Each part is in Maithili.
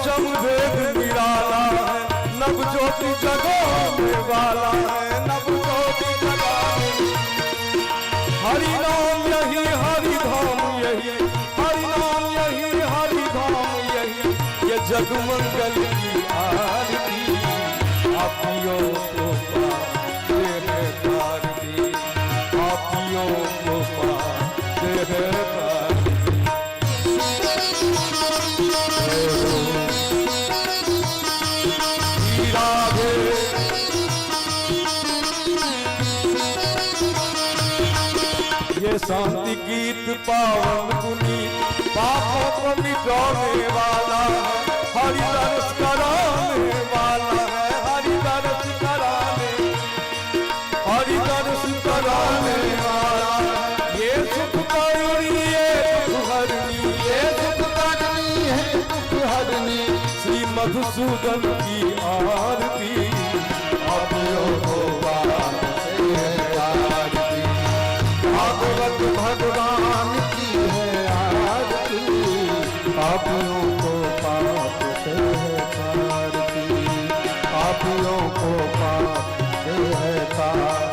पंचम वेद निराला है, नव ज्योति जगाने वाला है, नव ज्योति जगाने। हरि नाम यही हरि धाम यही, हरि नाम यही हरि धाम यही, ये जगमंगल की आरती। पापियों को पाप से है तारती, पापियों को पाप से है तारती। श्री राधे। ये शांति गीत पावन पुनीत, पापों को मिटाने वाला है, हरि दर्श कराने वाला है, हरि दर्श कराने, हरि दर्श कराने वाला है। ये सुख करनी ये दुख हरनी, ये सुख करनी है दुख हरनी। श्री मधुसूदन की आरती। पापियों को पाप से है आरती, भागवत भगवान की है आरती। पापियों को पाप से है तारती, पापियों को पाप से है तार।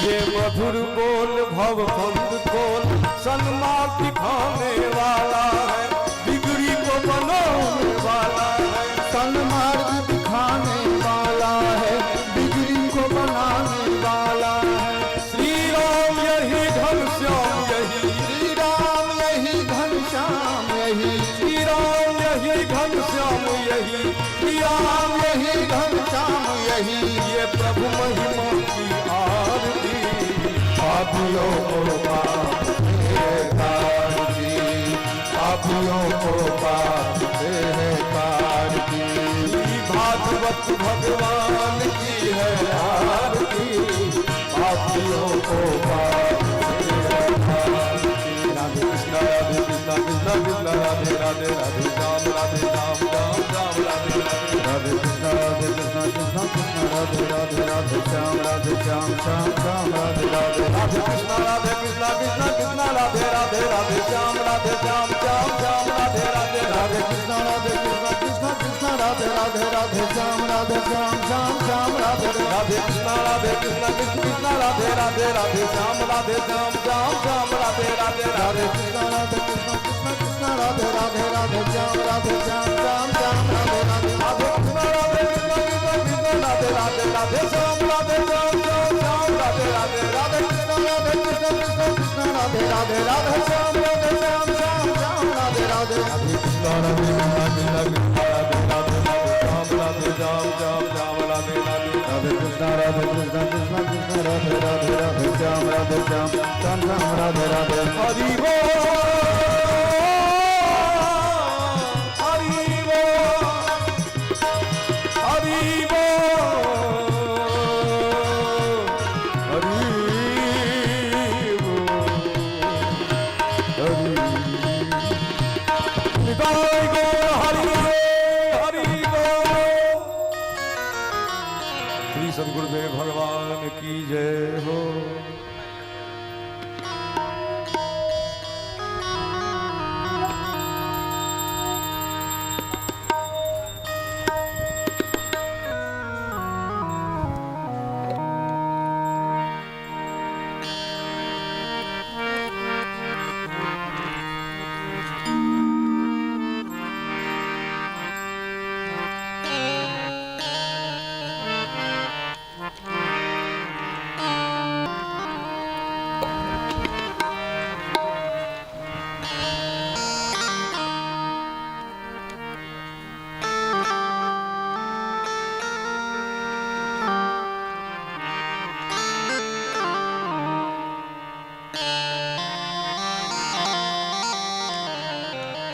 ये मधुर बोल भव फंद खोल, सन्मार्ग दिखाने वाला है, बिगड़ी को बनाने वाला है। सन्मार्ग दिखाने वाला है, बिगड़ी को बनाने वाला है। श्री राम यही घनश्याम यही, श्री राम यही घनश्याम यही, श्री राम यही घनश्याम यही, श्री राम राम यही घनश्याम यही, ये प्रभु महिमा की आरती। पापियों को पाप से तारती, पापियों को पाप से है तारती। श्री भागवत भगवान की है आरती। पापियों को पाप से है तारती। राधे कृष्णा राधे कृष्णा कृष्णा कृष्णा राधे राधे, राधे राम राधे राम राम राम राधे राधे। राधे कृष्णा राधे कृष्णा कृष्णा कृष्णा राधे राधे, राधे श्याम राधे श्याम श्याम श्याम राधे राधे। राधे कृष्णा राधे कृष्णा कृष्णा कृष्णा राधे राधे, राधे श्याम राधे श्याम श्याम श्याम राधे राधे। राधे कृष्णा राधे कृष्णा कृष्णा कृष्णा राधे राधे, राधे श्याम राधे श्याम श्याम श्याम राधे राधे। राधे कृष्णा राधे कृष्णा कृष्ण कृष्णा राधे राधे, राधे श्याम राधे श्याम श्याम श्याम राधे राधे। राधे कृष्णा राधे कृष्णा कृष्णा कृष्णा राधे राधे, राधे श्याम राधे श्याम श्याम श्याम राधे राधे। राधे कृष्णा राधे कृष्णा कृष्णा कृष्णा राधे राधे, राधे श्याम राधे श्याम श्याम श्याम राधे राधे। राधे कृष्णा राधे कृष्णा कृष्णा कृष्णा राधे राधे, राधे श्याम राधे श्याम श्याम श्याम राधे राधे। राधे कृष्णा राधे कृष्णा कृष्णा कृष्णा राधे राधे, राधे श्याम राधे श्याम श्याम श्याम राधे राधे। राधे कृष्णा राधे कृष्णा कृष्णा कृष्णा राधे राधे, राधे श्याम राधे श्याम श्याम श्याम राधे राधे। हरि बोल हरि बोल हरि बोल हरि बोल हरि। निताई गौर हरि हरि बोल। श्री सदगुरुदेव भगवान की जय हो।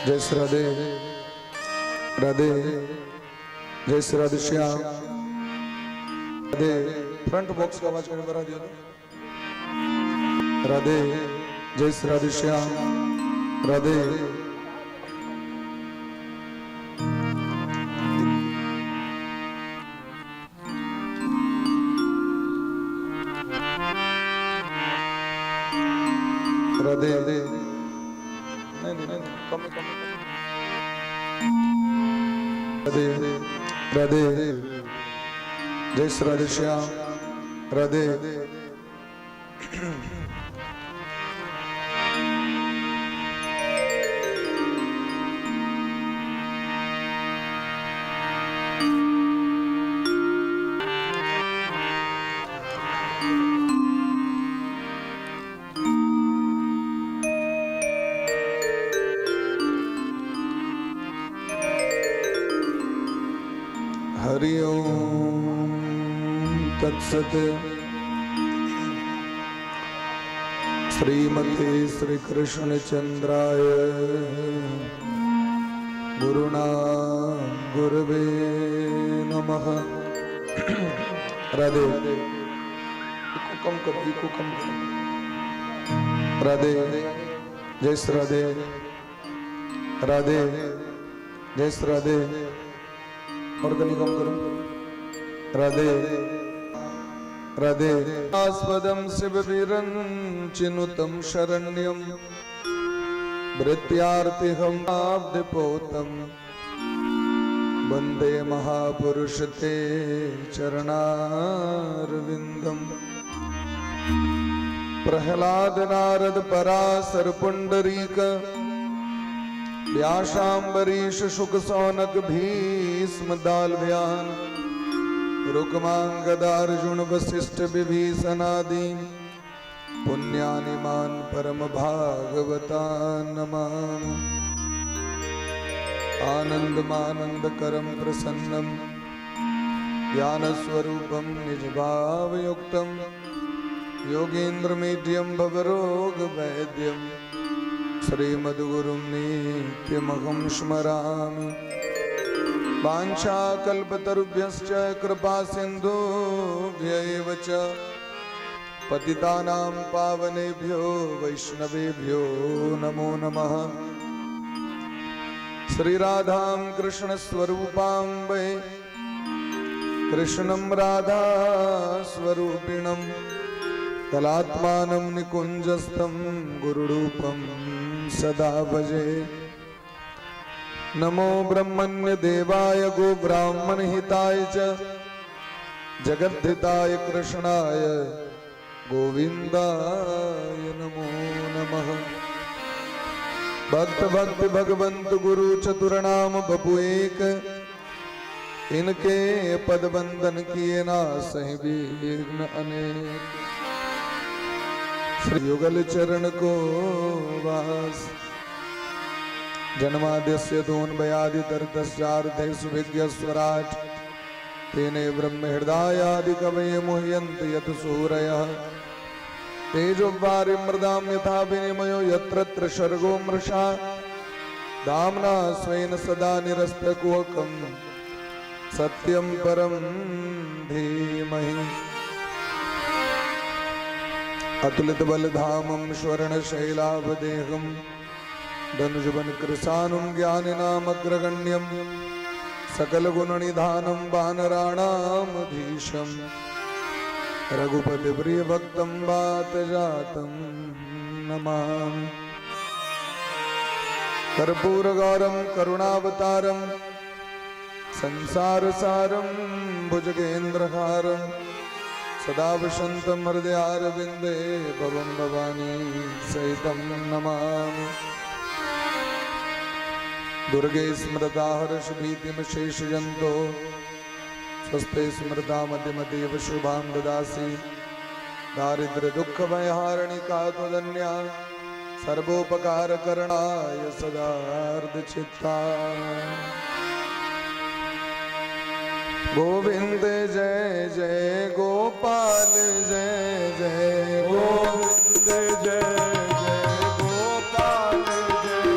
जय श्री राधे राधे, जय श्री राधे श्याम राधे। फ्रंट बॉक्स का आवाज बढ़ा दिया। राधे, जय श्री राधे श्याम राधे। राधे। नहीं नहीं नहीं, कम कम। राधे राधे। जय श्री राधे श्याम। राधे। हरि ओम तत्सत। श्रीमते श्री कृष्ण चंद्राय गुरुणा गुरवे नमः। राधे। इको कम करो, इको कम करो। राधे। जय श्री राधे। राधे। जय श्री राधे। और कहीं कम करो। राधे राधे। आस्पदं शिवविरञ्चिनुतं शरण्यं भृत्यार्तिहं आब्धिपोतं वन्दे महापुरुष ते चरणारविन्दम्। प्रहलाद नारद पराशर पुंडरीक व्यासाम्बरीश शुक सौनक भीष्म दालव्यान रुक्मांगदार्जुन वशिष्ठ विभीषणादि पुण्यानिमान परम भागवतान् नमामि। आनन्दमानन्दकरं प्रसन्नं ज्ञानस्वरूपं निजभावयुक्तं योगीन्द्रमीड्यं भवरोगवैद्यं श्रीमद्गुरुं नित्यमहं स्मरामि। वाञ्छाकल्पतरुभ्यश्च कृपासिन्धुभ्य एव च पतितानां पावनेभ्यो वैष्णवेभ्यो नमो नमः। श्रीराधां कृष्णस्वरूपां वै कृष्णं राधा स्वरूपिणं कलात्मानं निकुञ्जस्थं गुरुरूपं सदा भजे। नमो ब्रह्मण्य देवाय गोब्राह्मण हिताय च जगद्धिताय कृष्णाय गोविंदाय नमो नमः। भक्त भक्त भगवंत गुरु चतुर नाम बपु एक, इनके पद वंदन किए ना सही विघ्न अनेक। श्री युगल चरण को वास। जन्माद्यस्य तोऽन्वयादितरतश्चार्थेषु विघ्नस्वराट् तेने ब्रह्म हृदायादि कवये मुह्यन्ति यत् सूरयः। तेजोवारिमृदां यथा विनिमयो यत्र सर्गो मृषा धाम्ना स्वेन सदा निरस्तकुहकं सत्यं परं धीमहि। अतुलित बलधामं स्वर्णशैलाभदेहं धनुजवनकृशानुं ज्ञानिनामग्रगण्यं सकलगुणनिधानं वानराणामधीशं रघुपतिप्रियभक्तं वातजातं नमामि। कर्पूरगौरं करुणावतारं संसारसारं भुजगेन्द्रहारं सदा वसन्तं हृदयारविन्दे भवं भवानी सहितं नमामि। दुर्गे स्मृता हर्ष भीतिमशेषजन्तो स्वस्ते स्मृता मतिमतीव शुभां ददासि। दारिद्र्य दुःख भयहारिणि का त्वदन्या सर्वोपकार करणाय सदार्धचित्ता। गोविंद जय जय गोपाल जय जय गोविंद जय जय गोपाल जय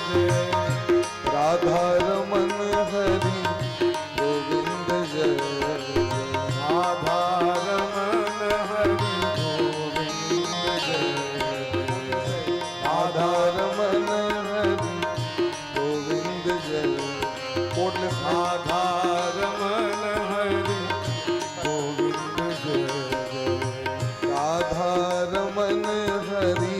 जय। राधा रमन हरि गोविंद जय जय। राधा रमन हरि गोविंद जय जय। राधा रमन हरि गोविंद जय। कोटलेस। राधा रमन हरि गोविंद जय जय। राधा रमन हरि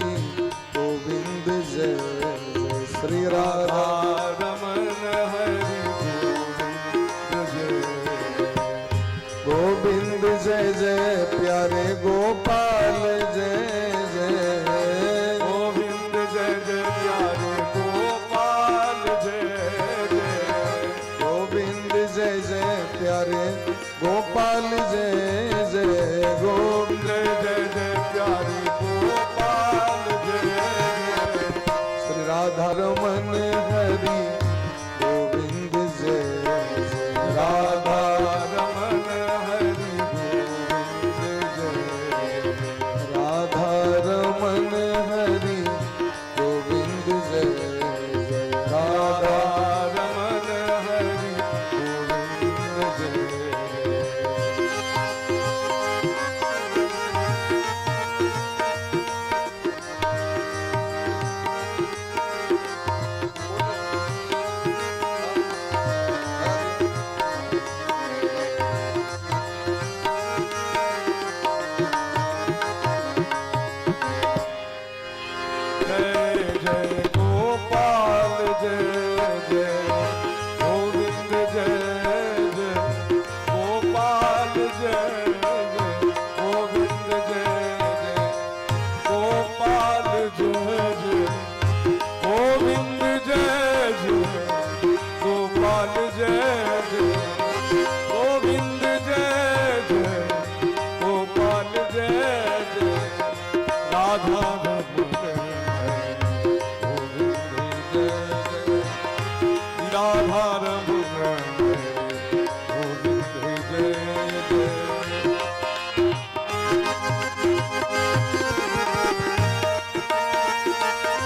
जय जय प्यारे गोपाल जय जय। गोविंद जय जय प्यारे गोपाल जय जय। गोविंद जय जय प्यारे गोपाल जय जय। गोविंद जय जय प्यारे गोपाल जय जय। श्री राधा रमन हरि गोविंद जय जय। राधा रमन हरि गोविंद जय जय। राधा रमन हरि गोविंद जय जय। राधा रमन हरि गोविंद जय जय। जय जय गोपाल जय जय गोविंद जय जय गोपाल जय जय गोविंद जय जय गोपाल जय जय गोविंद जय जय गोपाल जय जय गोविंद जय जय गोपाल जय जय। राधा रमन गोविंद जय जय। राधा रमन गोविंद जय जय।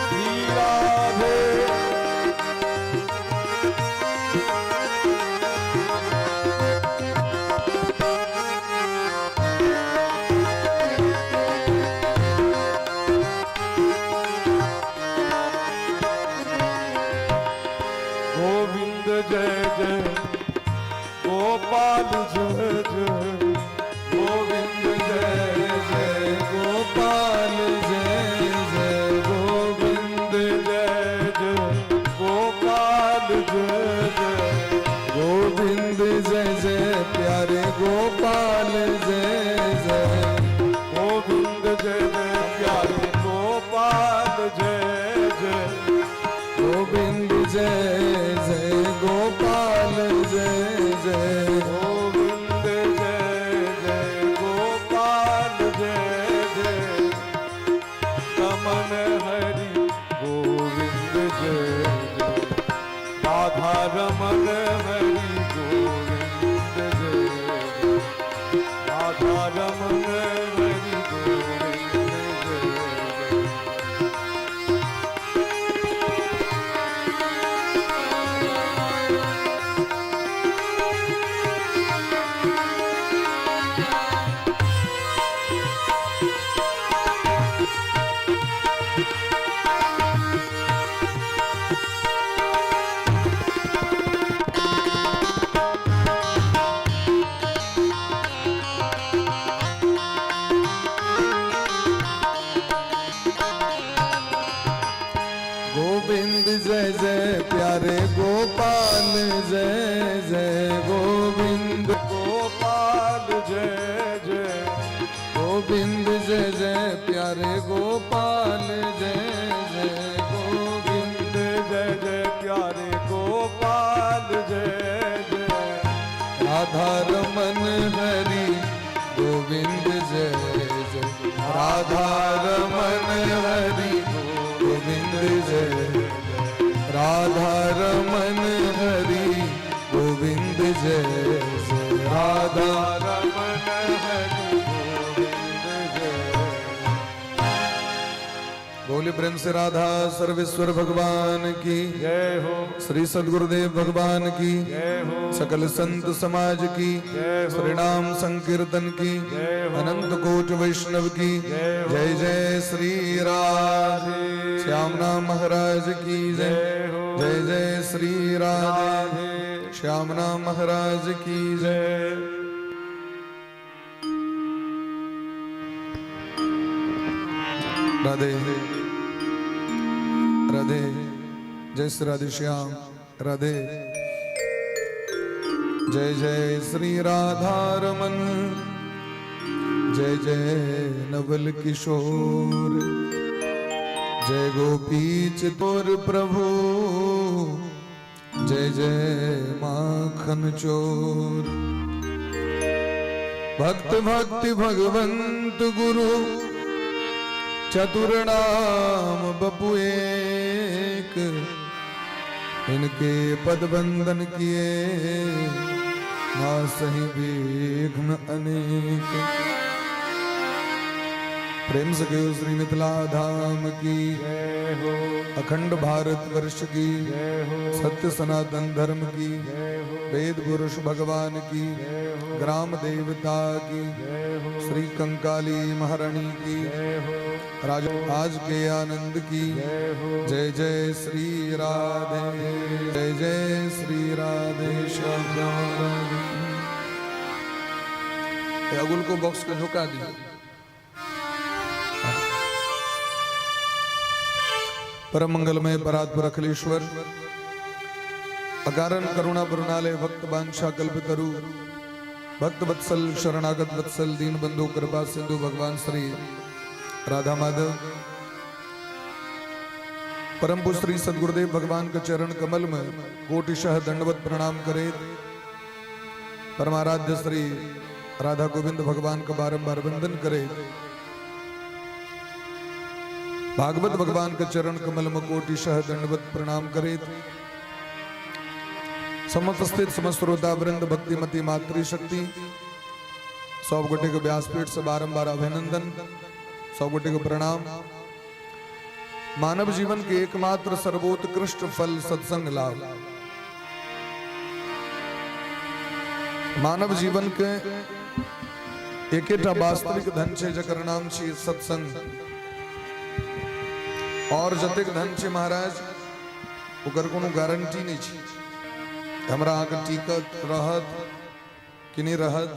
श्री राधे। गोविंद जय जय गोपाल जय जय गोविंद जय जय गोपाल जय जय। गोविंद जय जय गोपाल जय जय। गोविंद जय जय प्यारे गोपाल जय जय। गोविंद जय जय प्यारे गोपाल जय जय। गोविंद जय जय गोपाल जय जय। गोविंद जय जय गोपाल जय जय। रमन हरि गोविंद जय जय। राधा रमन हरि गोविंद जय जय। राधा रमन हरि गोविंद जय जय। गोविंद जय जय प्यारे गोपाल जय जय। गोविंद गोपाल जय जय। गोविंद जय जय प्यारे गोपाल जय जय। गोविंद गोविंद जय जय प्यारे गोपाल जय जय। राधा रमन हरि गोविंद जय जय। राधा रमन हरि गोविंद जय। राधा रमन हरि गोविंद जय जय। राधा रमन हरि गोविंद जय। बोले प्रेम से राधा सर्वेश्वर भगवान की जय हो। श्री सदगुरुदेव भगवान की जय हो। सकल संत समाज की जय हो। श्री नाम संकीर्तन की जय हो। अनंत कोट वैष्णव की जय हो। जय जय श्री राधे। श्याम नाम महाराज की जय। जय हो। जय जय श्री राधे। राधे। श्याम नाम महाराज की जय। जय। राधे राधे। जय श्री राधे श्याम राधे। जय जय श्री राधा रमन। जय जय नवल किशोर, जय गोपी चितोर प्रभु, जय जय माखन चोर। भक्त भक्ति भगवंत गुरु, चतुर नाम बपु एक, इनके पद वंदन किए ना सही विघ्न अनेक। प्रेम से कहो श्री मिथिला धाम की जय हो। अखंड भारत वर्ष की जय हो। सत्य सनातन धर्म की जय हो। वेद पुरुष भगवान की जय हो। ग्राम देवता की जय हो। श्री कंकाली महारानी की जय हो। राज आज के आनंद की जय हो। जय जय श्री राधे, जय जय श्री राधे श्याम राधे। ये अगुल को बॉक्स को झुका दिया। परम मंगलमय परात्पर अखिलेश्वर अकारण करुणा करुणालय भक्त बांछा कल्पतरु भक्त वत्सल शरणागत वत्सल दीन बंधु कृपा सिंधु भगवान श्री राधा माधव परम पूज्य श्री सदगुरुदेव भगवान के चरण कमल में कोटिशः दंडवत प्रणाम करे, परमाराध्य श्री राधा गोविंद भगवान का बारंबार वंदन करे, भागवत भगवान के चरण कमल में कोटिशः दंडवत प्रणाम करे, समुपस्थित समस्त श्रोता वृंद भक्तिमती मातृशक्ति सब गोटे के व्यासपीठ से बारंबार अभिनंदन, सब गोटे के प्रणाम। मानव जीवन के एकमात्र सर्वोत्कृष्ट फल सत्संग लाभ। मानव जीवन के एकेटा वास्तविक धन छै जकर नाम छी सत्संग। और जतेक धन छै महाराज ओकर कोनो गारंटी नहि छै, हमरा अहाँके टिकत रहत कि नहि रहत।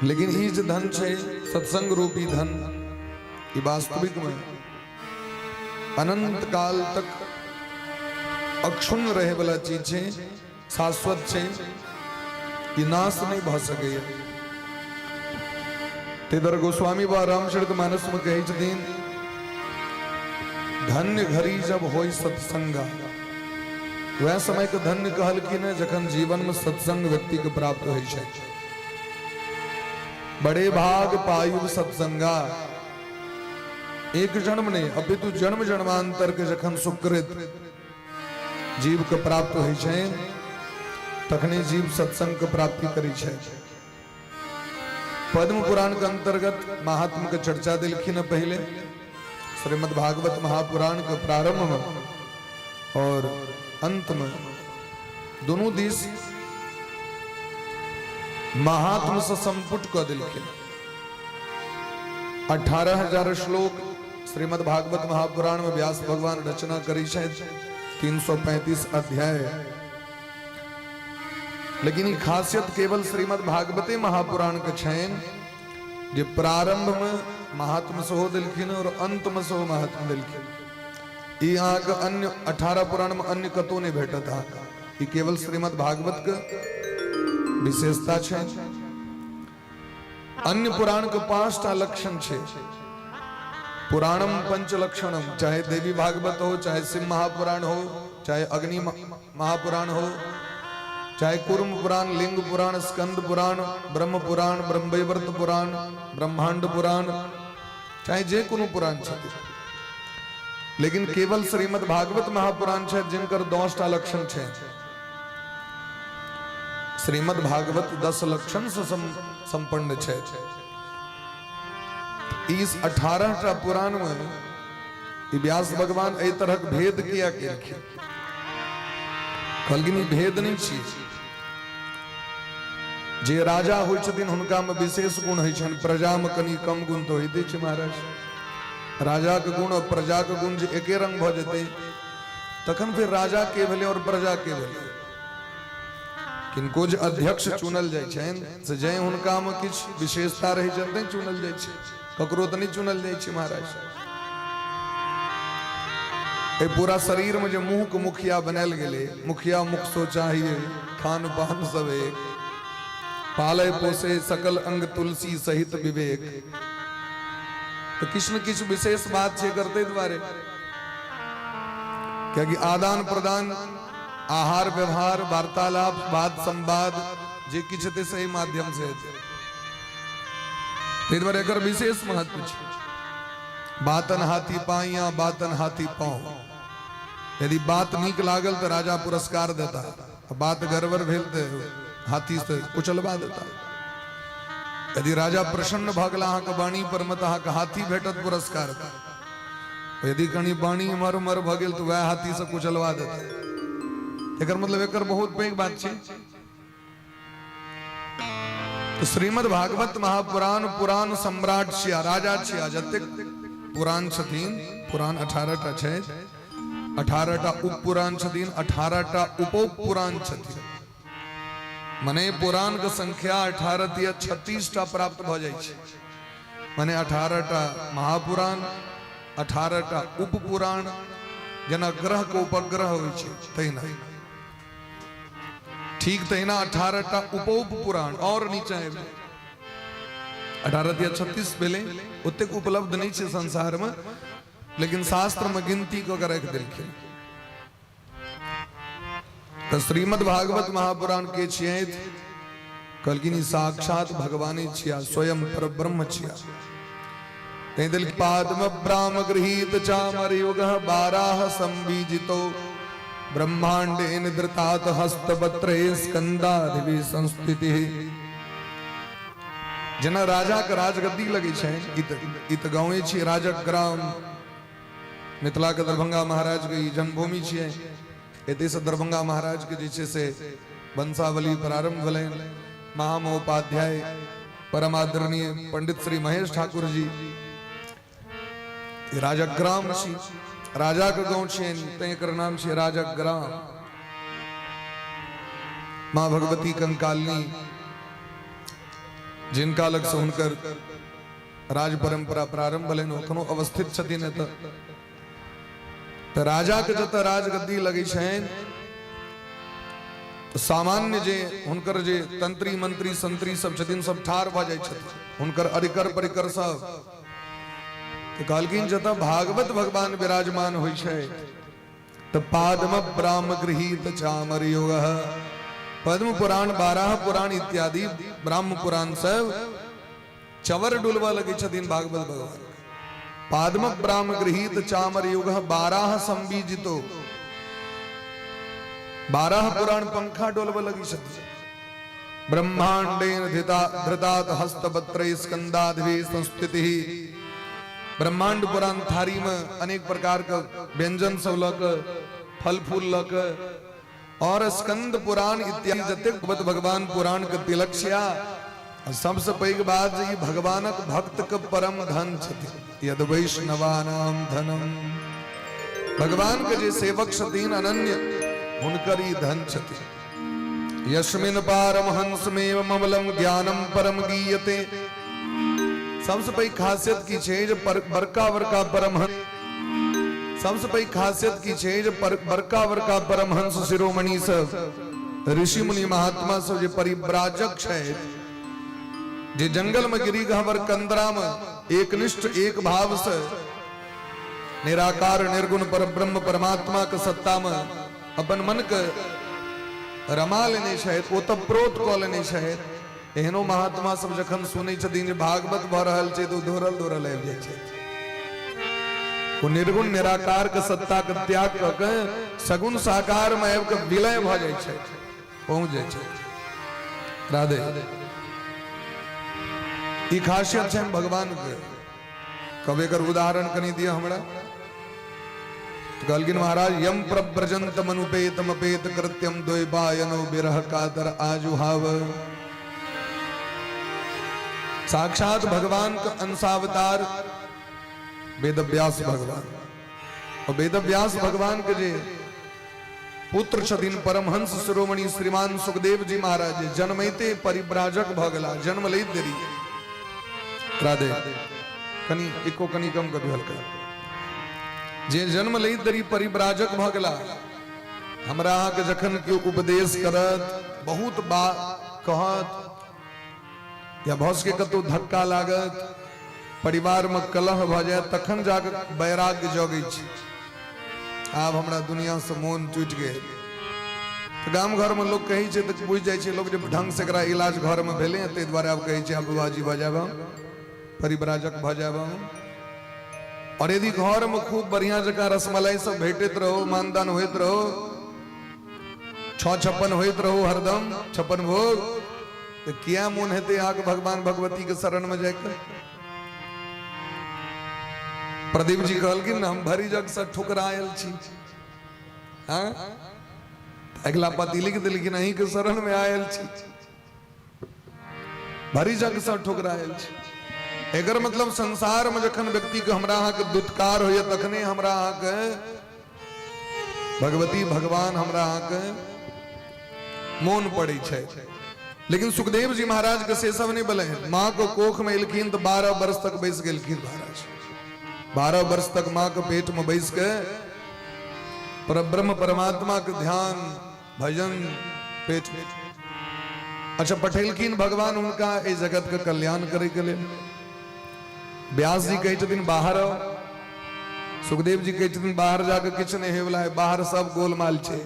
लेकिन ई जे धन छै सत्संग रूपी धन, ई वास्तविक में अनंत काल तक अक्षुण्ण रहे वाला चीज छै, शाश्वत छै, ई नाश नहीं भऽ सकैए। ताहि दुआरे गोस्वामी बा रामचरित मानस में कहै छथिन, धन्य घड़ी जब होई सत्संगा। वएह समय के धन्य कहलखिन है जखन जीवन में सत्संग व्यक्ति के प्राप्त होइ छै। बड़े भाग पायु सत्संगा। एक जन्म नहीं अपितु जन्म जन्मांतर के जखन सुकृत जीव के प्राप्त होइ छै तखने जीव सत्संग के प्राप्ति करै छै। पद्म पुराण के अंतर्गत महात्म के चर्चा दिलखिन पहले श्रीमद् भागवत महापुराण के प्रारंभ में और अंत में दोनों दिस महात्म से संपुट क दिलखिन। 18,000 श्लोक श्रीमद् भागवत महापुराण में व्यास भगवान रचना करी छथि, 335 अध्याय। लेकिन ई खासियत केवल श्रीमद् भागवते महापुराण के छैन जे प्रारंभ में महात्म सेहो देलखिन और अंत में सेहो महात्म देलखिन। ई अहाँके अन्य 18 पुराण में अन्य कतौ नहीं भेटत अहाँके, ई केवल श्रीमद् भागवत के विशेषता छै। अन्य पुराण के 5टा लक्षण छै, पुराणम पंच लक्षणम, चाहे देवी भागवत हो, चाहे शिव महापुराण हो, चाहे अग्नि महापुराण हो, चाहे कुर्म पुराण, लिंग पुराण, स्कंद पुराण, ब्रह्म पुराण, ब्रह्मवैवर्त पुराण, ब्रह्मांड पुराण, चाहे जे कोनो पुराण छथि। लेकिन केवल श्रीमद् भागवत महापुराण छै जिनकर 10टा लक्षण छै। श्रीमद् भागवत 10 लक्षण से संपन्न छै। इस 18टा पुराण में ई व्यास भगवान एहि तरहक भेद किया केलखिन? कहलखिन ई भेद नहीं छी। जे राजा होइ छथिन हुनका में विशेष गुण होइ छनि, प्रजा में कनि कम गुण तऽ होइते छै महाराज। राजा के गुण और प्रजा के गुण जे एके रंग भऽ जेतै तखन फिर राजा के भेलै और प्रजा के भेलै? किनको जे अध्यक्ष चुनल जाइ छनि से जै हुनका में किछु विशेषता रहै छनि तैं चुनल जाइ छै, ककरो तऽ नहि चुनल जाइ छै महाराज। ए पूरा शरीर में जे मुंह के मुखिया बनायल गेलै, मुखिया मुख सो चाहिए खान पान सब एक, पालय पोसे सकल अंग तुलसी सहित विवेक। तऽ किछु ने किछु विशेष बात छै एकर, ताहि दुआरे कियाकि आदान प्रदान, आहार व्यवहार, वार्तालाप, वाद संवाद जे किछु हेतै सही माध्यम से हेतै। ताहि दुआरे एकर विशेष महत्व छै। बातन हाथी पाइया बातन हाथी पाँव। यदि बात नीक लागल तऽ राजा पुरस्कार देता, बात गड़बड़ भेल तऽ हाथी से कुचलबा देता। यदि राजा प्रसन्न भऽ गेला अहाँके वाणी पर मे तऽ अहाँके हाथी भेटत पुरस्कार। यदि कनि वाणी इम्हर उम्हर भऽ गेल तऽ वएह हाथी से कुचलवा देता। एकर मतलब एकर बहुत पैघ बात छै। तऽ श्रीमद् भागवत महापुराण पुराण सम्राट छिया, राजा छिया। जतेक पुराण छथिन, पुराण 18 टा छै, 18 टा उप पुराण छथिन, 18 टा उपोपुराण छथिन। मने पुराण के संख्या 18 या 36 टा प्राप्त भऽ जाइ छै। मने 18 टा महापुराण, 18 टा उपपुराण, जेना ग्रह के उपग्रह होइ छै तहिना, ठीक तहिना 18 टा उपोप पुराण और नीचा आबि 18 या 36 भेलै। ओतेक उपलब्ध नहि छै संसार मे, लेकिन शास्त्र मे गिनती कऽ के राखि देलखिन। तऽ श्रीमद् भागवत महापुराण के छियै? कहलखिन ई साक्षात भगवाने छिया, स्वयं परब्रह्म छिया। तैं दिल पाद्म ब्राह्म गृहीत चामर युग बाराह संबीजितो ब्रह्मांडेन धृतात हस्तपत्रे स्कंदादिवि संस्थिति। जेना राजा के राजगद्दी लगै छै, ई तऽ गाँवे छियै राजक ग्राम। मिथिला के दरभंगा महाराज के ई जन्मभूमि छियै। एतहिसँ दरभंगा महाराज के जे छै से वंशावली प्रारंभ भेलनि। महामहोपाध्याय परमादरणीय पंडित श्री महेश ठाकुर जी। राजग्राम छी, राजाके गाँव छियनि, तैं एकर नाम छियै राजग्राम। माँ भगवती कंकालिनी जिनका लगसँ हुनकर राज परंपरा प्रारंभ भेलनि, एखनो अवस्थित छथिन एतऽ। तऽ राजाके जतऽ राजगद्दी लगै छनि, सामान्य जे हुनकर जे तंत्री मंत्री संत्री सब छथिन, सब ठाढ़ भऽ जाइ छथिन, हुनकर अरिकर परिकर सब। तऽ कहलखिन जतऽ भागवत भगवान विराजमान होइ छै तऽ पादम ब्राह्म गृहीत चामर योग, पद्म पुराण, बाराह पुराण इत्यादि ब्राह्म पुराण सब चवर डुलबऽ लगै छथिन भागवत भगवान। पादम ब्राह्म गृहीत चामर युग बाराह संबीजितो, बारह पुराण पंखा डोलबऽ लगै छथिन। ब्रह्मांडेन धृतात हस्तपत्र स्कंदाधि संस्थिति, ब्रह्मांड पुराण थारी में अनेक प्रकार के व्यंजन सब लऽ कऽ, फल फूल लऽ कऽ और स्कंद पुराण इत्यादि जतेक भगवान पुराण के तिलक छिया। सबसे पैघ बात जे ई भगवानक भक्त के परम धन छथिन। यद वैष्णवानाम धनम, भगवान के जे सेवक छथिन अनन्य, हुनकर ई धन छथिन। यस्मिन पारमहंसमेव ममलम ज्ञानम परम गीयते। सबसे पैघ खासियत की छै जे बड़का बड़का परमहंस, सबसे पैघ खासियत की छै जे बड़का बड़का परमहंस शिरोमणि सब, ऋषि मुनि महात्मा सब जे परिव्राजक छथि, जे जंगल में गिरी गहबर कंदरा में एकनिष्ठ एक भाव से निराकार निर्गुण पर ब्रह्म परमात्मा के सत्ता में अपन मन के रमा लेने छथि, ओ तऽ प्रोत कऽ लेने छथि। एहनो महात्मा सब जखन सुनै छथिन जे भागवत भऽ रहल छै तऽ ओ दौड़ल दौड़ल आबि जाइ छथि। ओ निर्गुण निराकार के सत्ता के त्याग कऽ के सगुण साकार में आबि के विलय भऽ जाइ छथि, पहुँच जाइ छथि। राधे। ई खासियत छै भगवान के। कब एकर उदाहरण कनि दिअ हमरा। कहलखिन महाराज यम प्रव्रजंत मनुपेतमपेत कृत्यम द्वैपायनो विरह कातर आजुहाव। साक्षात भगवान का अंशावतार वेदव्यास भगवान, और वेदव्यास भगवान के जे पुत्र छथिन परमहंस शिरोमणि श्रीमान सुखदेव जी महाराज, जन्मैते परिव्राजक भऽ गेला, जन्म लैत देरी। राधे। कनि एको कनि कम कऽ दियौ हल्का। जे जन्म लैत देरी परिव्राजक भऽ गेला। हमरा अहाँके जखन केओ उपदेश करत, बहुत बात कहत, या भऽ सकै कतहु धक्का लागत, परिवारमे कलह भऽ जायत, तखन जाकऽ वैराग्य जगै छै। आब हमरा दुनियासँ मोन टूटि गेल। तऽ गाम घरमे लोक कहै छै तऽ बुझि जाइ छै लोक जे ढङ्गसँ एकरा इलाज घरमे भेलै, ताहि दुआरे आब कहै छै आब बाबाजी भऽ जायब, हम परिव्राजक भऽ जायब हम। और यदि घरमे खूब बढ़िआँ जकाँ रसमलाई सब भेटैत रहो, मानदान होइत रहो, 6 56 होइत रहो, हरदम 56 भोग, तऽ किया मोन हेतै अहाँके भगवान भगवती के शरण में जाइके? प्रदीप जी कहलखिन ने, हम भरि जग से ठुकरायल छी। हाँ, अगिला पाती लिख देलखिन, अहीं के शरण में आयल छी, भरि जग से ठुकरायल छी। एकर मतलब संसार में जखन व्यक्ति के हमरा अहाँके दुत्कार होइए, तखने हमरा अहाँके भगवती भगवान हमरा अहाँके मोन पड़ै छै। लेकिन सुखदेव जी महाराज के से सब नहीं भेलै। माँ के कोख में एलखिन तऽ 12 वर्ष तक बैस गेलखिन महाराज। 12 वर्ष तक माँ के पेट में बैस के पर ब्रह्म परमात्मा के ध्यान भजन पेट। अच्छा, पठेलखिन भगवान हुनका एहि जगत के कल्याण करे के लेल। व्यास जी कहै छथिन बाहर आउ, सुखदेव जी कहै छथिन बाहर जाके किछु नहि होयवला है, बाहर सब गोलमाल छै,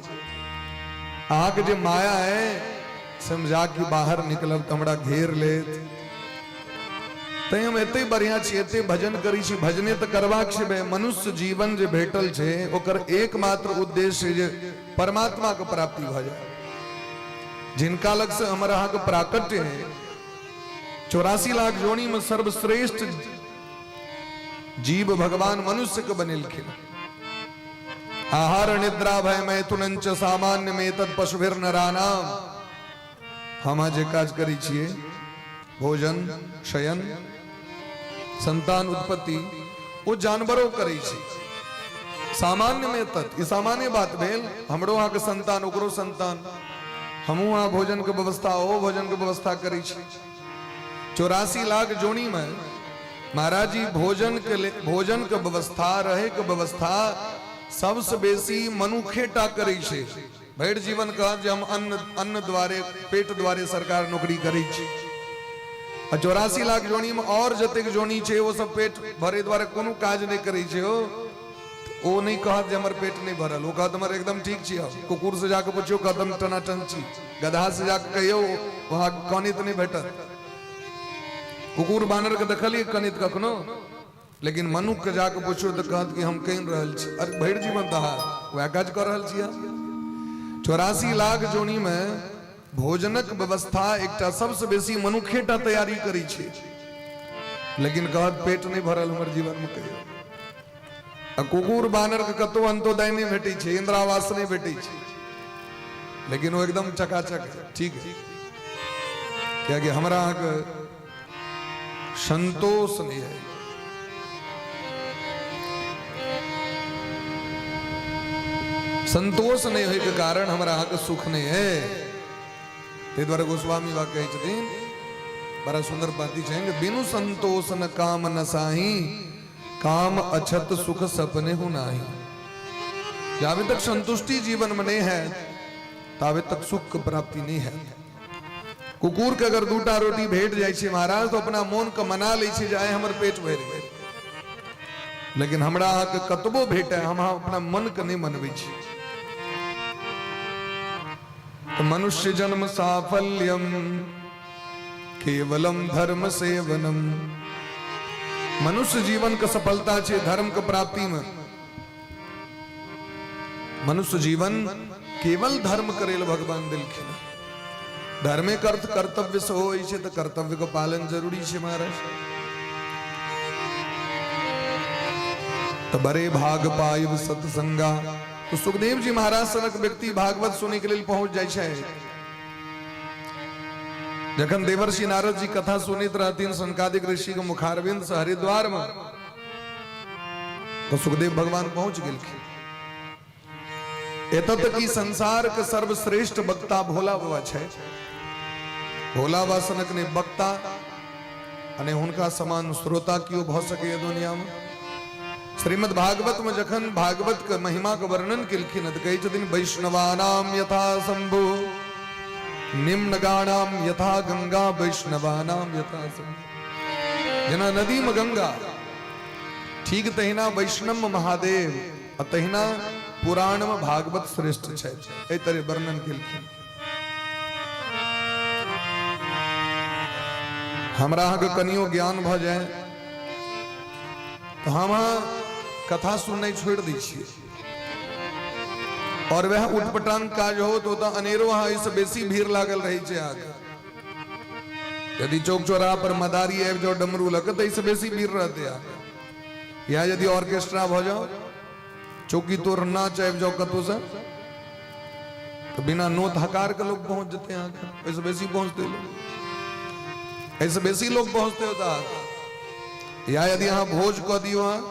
अहाँके जे माया है समझा कि बाहर निकलब तऽ हमरा घेर लेत, तैं हम एते बढ़िया छी, एते भजन करै छी। भजने तऽ करबाक छै बे। मनुष्य जीवन जे भेटल छै ओकर एकमात्र उद्देश्य जे परमात्मा के प्राप्ति भऽ जाय, जिनका लग से हमर अहाँके प्राकट्य है। 84 लाख जोनी में सर्वश्रेष्ठ जीव भगवान मनुष्य के बनेलखिन। आहार निद्रा भय मैथुनंच सामान्य में तद पशुभिर नरानाम। हम अहाँ जे काज करै छियै, भोजन, शयन, संतान उत्पत्ति, ओ जानवरो करै छै। सामान्य में तत्, ई सामान्य बात भेल। हमरो अहाँके संतान, ओकरो संतान, हमहूँ अहाँ भोजन के व्यवस्था, ओ भोजन के व्यवस्था करै छी। 84 लाख जोनी में महाराज जी भोजन के भोजन के व्यवस्था, रहे के व्यवस्था सबसे बेसी मनुखे टा करै छै। भरि जीवन कहत जे हम अन्न अन्न द्वारे, पेट द्वारे सरकार नौकरी करै छी। आ 84 लाख जोनी में और जतेक जोनी छै, ओ सब पेट भरे द्वारे कोनो काज नहि करै छै। ओ ओ नहि कहत जे हमर पेट नहि भरल, ओ कहत हमर एकदम ठीक छी। हम कुकुर से जाके पुछियौ, कहत हम टनाटन छी। गधा से जाके कहियौ, वहाँ कनित नहि भेटत। कुकुर बानर के देखलियै कनित कखनो? लेकिन मनुख के जाके पुछियौ तऽ कहत कि हम कनि रहल छी। अरे, भरि जीवन तऽ अहाँ वएह काज कऽ रहल छी। 84 लाख जोनी में भोजनक व्यवस्था एकटा सबसँ बेसी मनुखे टा तैयारी करै छै, लेकिन कहत पेट नहि भरल हमर जीवन में कहियो। आ कुकुर बानर के कतौ अंत्योदय नहि भेटै छै, इंदिरा आवास नहि भेटै छै, लेकिन ओ एकदम चकाचक है, ठीक है। कियाकि हमरा अहाँके संतोष नहीं है। संतोष नहीं होय के कारण हमरा अहाँके सुख नहीं है। ताहि दुआरे गोस्वामी बा कहै छथिन, बड़ा सुंदर पाती छै, बिनु संतोष न काम न साही, काम अछत सुख सपने हूं नाही। जाबे तक संतुष्टि जीवन में नहीं है, ताबे तक सुख के प्राप्ति नहीं है। कुकुर के अगर दूटा रोटी भेट जाइ छै महाराज, तो अपना मोन के मना लै छै जे आइ हमर पेट भरि गेल। लेकिन हमरा अहाँके कतबो भेटे, हम अहाँ अपना मन के नहि मनबै छी। तऽ मनुष्य जन्म साफल्यम केवलम धर्म सेवनम। मनुष्य जीवन के सफलता छै धर्म के प्राप्ति में। मनुष्य जीवन केवल धर्म करे लए भगवान देलखिन। धर्मे के अर्थ कर्तव्य से होइ छै, तऽ कर्तव्य के पालन जरूरी छै महाराज। तऽ बड़े भाग पाइब सत्संगा। तो सुखदेव जी महाराज सनक व्यक्ति भागवत सुनै के लेल पहुंच जाइ छै। जखन देवर्षि नारद जी कथा सुनैत रहथिन सनकादिक ऋषि के मुखारविंद से हरिद्वार में, तो सुखदेव भगवान पहुंच गेलखिन। एतऽ तक कि संसार के सर्वश्रेष्ठ वक्ता भोला बाबा छै। भोला बाबा सनक ने वक्ता અને हुनका समान श्रोता केओ भऽ सकैए दुनिया में? श्रीमद् भागवत में जखन भागवत के महिमा के वर्णन केलखिन तऽ कहै छथिन, वैष्णवानाम यथा शंभु निम्नगाणाम यथा गंगा वैष्णवानाम यथा जेना नदी में गंगा ठीक तहिना वैष्णव महादेव आ तहिना पुराण में भागवत श्रेष्ठ छै। एहि तरह वर्णन केलखिन। हमरा अहाँके कनियो ज्ञान भऽ जाय तऽ हम अहाँ कथा सुननाइ छोड़ि दै छियै और वएह उटपटांग काज हो तो ओतऽ अनेरो अहाँ एहिसँ बेसी भीड़ लागल रहै छै अहाँके। यदि चौक चौराहा पर मदारी आबि जाओ डमरू लऽ कऽ तऽ एहिसँ बेसी भीड़ रहतै अहाँके। या यदि ऑर्केस्ट्रा भऽ जाओ, चौकी तोड़ नाच आबि जाओ कतहुसँ, तऽ बिना नोत हकार के लोग पहुंच जेतै अहाँके, एहिसँ बेसी पहुँचतै लोग, एहिसँ बेसी लोग पहुँचतै ओतऽ अहाँके। या यदि अहाँ भोज कऽ दियौ अहाँ,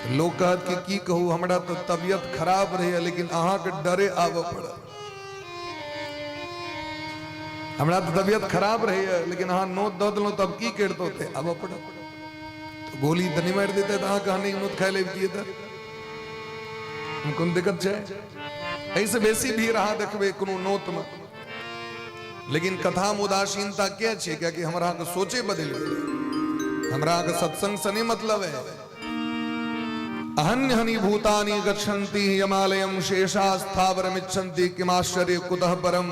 लोग कहत कि की कहू हमरा तऽ तबियत खराब रहैए लेकिन अहाँके डरे आबऽ पड़त। हमरा तऽ तबियत खराब रहैए लेकिन अहाँ नोत दऽ देलहुँ तब की करितहुँ, तऽ आबऽ पड़त। तऽ गोली तऽ नहि मारि देतै तऽ अहाँ कहने नोत खाय लए अबितियै तऽ कोन दिक्कत छै। एहिसँ बेसी भीड़ अहाँ देखबै कोनो नोतमे, लेकिन कथामे उदासीनता किया छै? कियाकि हमरा अहाँके सोचे बदलि गेलै, हमरा अहाँके सत्संगसँ नहि मतलब है। अहन्य हनि भूतानि गच्छन्ति यमालयम शेषा स्थावरमिच्छन्ति किमाश्चर्य कुतः परम।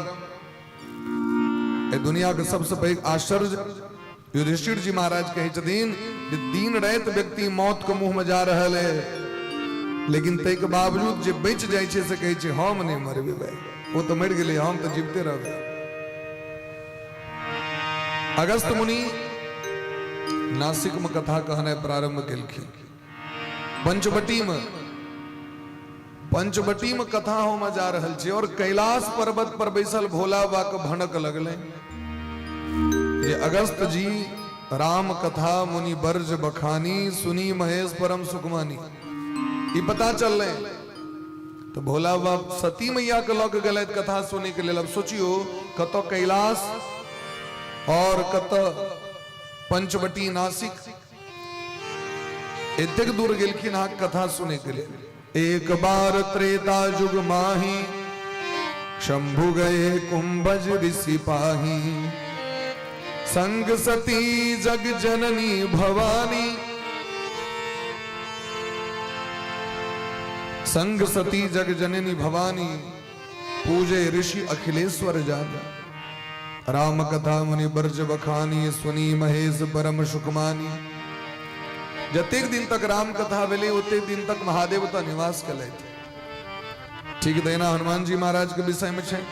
ए दुनिया के सबसे पैघ आश्चर्य युधिष्ठिर जी महाराज कहै छथिन जे दिन राति व्यक्ति मौत के मुंह में जा रहल है, लेकिन ताहि के बावजूद जे बचि जाइ छै से कहै छै हम नहि मरबै भाई, ओ तऽ मरि गेलै, हम तऽ जीविते रहबै। अगस्त मुनि नासिक में कथा कहनाइ प्रारंभ केलखिन। पंचवटी में, पंचवटी में कथा होमे जा रहल छै और कैलाश पर्वत पर बैसल भोला बाबा के भनक लगलै जे अगस्त जी राम कथा मुनि बर्ज बखानी सुनी महेश परम सुखमानी। ई पता चललै तो भोला बाबा सती मैया के लऽ के गेलथि कथा सुनै के लेल। अब सोचियो कतऽ कैलाश और कतऽ पंचवटी नासिक, एतेक दूर गेलखिन अहाँ कथा सुनै के लेल। एक बार त्रेता युग माही शंभु गए कुंभज ऋषि पाही, संग सती जग जननी भवानी, संग सती जग जननी भवानी, पूजे ऋषि अखिलेश्वर जानी, राम कथा मुनि बर्ज बखानी, सुनी महेश परम सुखमानी। जतेक दिन तक राम कथा भेलै ओतेक दिन तक महादेव तऽ निवास केलथि। ठीक तहिना हनुमान जी महाराज के विषय में छै,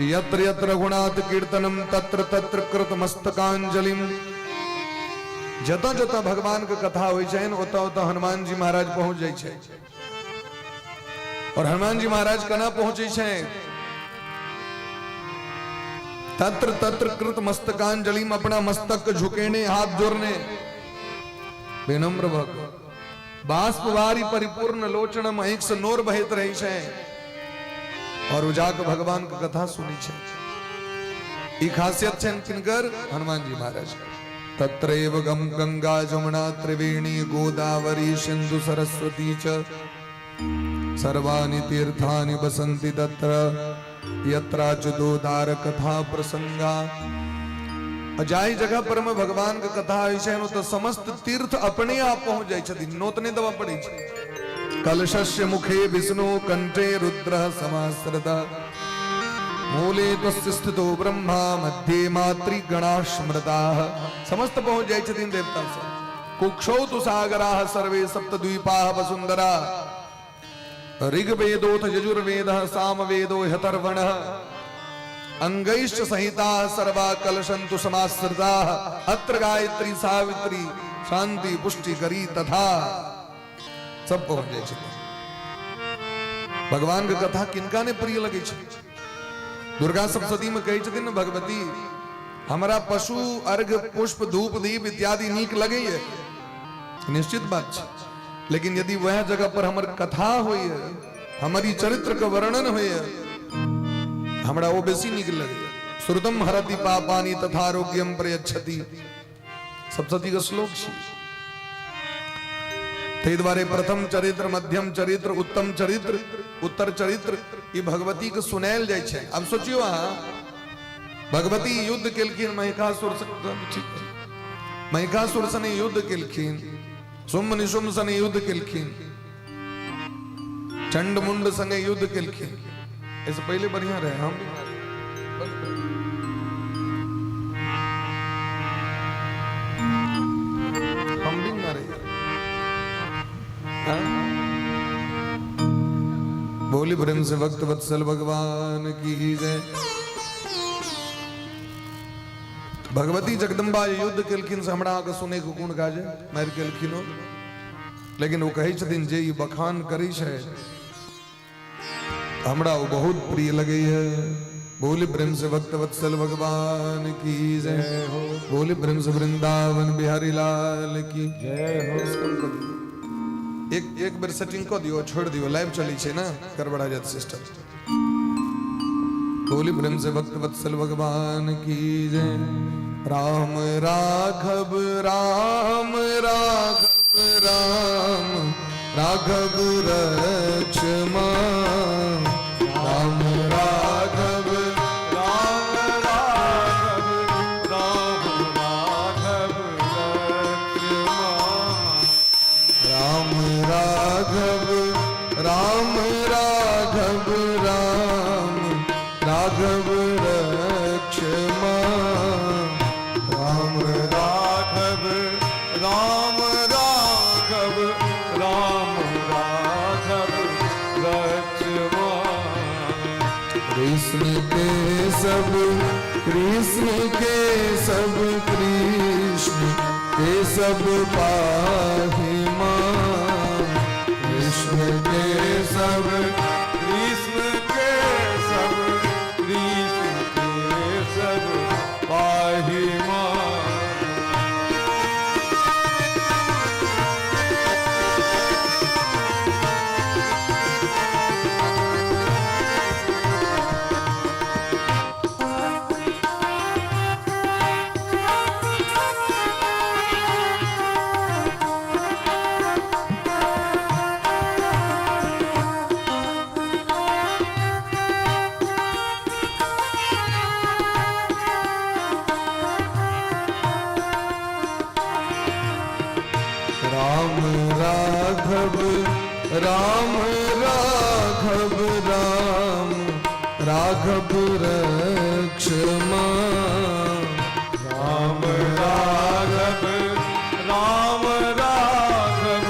यत्र यत्र रघुनाथ कीर्तनम तत्र तत्र कृत मस्तकांजलिम। जतऽ जतऽ भगवान के कथा होइ छनि ओतऽ ओतऽ हनुमान जी महाराज पहुंच जाइ छै। और हनुमान जी महाराज केना पहुंचे छै? तत्र तत्र कृत मस्तकांजलिम, अपना मस्तक के झुकेने, हाथ जोड़ने, विनम्र भक्त, बाष्पवारी परिपूर्ण लोचनम, आँखि से नोर बहैत रहै छै और ओ जाके भगवान के कथा सुनै छै। ई खासियत छनि किनकर? हनुमान जी महाराज। तत्रैव गम गंगा जमुना त्रिवेणी गोदावरी सिंधु सरस्वती च सर्वाणि तीर्थानि बसन्ति तत्र यत्राच्युतोदार कथा प्रसंगा। जाहि जगह पर में भगवान के कथा होइ छै ओतऽ समस्त तीर्थ अपने आप पहुंच जाइ छथिन, नोत नहि देबऽ पड़ै छै। कलशस्य मुखे विष्णु कंठे रुद्र समाश्रित, मूले त्वस्य स्थितो ब्रह्मा मध्ये मातृगणा स्मृताः। समस्त पहुंच जाइ छथिन देवता सब। कुक्षौ तु सागराः सर्वे सप्तद्वीपाः वसुंधरा, ऋग्वेदोथ यजुर्वेदः सामवेदो ह्यथर्वणः, अंगैश्च संहिताः सर्वा कलशन्तु समाश्रिताः, अत्र गायत्री सावित्री शांति पुष्टि करी तथा। सब पहुंच जाइ छथिन। भगवान के कथा किनका ने प्रिय लगै छै? दुर्गा सप्तशती में कहै छथिन ने भगवती, हमरा पशु अर्घ पुष्प धूप दीप इत्यादि नीक लगैए, निश्चित बात छै, लेकिन यदि वह जगह पर हमर कथा होइए, हमर ई चरित्र के वर्णन होइए, हमरा ओ बेसी नीक लगैए। श्रुतम हरति पापानि तथा आरोग्यम प्रयच्छति, सप्तशती के श्लोक छी। ताहि दुआरे प्रथम चरित्र, मध्यम चरित्र, उत्तम चरित्र, उत्तर चरित्र, ई भगवती के सुनायल जाइ छै। आब सोचियौ अहाँ, भगवती युद्ध केलखिन महिषासुर से, ठीक, महिषासुर सने युद्ध केलखिन, शुम्भ निशुम्भ सने युद्ध केलखिन, चंड मुंड संगे युद्ध केलखिन। एहिसँ पहिले बढ़िया रहे, हम हम भी मारे। हाँ? बोली प्रेम से भक्त वत्सल भगवान की जय। भगवती जगदम्बा युद्ध केलखिन से हमरा अहाँके सुनै के कोन काज है, मारि केलखिन हो। लेकिन ओ कहै छथिन जे ई बखान करै छै हमरा ओ बहुत प्रिय लगैए। बोली प्रेम से भक्त वत्सल भगवान की जय हो। बोली प्रेम से वृंदावन बिहारी लाल की जय हो। एक एक बेर सेटिंग कऽ दियौ, छोड़ि दियौ, लाइव चलै छै ने, गड़बड़ा जायत सिस्टम। बोली प्रेम से भक्त वत्सल भगवान की जय। राम राघव राम राघव राम राघव रक्षमा, राम राघव राम राघव राम राघव लक्ष्मण, राम राघव राम राघव राम राघव रक्षमा, राम राघव राम राघव राम राघव लक्ष्मण। कृष्ण के सब कृष्ण के सब कृष्ण के सब पाहि मां, कृष्ण के सब कृष्ण के सब कृष्ण के सब पाहि मां। राम राघव राम राघव राम राघव रक्षमा, राम राघव राम राघव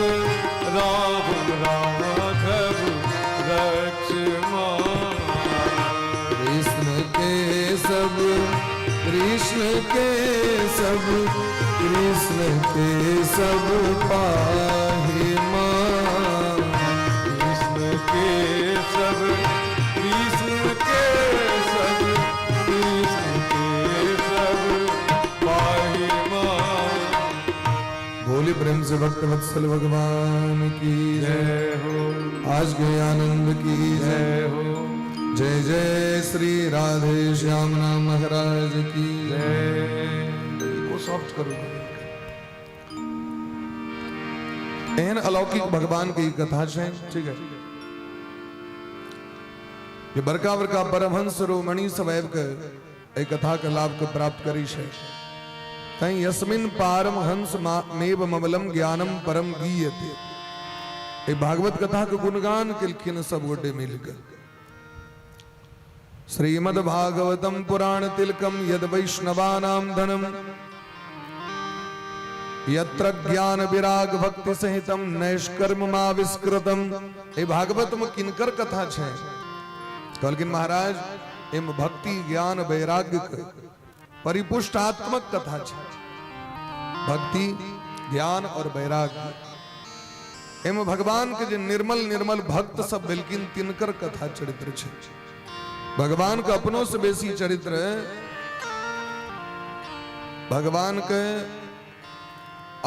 राम राघव लक्ष्मण। कृष्ण के सब कृष्ण के सब कृष्ण के सब पाहि मां, कृष्ण के सब कृष्ण के सब कृष्ण के सब पाहि मां। बोली प्रेम से भक्त वत्सल भगवान की जय। जय हो। आज के आनंद की जय। जय हो। जय जय श्री राधे श्याम नाम महाराज की जय। जय। को सॉफ्ट करू। एहन अलौकिक भगवान के ई कथा छै, ठीक है, जे बड़का बड़का परमहंस रोमणि सब आबि के एहि कथा के लाभ के प्राप्त करी छै। तैं यस्मिन पारमहंस मेव ममलम ज्ञानम परम गीयते, एहि भागवत कथा के गुणगान केलखिन सब गोटे मिलके। श्रीमद् भागवतम पुराण तिलकम यद वैष्णवानाम धनम यत्र ज्ञान विराग भक्ति सहितम नैष्कर्ममाविष्कृतम। ए भागवत में किनकर कथा छै? कहलखिन महाराज एम भक्ति ज्ञान वैराग्य के परिपुष्टात्मक कथा छै। भक्ति ज्ञान और वैराग्य एम भगवान के जे निर्मल निर्मल भक्त सब भेलखिन तिनकर कथा चरित्र छै। भगवान के अपनों से बेसी चरित्र भगवान के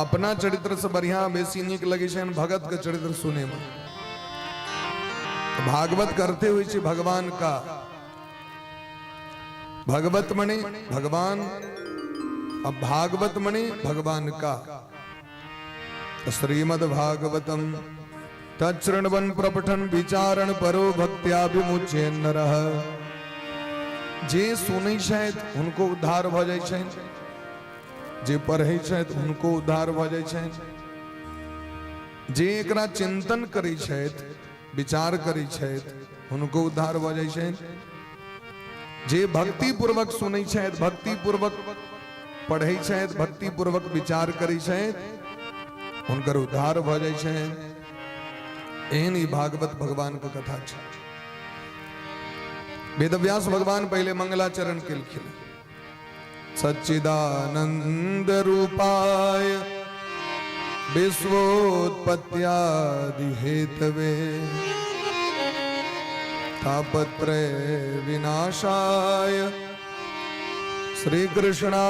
अपना चरित्र से बढ़िया बेसी नीक लगे छनि भगत के चरित्र सुने में। भागवत करते हुए छै भगवान का भगवत मणि भगवान, अब भागवत मणि भगवान का। श्रीमद् भागवतम तच्छृण्वन् प्रपठन विचारण परो भक्त्या विमुच्ये नरः। जे सुनै छथि हुनको उद्धार भऽ जाइ छनि, जे पढ़ै छथि हुनको उद्धार भऽ जाइ छनि, जे एकरा चिंतन करै छथि, विचार करै छथि, हुनको उद्धार भऽ जाइ छनि, जे भक्ति पूर्वक सुनै छथि, भक्ति पूर्वक पढ़ै छथि, भक्ति पूर्वक विचार करै छथि, हुनकर उद्धार भऽ जाइ छनि। एहन ई भागवत भगवान के कथा छै। वेदव्यास भगवान पहिले मंगलाचरण केलखिन। सच्चिदानंद रूपाय विश्वोत्पत्त्यादि हेतवे तापत्रय विनाशाय श्री कृष्णा।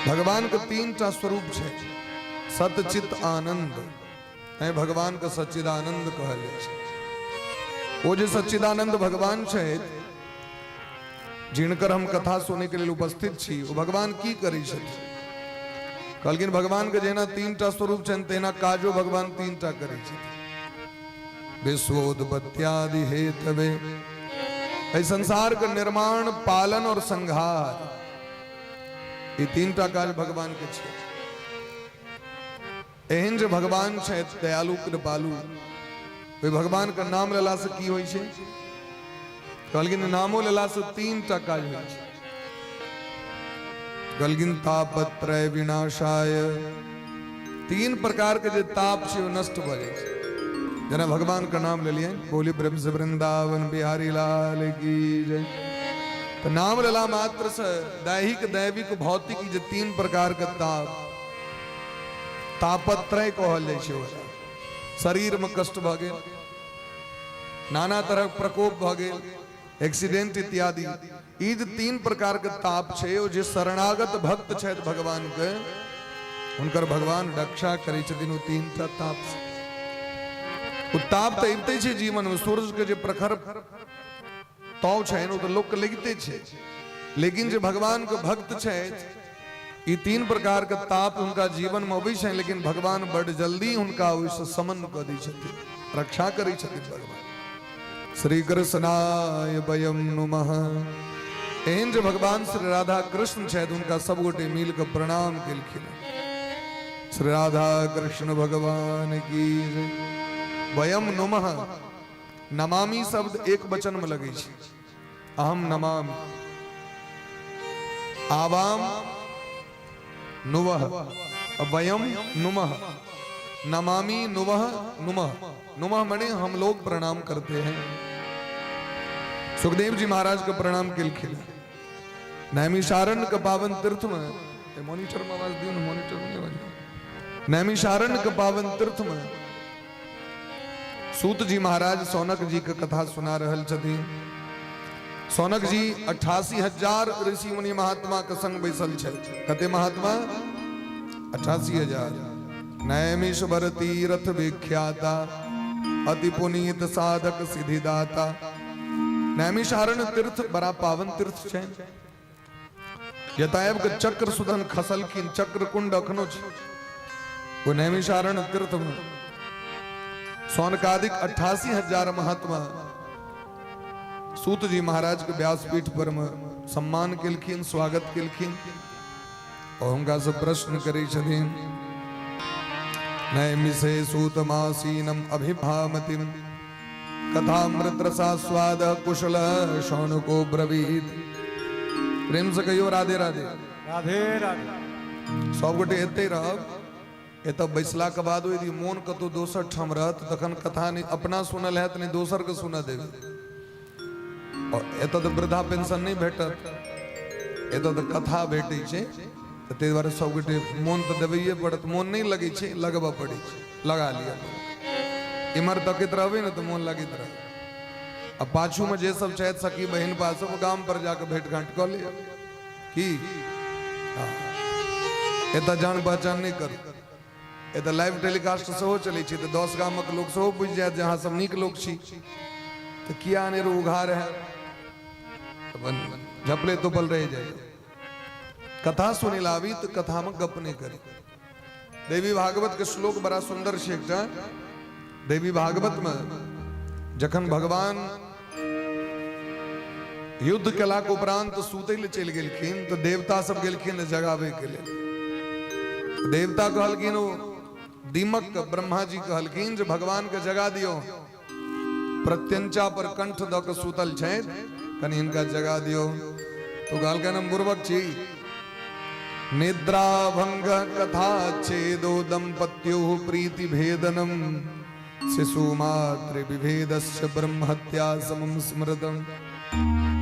भगवान के तीन टा स्वरूप छै, सतचित आनंद। तैं भगवान के सच्चिदानंद कहल जाइ छै। ओ जे सच्चिदानंद भगवान छथि, जिनकर हम कथा सुनै के लेल उपस्थित छी, ओ भगवान की करै छथिन? कहलखिन भगवान के जेना तीन टा स्वरूप छनि, तेना काजो भगवान तीन टा करै छथिन। विश्वोत्पत्त्यादि हेतवे, एहि संसार के निर्माण, पालन और संहार, ई तीन टा काज भगवान के छै। एहन जे भगवान छथि दयालु कृपालु, ओहि भगवान के नाम लेला से की होइ छै? कहलखिन नामो लेला से तीन टा काज होइ छै। कहलखिन तापत्रय विनाशाय, तीन प्रकार के जे ताप छै ओ नष्ट भऽ जाइ छै। जेना भगवान के नाम लेलियै, बोली प्रेम से वृंदावन बिहारी लाल की जय। तऽ नाम लेला मात्र से दैहिक, दैविक, भौतिक जे तीन प्रकार के ताप, तापत्रय कहल जाइ छै ओकरा। शरीर में कष्ट भऽ गेल, नाना तरहक प्रकोप भऽ गेल, एक्सीडेंट इत्यादि, ई जे तीन प्रकार के ताप छै, ओ जे शरणागत भक्त छथि भगवान के, हुनकर भगवान रक्षा करै छथिन ओ तीन टा ताप से। ओ ताप तऽ अबिते छै जीवन में, सूर्य के जे प्रखर ताव छनि ओ तऽ लोक के लगिते छै, लेकिन जे भगवान के भक्त छथि, ई तीन प्रकार के ताप हुनका जीवन में अबै छनि, लेकिन भगवान बड जल्दी हुनका ओहिसँ समन कऽ दै छथिन, रक्षा करै छथिन भगवान। श्री कृष्णाय वयम नुमः। एहन जे भगवान श्री राधा कृष्ण छथि, हुनका सब गोटे मिल कऽ प्रणाम केलखिन। श्री राधा कृष्ण भगवान की जय। वयम नुमः, नमामि शब्द एक वचन में लगै छै, अहम नमामि, आवाम नुवह, वयम नुमः, नमामि नुवह नुमः, नुमः मने हम लोग प्रणाम करते हैं। सुखदेव जी महाराज के प्रणाम केलखिन नैमिषारण्य के पावन तीर्थ में। मॉनिटर में आवाज दियो ने, मॉनिटर में आवाज। नैमिषारण्य के पावन तीर्थ में सूत जी महाराज सौनक जी के कथा सुना रहल छथिन। सौनक जी 88,000 ऋषि मुनि महात्मा के संग बैसल छथि। कते महात्मा? 88,000। नैमिष वर तीर्थ विख्याता, अति पुनीत साधक सिद्धिदाता। नैमिषारण्य तीर्थ बड़ा पावन तीर्थ छै। जतायब के चक्र सुधन खसलखिन, चक्र कुंड अखनो छै ओ नैमिषारण्य तीर्थ में। सौनकादिक 88,000 महात्मा सूत जी महाराज के व्यासपीठ पर में सम्मान केलखिन, स्वागत केलखिन और हुनका से प्रश्न करै छथिन। नैमिषे सूतमासीनम अभिभामतिम कथामृत रसास्वाद कुशल शौनको ब्रवीत। प्रेम से कहियो राधे राधे। राधे राधे। सब गोटे एते रहब। एतऽ बैसला के बाद यदि मोन कतौ दोसर ठाम रहत तखन कथा नहि अपना सुनल हैत, नहि दोसर के सुनऽ देबै। और एतऽ तऽ वृद्धा पेंशन नहि भेटत, एतऽ तऽ कथा भेटै छै, तऽ ताहि दुआरे सब गोटे मोन तऽ देबैये पड़त। मोन नहि लगै छै, लगबऽ पड़ै छै, लगा लिअ। इम्हर तकैत रहबै ने तऽ मोन लगैत रहत। आ पाछूमे जे सब छथि सखी बहिनपा सब गाम पर जाकऽ भेंट घांट कऽ लिअ। की हँ, एतऽ जान पहचान नहि करू। एतऽ लाइव टेलीकास्ट सेहो चलै छै, तऽ 10 गामक लोक सेहो बुझि जायत जे अहाँ सब नीक लोक छी। तऽ किया अनेरो उघार है, अपन झपले तोपल रहि जाइए। कथा सुनै लए आबी तऽ कथामे गप नहि करी। देवी भागवत के श्लोक बड़ा सुंदर छै एकटा। देवी भागवत में जखन भगवान युद्ध केलाक उपरांत सुतै लए चलि गेलखिन तऽ देवता सब गेलखिन जगाबै के लेल। देवता कहलखिन, ओ दीमक के ब्रह्मा जी कहलखिन जे भगवान के जगा दियौ, प्रत्यंचा पर कंठ दऽ के सुतल छथि, कनि हिनका जगा दियौ। तो कहलखिन हम बुड़बक छी। निद्रा भंग कथा छेदो दंपत्यो प्रीति भेदनम शिशु मातृ विभेदस्य ब्रह्महत्या समम स्मृतम।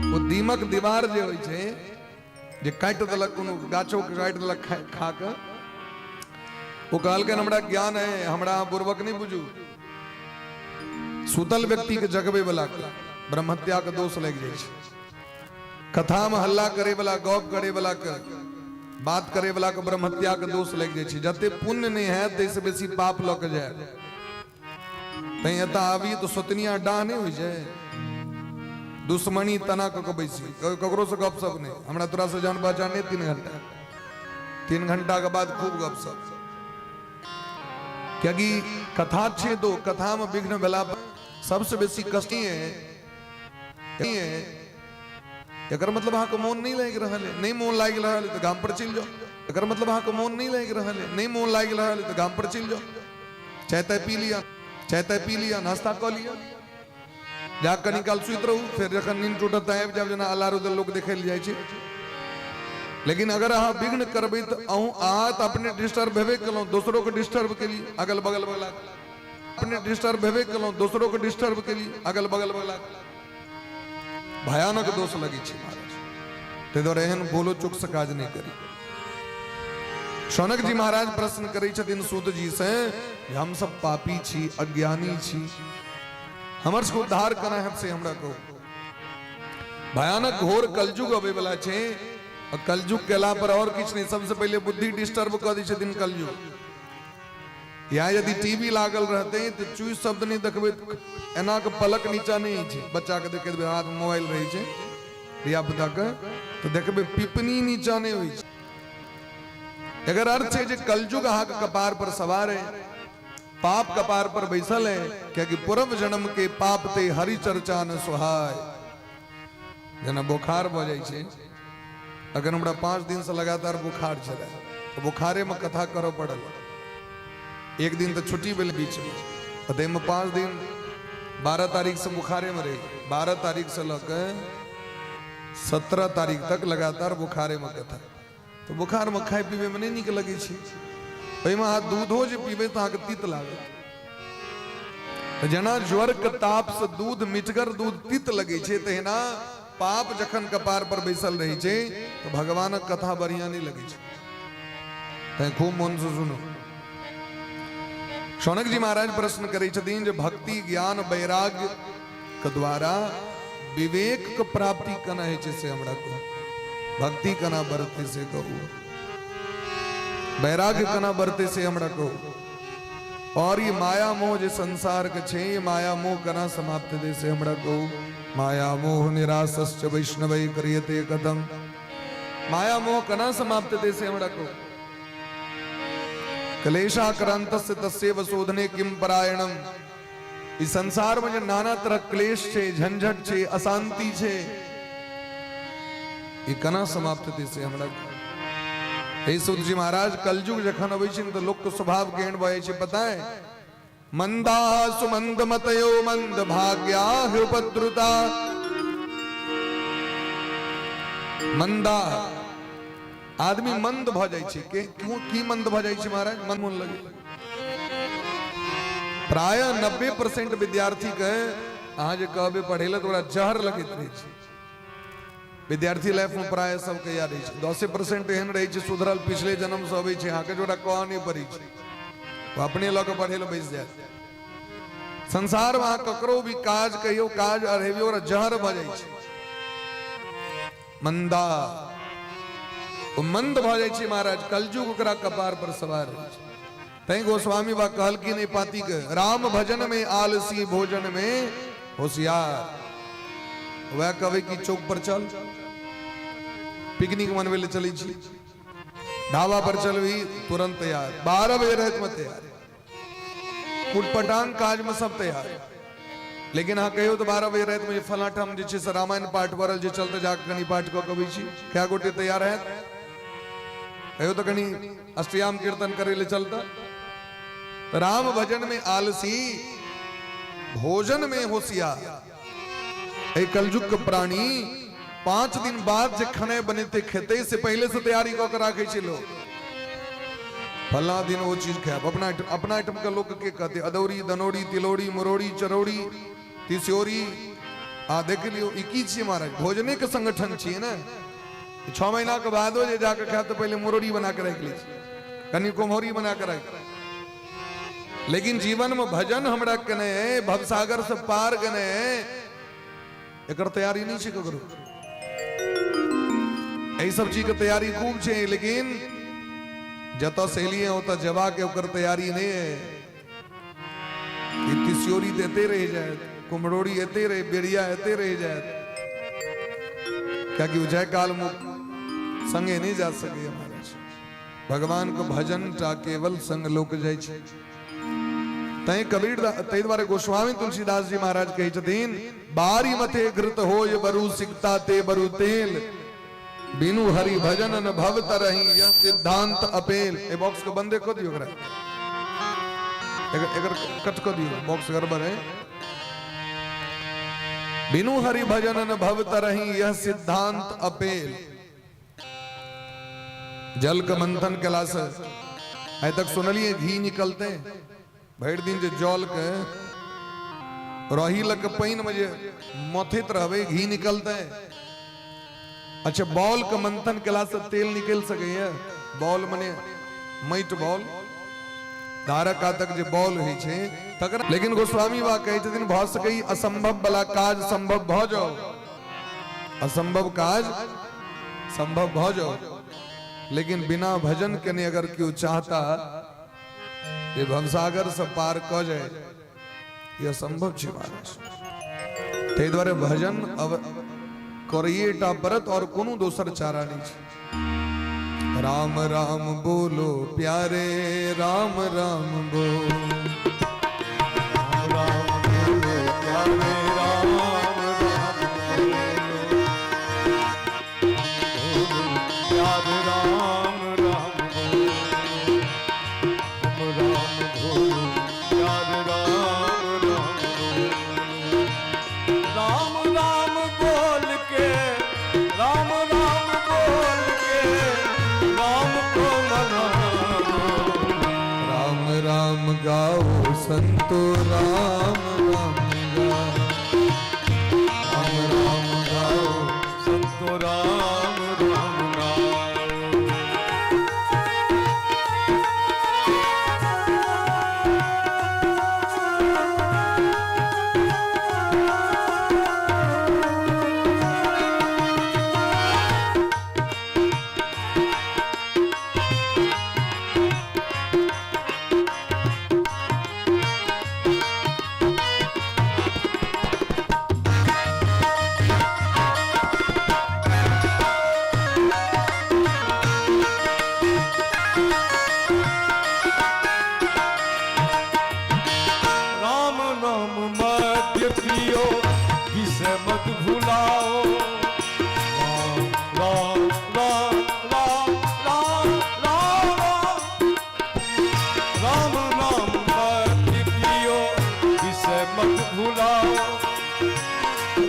ओ दीमक दीवार जे होइ छै जे काटि देलक, कोनो गाछो के काटि देलक खा के, ओ कहलकनि हमरा ज्ञान है, हमरा अहाँ बुड़बक नहि बुझू। सुतल व्यक्ति के जगबै वाला के ब्रह्महत्या के दोष लागि जाइ छै। कथा में हल्ला करे वाला, गप करे वाला के, बात करे वाला के ब्रह्महत्या के दोष लागि जाइ छै। जते पुण्य नहि हैत ताहिसँ बेसी पाप लऽ के जायत। तैं एतऽ आबी तऽ सोतनिया डाह नहि होइ छै, दुश्मनी तना कऽ के बैसी, ककरो से गपशप नहि, हमरा तोरा से जान पहचान नहि। 3 घंटा, 3 घंटा के बाद खूब गपशप। कियाकि कथा छै तो कथा में विघ्न भेला पर सबसे बेसी कष्ट है। एकर मतलब अहाँके मोन नहि लागि रहल है, नहि मोन लागि रहल है तऽ गाम पर चलि जाउ। एकर मतलब अहाँके मोन नहि लागि रहल है, नहि मोन लागि रहल है तऽ गाम पर चलि जाउ। चाय ताय पी लिअ, चाय ताय पी लिअ, नाश्ता कऽ लिअ, जा कनी काल सुति रहू, फेर जखन नींद टूटत तऽ आबि जायब, जेना अलार्म लोक देखै लए जाइ छै। लेकिन अगर अहाँ विघ्न करबै तऽ अहूँ अहाँ तऽ अपने डिस्टर्ब हेबे केलहुँ, दोसरोके डिस्टर्ब केलियै, अगल बगल वाला। अपने डिस्टर्ब हेबे केलहुँ, दोसरोके डिस्टर्ब केलियै, अगल बगल वाला। भयानक दोष लगै छै महाराज। ताहि दुआरे एहन बोलो चूक से काज नहि करी। शौनक जी महाराज प्रश्न करै छथिन सूत जी से, हम सब पापी छी, अज्ञानी छी, हमर सबके उद्धार केना हैत से हमरा कहू। भयानक घोर कलयुग अबै वाला छै, आ कलयुग केला पर और किछु नहि, सबसे पहिले बुद्धि डिस्टर्ब कऽ दै छथिन कलयुग। यहाँ यदि टीवी लागल रहते तऽ चूज शब्द नहि देखबै, एना के पलक नीचा नहि होइ छै। बच्चा के देखैत हाथ में मोबाइल रहै छै धिया पुता के, तऽ देखबै पिपनी नीचा नहि होइ छै। एकर अर्थ छै जे कलयुग अहाँके कपार पर सवार है, पाप कपार पर बैसल है, कियाकि पूर्व जन्म के पाप ते हरि चर्चा न सुहाय। जेना बोखार भऽ जाइ छै, अगर हमरा 5 दिन से लगातार बुखार छलै तऽ बुखारे में कथा करऽ पड़ल। एक दिन तऽ छुट्टी भेल बीच में, तऽ ताहिमे 5 दिन, 12 तारीख से बुखारे में रही, 12 तारीख से लऽ के 17 तारीख तक लगातार बुखारे में कथा। तऽ बुखार में खाय पीबै में नहि नीक लगै छै, ओहिमे अहाँ दूधो जे पीबै तऽ अहाँके तीत लागत। तऽ जेना ज्वर के ताप से दूध, मिठगर दूध तीत लगै छै, तहिना पाप जखन कपार पर बैसल रहै छै तऽ भगवानक कथा बढ़िया नहि लगै छै। तैं खूब मन से सुनू। शौनक जी महाराज प्रश्न करै छथिन जे भक्ति ज्ञान वैराग्य के द्वारा विवेक के प्राप्ति केना होइ छै से हमरा कहू, भक्ति केना बढ़तै से कहू, वैराग्य केना बढ़तै से हमरा कहू, और ई माया मोह जे संसार के छै, ई माया मोह केना समाप्त हेतै से हमरा कहू। माया मोह निराशश्च वैष्णवै क्रियते कथम। माया मोह केना समाप्त हेतै से हमरा कहू। क्लेशाक्रांतस्य तस्यैव शोधने किम परायणम। ई संसार में जे नाना तरह क्लेश छै, झंझट छै, अशांति छै, ई केना समाप्त हेतै से हमरा कहू। हे सूत जी महाराज, कलयुग जखन अबै छै तऽ लोक के स्वभाव केहन भऽ जाइ छै पता है? मंदा सुमंद मतयो मंद भाग्या उपद्रुता। मंदा आदमी मंद भऽ जाइ छै। के क्यों की मंद भऽ जाइ छै महाराज? मन मोन लगे। प्राय 90% विद्यार्थी के अहाँ जे कहबै पढ़ै लए तऽ ओकरा जहर लगैत रहै छै। विद्यार्थी लाइफ में प्राय सबके याद रहै छै। 10% एहन रहै छै सुधरल, पिछले जन्म से अबै छै, अहाँके जोड़ा कहऽ नहि पड़ै छै, ओ अपने लऽ कऽ पढ़ै लए बैस जायत। संसार में अहाँ ककरो भी काज कहियौ, काज अढ़ेबियौ, ओकरा जहर भऽ जाइ छै। मंदा, ओ मंद भऽ जाइ छै महाराज। कलयुग ओकरा कपार पर सवार होइ छै। तैं गोस्वामी बा कहलखिन एहि पाती के, राम भजन में आलसी भोजन में होशियार। वएह कहबै कि चौक पर चल, पिकनिक मनबै लए चलै छी, ढाबा पर चलबी तुरंत तैयार, 12 बजे राति में तैयार, उटपटांग काज में सब तैयार। लेकिन अहाँ कहियो तऽ 12 बजे राति में जे फलां ठाम जे छै से रामायण पाठ भऽ रहल छै, चलते जाके कनि पाठ कऽ के अबै छी, कए गोटे तैयार हैत? कहियो तऽ कनि अष्टयाम कीर्तन करै लए चलता। तऽ राम भजन में आलसी, भोजन में होशियार। एहि कलयुग के प्राणी 5 दिन बाद जे खने बनेते खेते से पहले से तैयारी कऽ के राखै छै लोग, फला दिन ओ चीज खायब। अपना अपना आइटम के लोग के कहते अदौरी, दनौरी, तिलौरी, मुरौरी, चरौरी, तिसियोरी। आ देख लियो ई की छियै महाराज, भोजने के संगठन छियै ने। 6 महीना के बादो जे जाके खायब तऽ पहिले मुरौरी बना के राखि लै छी, कनि कुम्हौरी बना के राखि। लेकिन जीवन में भजन हमरा केने है, भवसागर से पार केने है, एकर तैयारी नहीं छै ककरो। एहि सब चीज के तैयारी खूब छै, लेकिन जतऽ से एलियै ओतऽ जेबा के ओकर तैयारी नहीं है। ई तिसियोरी तऽ एते रहि जायत, कुम्हरौरी एते रहि, बेरिया एते रहि जायत, कियाकि ओ जाय काल में संगे नहीं जा सकैए महाराज। भगवान के भजन टा केवल संग लोक जाइ छै। तैं कबीर ताहि दुआरे गोस्वामी तुलसीदास जी महाराज कहै छथिन, बारी मथे घृत होय बरु सिकता ते बरु तेल, बिनु हरि भजन न भव तरही यह सिद्धांत अपेल। ए बॉक्स के बंदे कऽ दियौ, एकरा एकर एकर कट कऽ दियौ, बॉक्स गड़बड़ है। बिनु हरि भजन न भव तरही यह सिद्धांत अपेल। जल के मंथन केला से आइ तक सुनलिए घी निकलते, भरि दिन जे जल के रही लग के पानि में जे मथैत रहबै घी निकलते। अच्छा, बॉल के मंथन केला से तेल निकल सकैए? बॉल मने माटि बॉल, धारक कातक जे बॉल होइ छै तकर। लेकिन गोस्वामी बा कहै छथिन भऽ सकै असंभव वाला काज संभव भऽ जाओ, असंभव काज संभव भऽ जाओ, लेकिन बिना भजन केने अगर केओ चाहता जे भवसागर से पार कऽ जाए, ई असंभव छै महाराज। ताहि दुआरे भजन अब करैए टा पड़त और कोनो दोसर चारा नहीं छै। राम राम बोलो प्यारे, राम राम बोलो, राम राम बोलो प्यारे, राम राम बोलो, बोलो प्यारे, राम राम बोलो, हम राम बोलो प्यारे, राम राम बोलो, राम राम बोल के, राम राम बोल के राम को मनाओ, राम राम गाओ संतो, राम राम गाओ, राम राम गाओ संतो, राम राम गाओ। राम नाम मध्य पियो, विषय मत भुलाओ, राम राम राम राम राम राम, राम नाम मध्य पियो, विषय मत भुलाओ,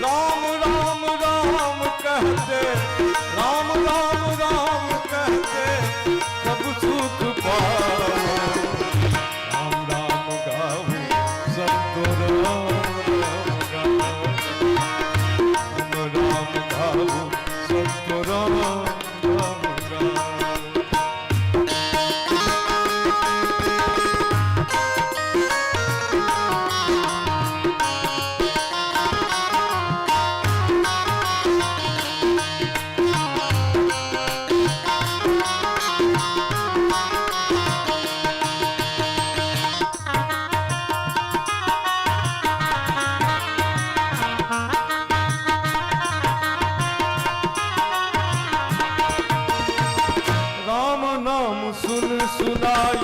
राम राम राम कहते, राम राम राम कहते सब सुख पाओ, राम राम गाओ संतो, राम राम गाओ, हम राम सुन सुनाई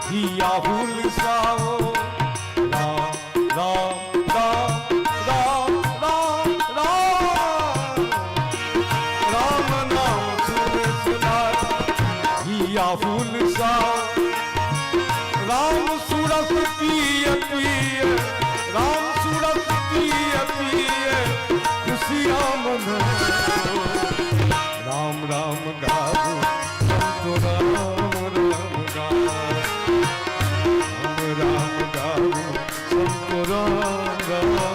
हिया हुलसाओ। राम राम राम राम राम राम, राम नाम सुन सुनाई हिया हुलसाओ। राम सुरस पिय पिय, राम सुरस पिय पिय खुशियाँ मनाओ। राम राम गाओ संतो राम राम गाओ, राम राम गाओ संतो राम राम गाओ।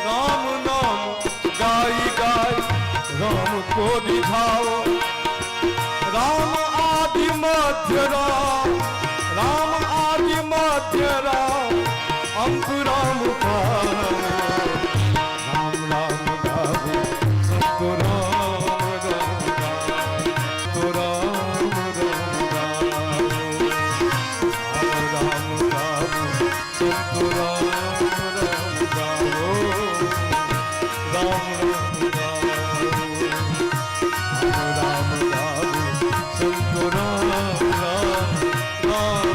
राम नाम गाई गाई राम को रिझाओ। राम आदि मध्य राम, राम आदि मध्य राम, अंत राम पाओ। राम राम गाओ संतो राम राम गाओ, तो राम राम गाओ, राम राम गाओ संतो राम राम गाओ, राम राम गाओ, राम राम गाओ संतो राम राम राम राम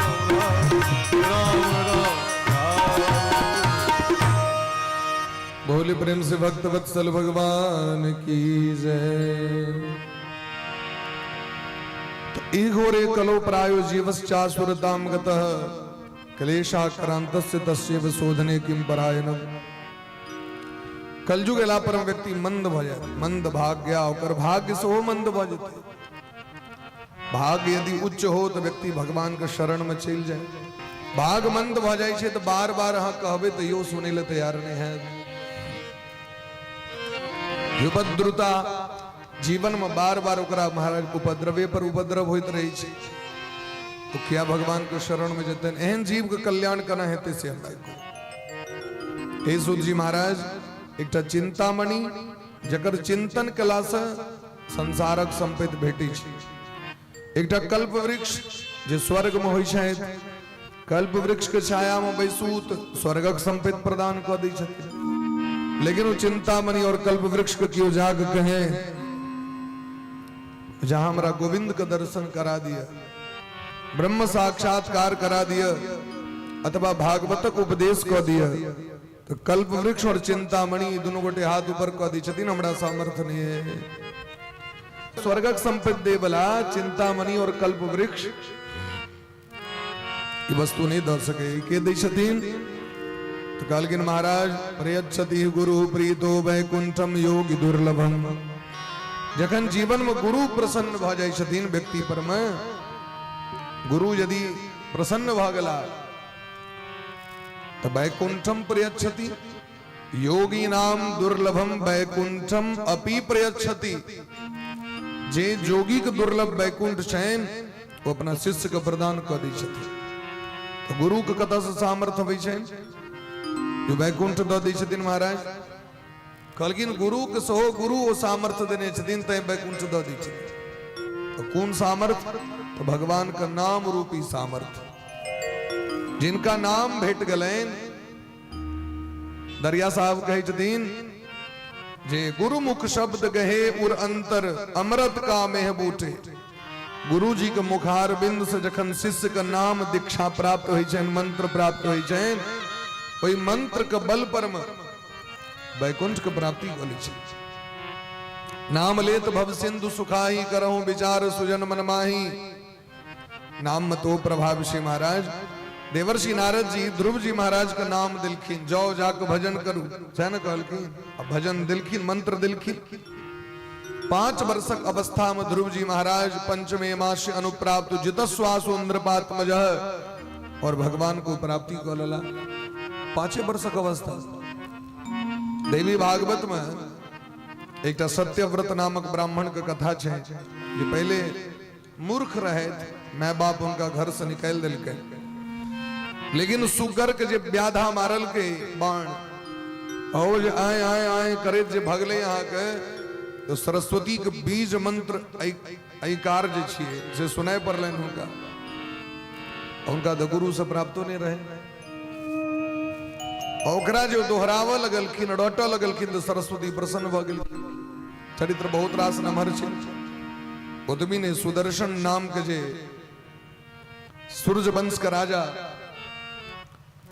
राम राम गाओ। बोले प्रेम से भक्त वत्सल भगवान की जय। तो इघोरे कलो प्रायो जीवश्चासुरताम गतः क्लेशाक्रांतस्य तस्यैव शोधने किम परायणम। कलयुग एला पर व्यक्ति मंद भऽ जायत, मंद भाग्या, ओकर भाग्य सेहो मंद भऽ जेतै। भाग्य यदि उच्च हो तऽ व्यक्ति भगवान के शरण में चलि जाय। भाग मंद भऽ जाइ छै तऽ बार बार अहाँ कहबै तैयो सुनै लए तैयार नहि हैत। उपद्रुता जीवन में बार बार ओकरा महाराज उपद्रवे पर उपद्रव होइत रहै छै, तो किया भगवान के शरण में जेतनि? एहन जीव के कल्याण केना हेतै से हमरा कहू। हे सुत जी महाराज, एकटा चिंतामणि जकर चिंतन कयलासँ संसारक संपत्ति भेटै छै, एकटा कल्प वृक्ष जे स्वर्ग में होइ छथि, कल्प वृक्ष के छाया में बैसू तऽ स्वर्गक संपत्ति प्रदान कऽ दै छथिन। लेकिन ओ चिंतामणि और कल्प वृक्ष के केओ जाग कहे जहां हमरा गोविंद के दर्शन करा दिया, ब्रह्म साक्षात्कार करा दिया अथवा भागवतक उपदेश कऽ दिया, तऽ कल्प वृक्ष और चिंतामणि दुनू गोटे हाथ ऊपर कऽ दै छथिन, हमरा सामर्थ्य नहि है। स्वर्गक संपत्ति दे वाला चिंतामणि और कल्प वृक्ष ई वस्तु नहीं दऽ सके, के दै छथिन? तऽ कहलखिन महाराज प्रयच्छति गुरु प्रीतो वैकुंठम योगी दुर्लभम। जखन जीवन में गुरु प्रसन्न भऽ जाइ छथिन व्यक्ति पर में, गुरु यदि प्रसन्न भऽ गेला तऽ वैकुंठम प्रयच्छति, योगी नाम दुर्लभम वैकुंठम अपि प्रयच्छति। जे जोगी के दुर्लभ वैकुंठ छनि ओ अपना शिष्य के प्रदान कऽ दै छथिन। तऽ गुरु के कतऽसँ सामर्थ्य होइ छनि जो वैकुंठ दऽ दै छथिन? महाराज कहलखिन गुरु के सेहो गुरु ओ सामर्थ्य देने छथिन, तैं वैकुंठ दऽ दै छथिन। तऽ कोन सामर्थ्य? तऽ भगवान के नाम रूपी सामर्थ्य। जिनका नाम भेट गेलनि, दरिया साहब कहै छथिन जे गुरुमुख शब्द गहे उर अंतर अमृत का मेह बूटे। गुरु जी के मुखार बिंद से जखन शिष्य के नाम दीक्षा प्राप्त होइ छनि, मंत्र प्राप्त होइ छनि, ओहि मंत्र के बल पर में वैकुंठ के प्राप्ति कऽ लै छै। नाम लेत भव सिंधु सुखाही करहु विचार सुजन मन माही। नाम में तो प्रभाव छै महाराज। देवर्षि नारद जी ध्रुव जी महाराज के नाम दिलखिन, जाओ जाके भजन करू, सएह ने कहलखिन। आ भजन दिलखिन, मंत्र दिलखिन। 5 वर्षक अवस्था में ध्रुव जी महाराज पंचमे मास अनुप्राप्त जितस्वासु नृपात्मज और भगवान को प्राप्ति कऽ लेला 5 वर्षक अवस्था। देवी भागवत में एकटा सत्यव्रत नामक ब्राह्मण के कथा छै जे पहले मूर्ख रहे, my बाप उनका घर से निकालि देलकै। लेकिन सुगर के जे व्याधा मारल के बाण और जे आए आए आए करैत जे भगले अहाँके, तऽ सरस्वती के बीज मंत्र ऐकार जे छियै से सुनाय पड़लनि हुनका। हुनका तऽ गुरु से प्राप्तो नहि रहे। ओकरा जे दोहराबऽ लगलखिन, रटऽ लगलखिन, तऽ सरस्वती प्रसन्न भऽ गेलखिन। चरित्र बहुत रास नमहर छै। ओतबी नहि, सुदर्शन नाम के जे सूर्य वंश के राजा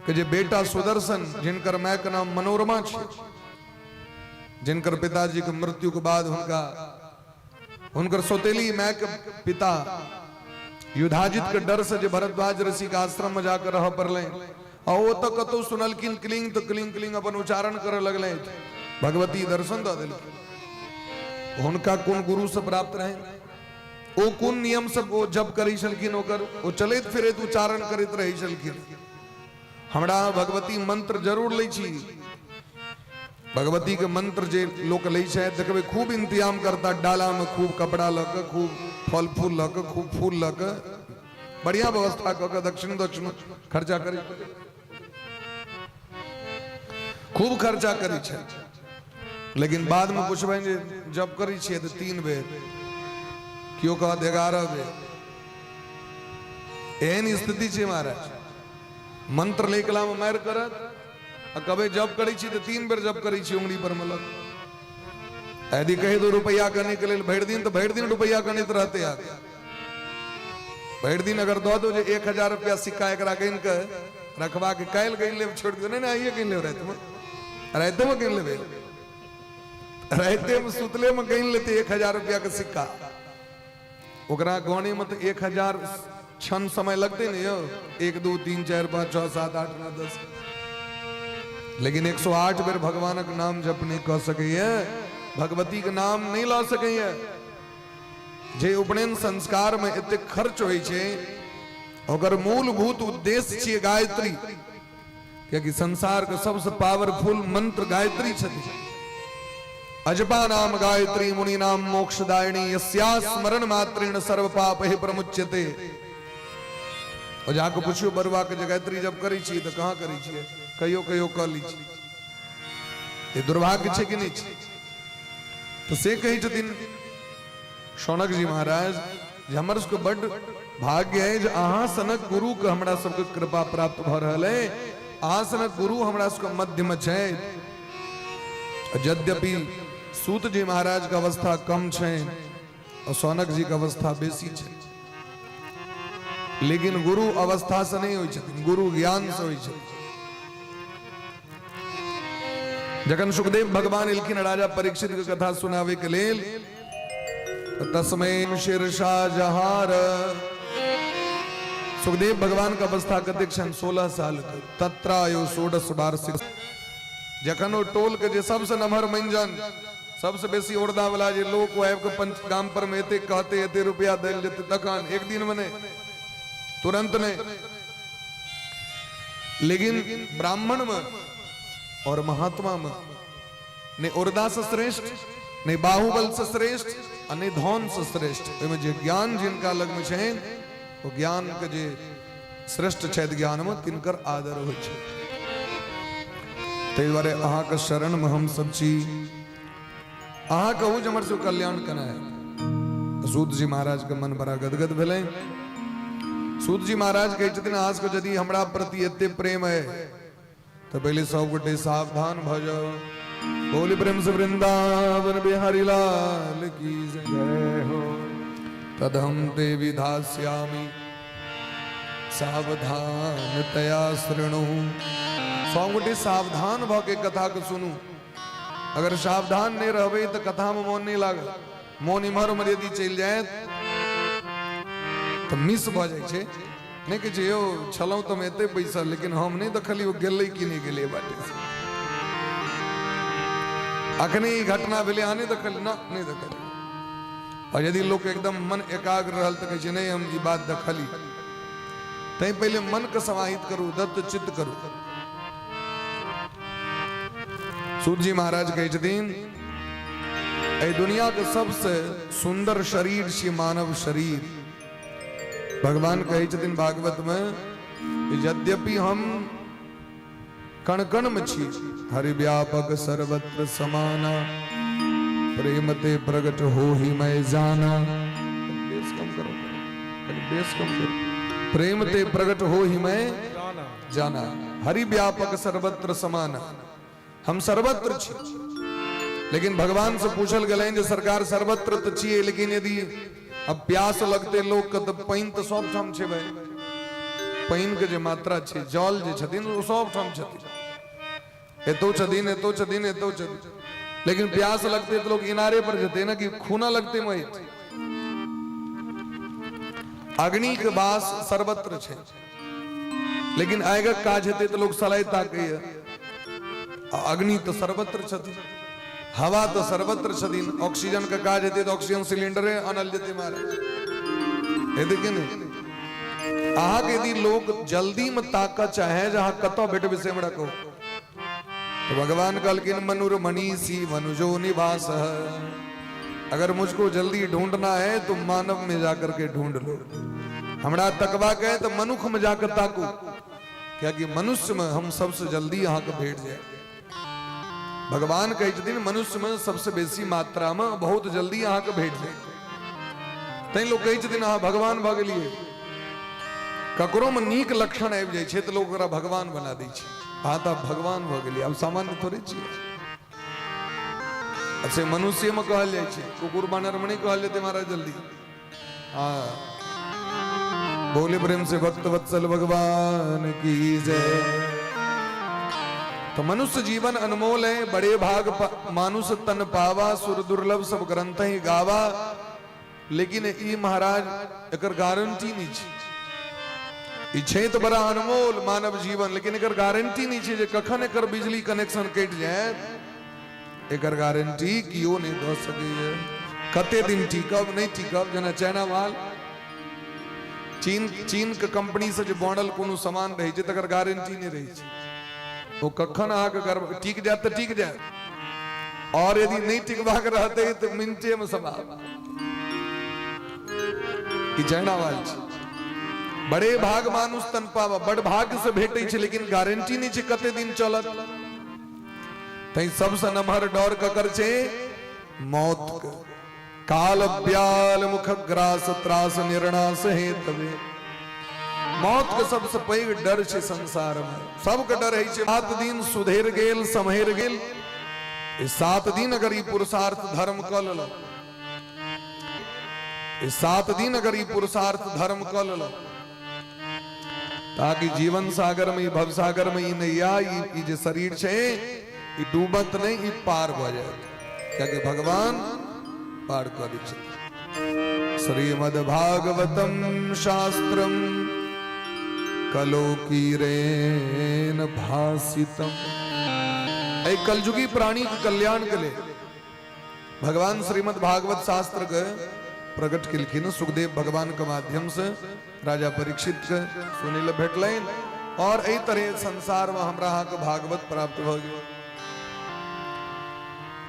के जे बेटा सुदर्शन, जिनकर माय के नाम मनोरमा छै, जिनकर पिताजी के मृत्यु के बाद हुनका हुनकर सौतेली माय के पिता युधाजित के डर से जे भरद्वाज ऋषि के आश्रम में जाकर रह पड़ले, आ ओ तऽ कतौ सुनलखिन क्लिंग, तऽ क्लिंग क्लिंग अपन उच्चारण करऽ लगले, भगवती दर्शन दऽ देलखिन। हुनका कोन गुरु से प्राप्त रहे, ओ कोन नियम से ओ जप करै छलखिन, ओकर ओ चलैत फिरैत उच्चारण करैत रहै छलखिन। हमरा भगवती मंत्र जरूर लै छी। भगवती के मंत्र जे लोक लै छथि, देखबै खूब इंतजाम करता, डाला में खूब कपड़ा लऽ कऽ, खूब फल फूल लऽ कऽ, खूब फूल लऽ कऽ, बढ़िया व्यवस्था कऽ कऽ दक्षिण दक्षिण खर्चा करै, खूब खर्चा करै छथि। लेकिन बाद में पुछबनि जे जप करै छियै तऽ 3 बेर, केओ कहत 11 बेर। एहन स्थिति छै महाराज। मंत्र लै कला में मारि करत आ कबे जप करै छी तऽ 3 बेर जप करै छी उंगली पर मलक। यदि कहि दो रुपया गणे के लेल भरि दिन, तऽ भरि दिन रुपया गणित रहते। आब भरि दिन अगर दऽ दो जे 1000 रुपया सिक्का एकरा गिन के रखबा के काल्हि गिन लेब, छोड़ि दियौ। नहि नहि, आइए गिन लेब, रातिमे रातिमे गिन लेबै, रातिमे सुतले में गिन लेते 1000 रुपया के सिक्का। ओकरा गणे में तऽ 1000 क्षण समय लगते ने यौ, 1 2 3 4 5 6 7 8 9 10। लेकिन 108 बेर भगवानक नाम जप नहि कऽ सकैए, भगवती के नाम नहि लऽ सकैए। जे उपनयन संस्कार में एतेक खर्च होइ छै, ओकर मूलभूत उद्देश्य छियै गायत्री, कियाकि संसार के सबसे पावरफुल मंत्र गायत्री छथि। अजपा नाम गायत्री मुनि नाम मोक्षदायिनी यस्या स्मरण मात्रेण सर्व पाप ही प्रमुच्यते। और जाके पुछियो बरुआ के जे गायत्री जब करै छी तऽ कहाँ करै छियै, कहियो कहियो कऽ लै छी। ई दुर्भाग्य छै कि नहि छै? तऽ से कहै छथिन शौनक जी महाराज जे हमर सबके बड्ड भाग्य है जे अहाँ सनक गुरु के हमरा सबके कृपा प्राप्त भऽ रहल है, अहाँ सनक गुरु हमरा सबके मध्य में छै। यद्यपि सूत जी महाराज के अवस्था कम छै और शौनक जी के अवस्था बेसी छै, लेकिन गुरु अवस्था से नहीं होइ छथिन, गुरु ज्ञान से होइ छथिन। जखन सुखदेव भगवान एलखिन राजा परीक्षित के कथा सुनावे के लेल, तस्मै शीर्षा जहार। सुखदेव भगवान के अवस्था कतेक छनि? 16 साल के। तत्रायो षोडश वार्षिक। जखन ओ टोल के जे सबसे नमहर मंजन, सबसे बेसी औरदा वाला जे लोक, ओ आबि के पंच गाम पर में एते कहते एते रुपया देल जेते, तखन एक दिन में नहीं, तुरंत नहीं। लेकिन ब्राह्मण में और महात्मा में ने उर्दा से श्रेष्ठ, ने बाहुबल से श्रेष्ठ आ ने धन से श्रेष्ठ, ओहिमे जे ज्ञान जिनका लग में छनि, ओ ज्ञान के जे श्रेष्ठ छथि ज्ञान में, तिनकर आदर होइ छै। ताहि दुआरे अहाँके शरण में हम सब छी। अहाँ कहू जे हमर सब कल्याण केना हैत। सूत जी महाराज के मन बड़ा गदगद भेलै। सूत जी महाराज कहै छथिन, अहाँ सबके यदि हमरा प्रति एते प्रेम है तऽ पहिले सब गोटे सावधान भऽ जाउ। बोली प्रेम से वृंदावन बिहारी लाल की जय हो। तदहम ते विधास्यामि सावधान तया शृणु। सब गोटे सावधान भऽ के कथा के सुनू। अगर सावधान नहीं रहबै तऽ कथा में मोन नहीं लागत। मोन इम्हर उम्हर यदि चलि जायत तऽ मिस भऽ जाइ छै। नहि कहै छै यौ छलहुँ तऽ हम एते बैसल, लेकिन हम नहि देखलियै ओ गेलै कि नहि गेलै बाटे से। अखने ई घटना भेलै, अहाँ नहि देखलियै ना? नहि देखलियै। और यदि लोक एकदम मन एकाग्र रहल तऽ कहै छै नहि, हम ई बात देखली। तैं पहिले मन के समाहित करू, दत्त चित्त करू। सूत जी महाराज कहै छथिन, एहि दुनिया के सबसे सुंदर शरीर छी मानव शरीर। भगवान कहै छथिन भागवत में, यद्यपि हम कण कण में छी, हरि व्यापक सर्वत्र समाना, प्रेम ते प्रगट हो ही मैं जाना। बेस कम करो, बेस कम करो। प्रेम ते प्रगट हो ही मैं जाना, हरि व्यापक सर्वत्र समाना। हम सर्वत्र छी, लेकिन भगवान से पूछल गेलनि जे सरकार सर्वत्र तऽ छियै, लेकिन यदि अब प्यास लगते लोक के तऽ पानि तऽ सब ठाम छै भाई। पानि के जे मात्रा छै, जल जे छथिन ओ सब ठाम छथिन, एतो छथिन, एतो छथिन, एतो छथिन, लेकिन प्यास लगते तऽ लोक इनारे पर जेतै ने कि खूना लगते माटि। अग्नि के वास सर्वत्र छै, लेकिन आगिक काज हेतै तऽ लोक सलाइ ताकैया। अग्नि तऽ सर्वत्र छथिन, हवा तऽ सर्वत्र छथिन, ऑक्सीजन के काज हेतै तऽ ऑक्सीजन सिलेंडरे आनल जेतै महाराज, हेतै कि नहि? अहाँके यदि लोक जल्दी में ताकऽ चाहे जे अहाँ कतऽ भेटबै से हमरा कहू, तो भगवान कहलखिन मनुर मनीषी मनुजो निवास है। अगर मुझको जल्दी ढूंढना है तो मानव में जाकर के ढूंढ लो। हमरा तकबा के है तो मनुख में जाकर ताकू, कियाकि मनुष्य में हम सबसे जल्दी अहाँ के भेट जाए। भगवान कहै छथिन मनुष्य में सबसे बेसी मात्रा में बहुत जल्दी अहाँ के भेट जाए। तैं लोग कहै छथिन अहाँ भगवान भऽ गेलियै। ककरो में नीक लक्षण आबि जाइ छै तऽ लोक ओकरा भगवान बना दै छै। अहाँ तऽ भगवान भऽ गेलियै, आब सामान्य थोड़े छियै। से मनुष्य में कहल जाइ छै, कुकुर बानर में नहीं कहल जेतै महाराज जल्दी। हाँ, बोले प्रेम से भक्त वत्सल भगवान की जय। तो मनुष्य जीवन अनमोल है, बड़े भाग मानुष तन पावा, सुर दुर्लभ सब ग्रंथ ही गावा। लेकिन ई महाराज एकर गारंटी नहीं छै। ई छै तऽ बड़ा अनमोल मानव जीवन, लेकिन एकर गारंटी नहीं छै जे कखन एकर बिजली कनेक्शन कटि जायत, एकर गारंटी कियो नहीं दऽ सकैए। कते दिन टिकब नहीं टिकब, जेना चाइना माल चीन चीन के कंपनी से जे बनल कोनो सामान रहै छै तकर गारंटी नहीं रहै छै। ओ कखन अहाँके गड़बड़ टिक जायत तऽ टिक जायत, और यदि नहीं टिकबाक रहतै तऽ मिनटे में समाप्त। ई चाइना माल छै। बड़े भाग मानुष तन पावा, बड़ भाग्य से भेटै छै, लेकिन गारंटी नहीं छै कते दिन चलत। तैं सबसे नमहर डर ककर छै? मौत के। काल ब्याल मुख ग्रास त्रास निर्णास हे तबे। मौत के सबसे पैघ डर छै संसार में, सबके डर है छै। 7 दिन सुधेर गेल, सम्हरि गेल, ई 7 दिन अगर ई पुरुषार्थ धर्म कऽ लेलक, ई 7 दिन अगर ई पुरुषार्थ धर्म कऽ लेलक, ताकि जीवन सागर में, ई भव सागर में ई नैया, ई जे शरीर छै ई डूबत नहीं, ई पार भऽ जायत, कियाकि भगवान पार कऽ दै छथिन। श्रीमद् भागवतम शास्त्रम कलोकीरेण भासितम। एहि कलयुगी प्राणी के कल्याण के लिए भगवान श्रीमद् भागवत शास्त्र के प्रकट केलखिन सुखदेव भगवान के माध्यम से राजा परीक्षित के सुनै लए भेटलनि, और एहि तरह संसार में हमरा अहाँके भागवत प्राप्त भऽ गेल।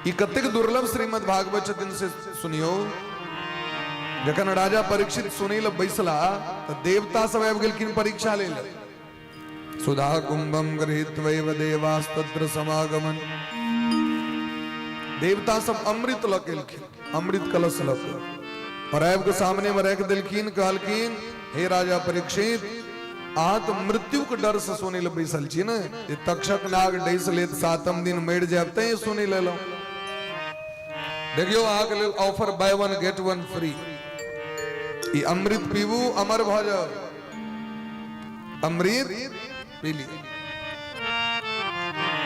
ई कतेक दुर्लभ श्रीमद् भागवत छथिन से सुनियौ। जखन राजा परीक्षित सुनै लए बैसला तऽ देवता सब आबि गेलखिन परीक्षा लै लए। सुधा कुंभम गृहीत्वैव देवास्तत्र समागमन। देवता सब अमृत लऽ के एलखिन, अमृत कलश लऽ के, और आबि के सामने में राखि देलखिन। कहलखिन हे राजा परीक्षित, अहाँ तऽ मृत्यु के डर से सुनै लए बैसल छी ने, जे तक्षक नाग डसि लेत, 7म दिन मरि जायब, तैं सुनै लेलहुँ। देखियौ अहाँके लेल offer, buy one get one free. ई अमृत पीबू, अमर भऽ जाउ। अमृत पी ली।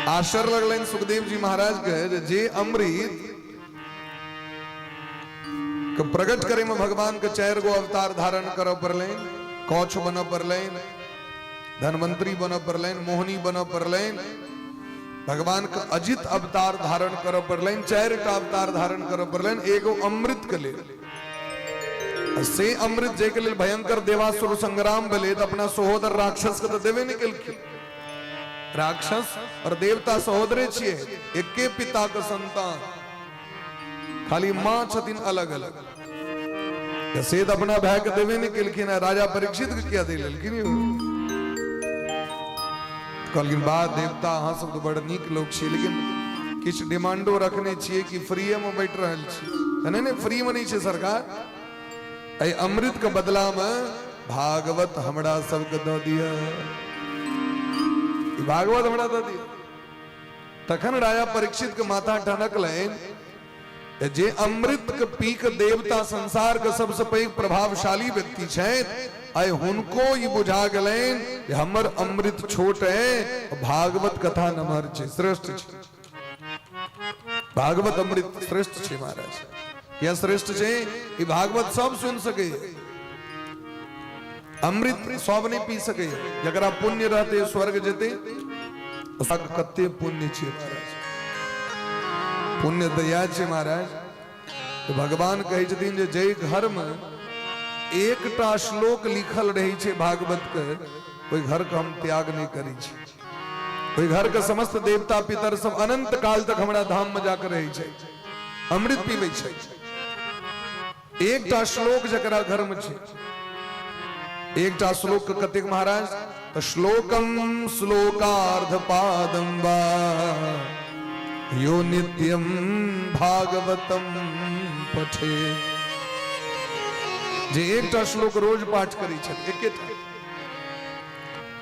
आश्चर्य लगलनि सुखदेव जी महाराज के जे अमृत के प्रकट करे में भगवान के 4 गो अवतार धारण करऽ पड़लनि, कौछ बनऽ पड़लनि, धनवंतरी बनऽ पड़लनि, मोहिनी बनऽ पड़लनि, भगवान के अजित अवतार धारण करऽ पड़लनि, 4 टा अवतार धारण करऽ पड़लनि एगो अमृत के लेल। से अमृत जे के लेल भयंकर देवासुर संग्राम भेलै तऽ अपना सहोदर राक्षस के तऽ देबे नहि केलखिन। राक्षस और देवता सहोदरे छियै, एके पिता के संतान, खाली माँ छथिन अलग अलग। से तऽ अपना भाय के देबे नहि केलखिन, राजा परीक्षित के किया दे लेलखिन? कहलखिन, वाह देवता, अहाँ सब तऽ बड़ नीक लोक छी, लेकिन किछु डिमांडो रखने छियै कि फ्रीए में बैठ रहल छी? तऽ नहि नहि, फ्री में नहि छै सरकार, एहि अमृत के बदला में भागवत हमरा सबके दऽ दिअ, ई भागवत हमरा दऽ दिअ। तखन राजा परीक्षित के माथा ठनकलनि जे अमृत के पी के देवता संसार के सबसे पैघ प्रभावशाली व्यक्ति छथि, आइ हुनको ई बुझा गेलनि जे हमर अमृत छोट है, भागवत कथा नमहर छै, श्रेष्ठ छै। भागवत अमृत श्रेष्ठ छै महाराज। किया श्रेष्ठ छै? ई भागवत सब सुन सके, अमृत सब नहीं पी सके। जकरा पुण्य रहते स्वर्ग जेते। कते पुण्य छै महाराज, पुण्य तऽ इएह छै महाराज। तऽ भगवान कहै छथिन जे जाहि घरमे एकटा श्लोक लिखल रहै छै भागवत के, ओहि घरके हम त्याग नहि करै छी। ओहि घरके समस्त देवता पितर सब अनंत काल तक हमरा धाम में जाकर रहै छै, अमृत पीबै छै। एकटा श्लोक जकरा घर में छै, एकटा श्लोक के कतेक महाराज? तऽ श्लोकम श्लोकार्ध पादम वा यो नित्यम भागवतम पठे। जे एकटा श्लोक रोज पाठ करै छथि, एकेटा,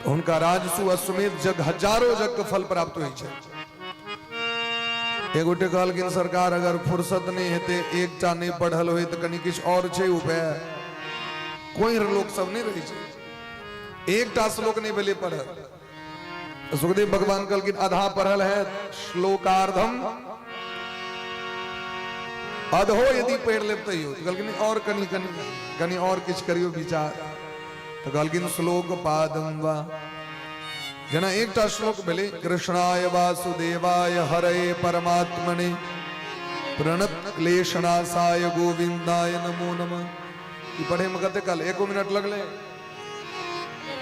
हुनका राजसु अश्वमेध जग हजारो जग के फल प्राप्त होइ छै। एक गोटे कहलखिन, सरकार, अगर फुर्सत नहि हेतै, एकटा नहि पढ़ल होय, तऽ कनि किछु आओर छै उपाय? कोई लोक सब नहि रहै छै, एकटा श्लोक नहि भेलै पढ़ल। सुखदेव भगवान कहलखिन, आधा पढ़ल है, श्लोकार्धम अधो यदि पढ़ि लेब तैयो। तऽ कहलखिन, आओर कनि कनि कनि आओर किछु करियौ विचार। तऽ कहलखिन, श्लोक पादम वा। जेना एकटा श्लोक भेलै, कृष्णाय वासुदेवाय हरे परमात्मने प्रणत क्लेशनाशाय गोविंदाय नमो नमः। ई पढ़े में कते काल, एको मिनट लगले?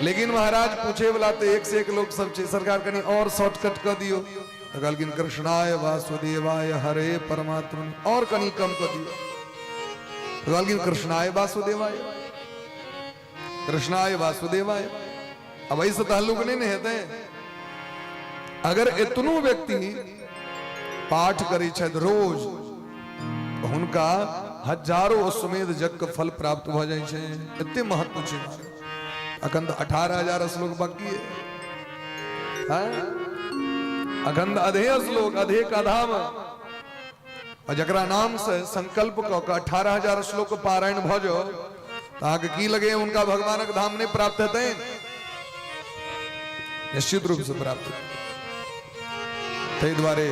लेकिन महाराज, पूछे वाला तो एक से एक लोग सब छै। सरकार, कनि और शॉर्टकट कऽ दियौ। तऽ कहलखिन, कृष्णाय वासुदेवाय हरे परमात्मने, और कनि कम कऽ दियौ। तऽ कहलखिन, कृष्णाय वासुदेवाय, कृष्णाय वासुदेवाय। अब एहिसँ तऽ हल्लुक नहि ने हेतै। अगर एतनो व्यक्ति पाठ करै छथि रोज, तऽ हुनका हजारो अश्वमेध यज्ञ के फल प्राप्त भऽ जाइ छै। एते महत्व छै। अखन तऽ 18,000 श्लोक बाकी है। अखन तऽ अधे श्लोक, अधे के आधामे, आ जकरा नाम से संकल्प कऽ के 18,000 श्लोक पारायण भऽ जाओ, तऽ अहाँके की लगे, हुनका भगवानक धाम नहि प्राप्त हेतै? निश्चित रूप से प्राप्त हेतै। ताहि दुआरे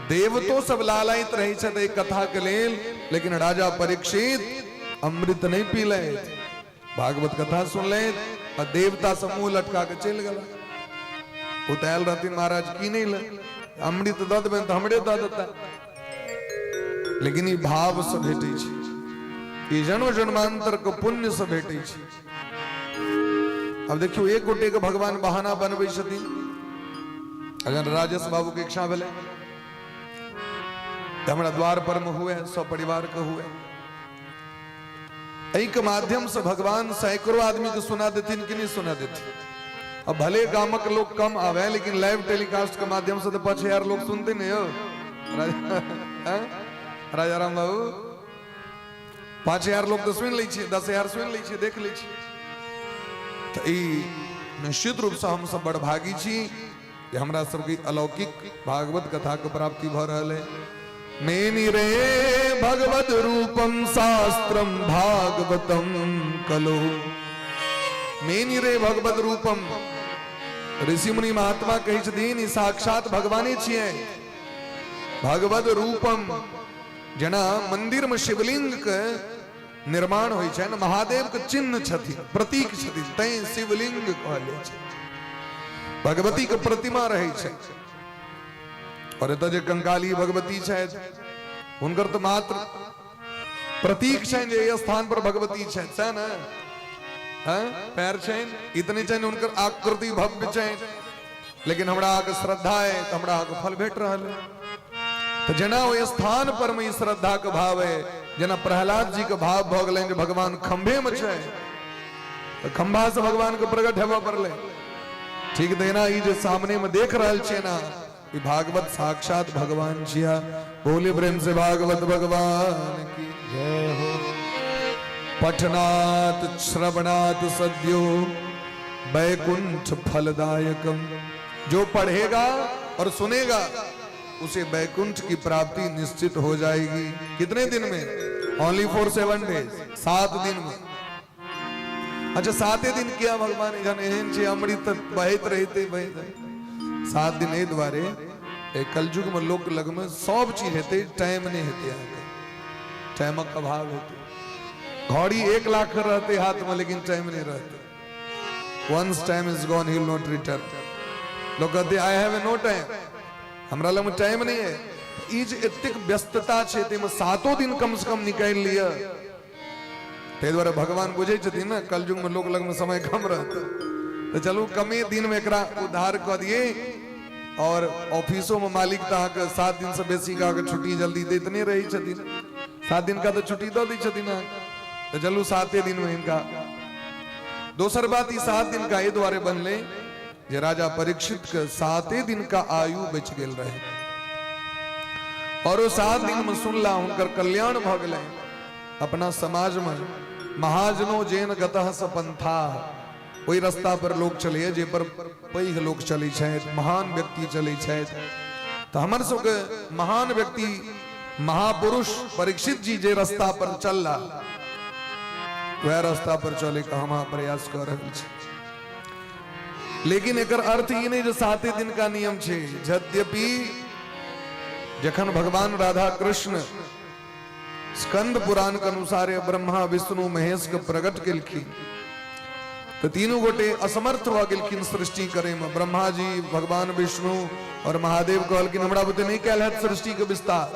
देवतो सब लालायित रहै छथि एहि कथा के लेल। लेकिन राजा परीक्षित अमृत नहि पीलथि, भागवत कथा सुनलथि आ देवता सब मुंह लटका के चलि गेला। ओ तऽ आयल रहथिन महाराज की नहि ले, अमृत दऽ देबनि तऽ हमरे दऽ देता। लेकिन ई भाव से भेटै छै, ई जन्म जन्मांतर के पुण्य से भेटै छै। अब देखियौ, एक गोटे के भगवान बहाना बनबै छथिन। अगर राजेश बाबू के इच्छा भेलै तऽ हमरा द्वार पर में हुए, सब परिवार के हुए, एहि के माध्यम से भगवान सैकड़ों आदमी के सुना देथिन कि नहीं सुना देथिन? अब भले गामक लोग कम आवे, लेकिन लाइव टेलीकास्ट के माध्यम से तो 5,000 लोग सुनते नहीं हो। राजा राम बाबू, 5,000 लोग तो सुन लै छै, 10,000 सुन लै छै, देख लै छै। तऽ ई निश्चित रूप से हम सब बड़भागी छी जे हमरा सबके अलौकिक भागवत कथा के प्राप्ति भऽ रहल है। मेनी रे भगवत रूपम शास्त्रम भागवतम कलो। मेनी रे भगवत रूपम, ऋषि मुनि महात्मा कहै छथिन, ई साक्षात भगवाने छियै। भगवत रूपम, जेना मंदिर में शिवलिंग के निर्माण होइ छै ने, महादेव के चिन्ह छथिन, प्रतीक छथिन, तैं शिवलिंग कहल जाइ छै। भगवती के प्रतिमा रहै छै। और एतऽ जे कंकाली भगवती छथि, हुनकर तऽ मात्र प्रतीक छनि जे एहि स्थान पर भगवती छथि, सएह ने? हँ, पैर छनि, इतने छनि, हुनकर आकृति भव्य छनि। लेकिन हमरा अहाँके श्रद्धा है तऽ हमरा अहाँके फल भेट रहल है। तऽ जेना ओहि स्थान पर मे ई श्रद्धा के भाव है, जेना प्रहलाद जी के भाव भऽ गेलनि जे भगवान खंभे में छै, तऽ खंभा से भगवान के प्रकट हेबऽ पड़लै। ठीक तहिना ई जे सामने में देख रहल छियै ना, ई भागवत साक्षात भगवान छिया। बोले प्रेम से भागवत भगवान की जय हो। पठनात् श्रवणात् सद्यो वैकुंठ फलदायकम। जो पढ़ेगा और सुनेगा उसे वैकुंठ की प्राप्ति निश्चित हो जाएगी। कितने दिन में? ओनली फॉर 7 डेज, 7 दिन में। अच्छा, 7 दिन किया भगवान जहन एहन छै अमृत बहैत रहते बहैत 7 दिन। एहि दुआरे कलयुग में लोक लग में सब चीज हेतै, टाइम नहीं हेतै, अहाँके टाइमक अभाव हेतै। घड़ी 1 लाख रहते हाथ में लेकिन टाइम नहीं रहते। Once time is gone, he will not return. लोग कहते I have no time, हमरा लग में टाइम नहीं है। ई जे एतेक व्यस्तता छै ताहिमे 7 दिन कम से कम निकालि लिअ। ताहि दुआरे भगवान बुझै छथिन ने कलयुग में लोक लग में समय कम रहतै, तऽ चलू कमे दिन में एकरा उद्धार कऽ दियै। और ऑफिसो में मालिक तऽ अहाँके 7 दिन से बेसी के अहाँके छुट्टी जल्दी दैत नहि रहै छथिन, 7 दिन का तऽ छुट्टी दऽ दै छथिन अहाँके, तऽ चलू 7 दिन में हिनका। दोसर बात, ई 7 दिन का एहि दुआरे बनलै जे राजा परीक्षित के 7 दिन का आयु बचि गेल रहे और ओ 7 दिन में सुनला हुनकर कल्याण भऽ गेलै। अपना समाज में महाजनो जेन गतः स पंथा, ओहि रास्ता पर लोक चलैए जे पर पैघ लोक चलै छथि, महान व्यक्ति चलै छथि। तऽ हमर सबके महान व्यक्ति महापुरुष परीक्षित जी जे रास्ता पर चलला वएह रास्ता पर चले के हम प्रयास कऽ रहल छी। लेकिन एकर अर्थ ई नहि जे 7 दिन का नियम छै। यद्यपि जखन भगवान राधा कृष्ण स्कंद पुराण के अनुसार ब्रह्मा विष्णु महेश के प्रकट केलखिन तो तीनू गोटे असमर्थ भऽ गेलखिन सृष्टि करे में। ब्रह्मा जी, भगवान विष्णु और महादेव कहलखिन हमरा बुते नहीं कैल हैत सृष्टि के विस्तार।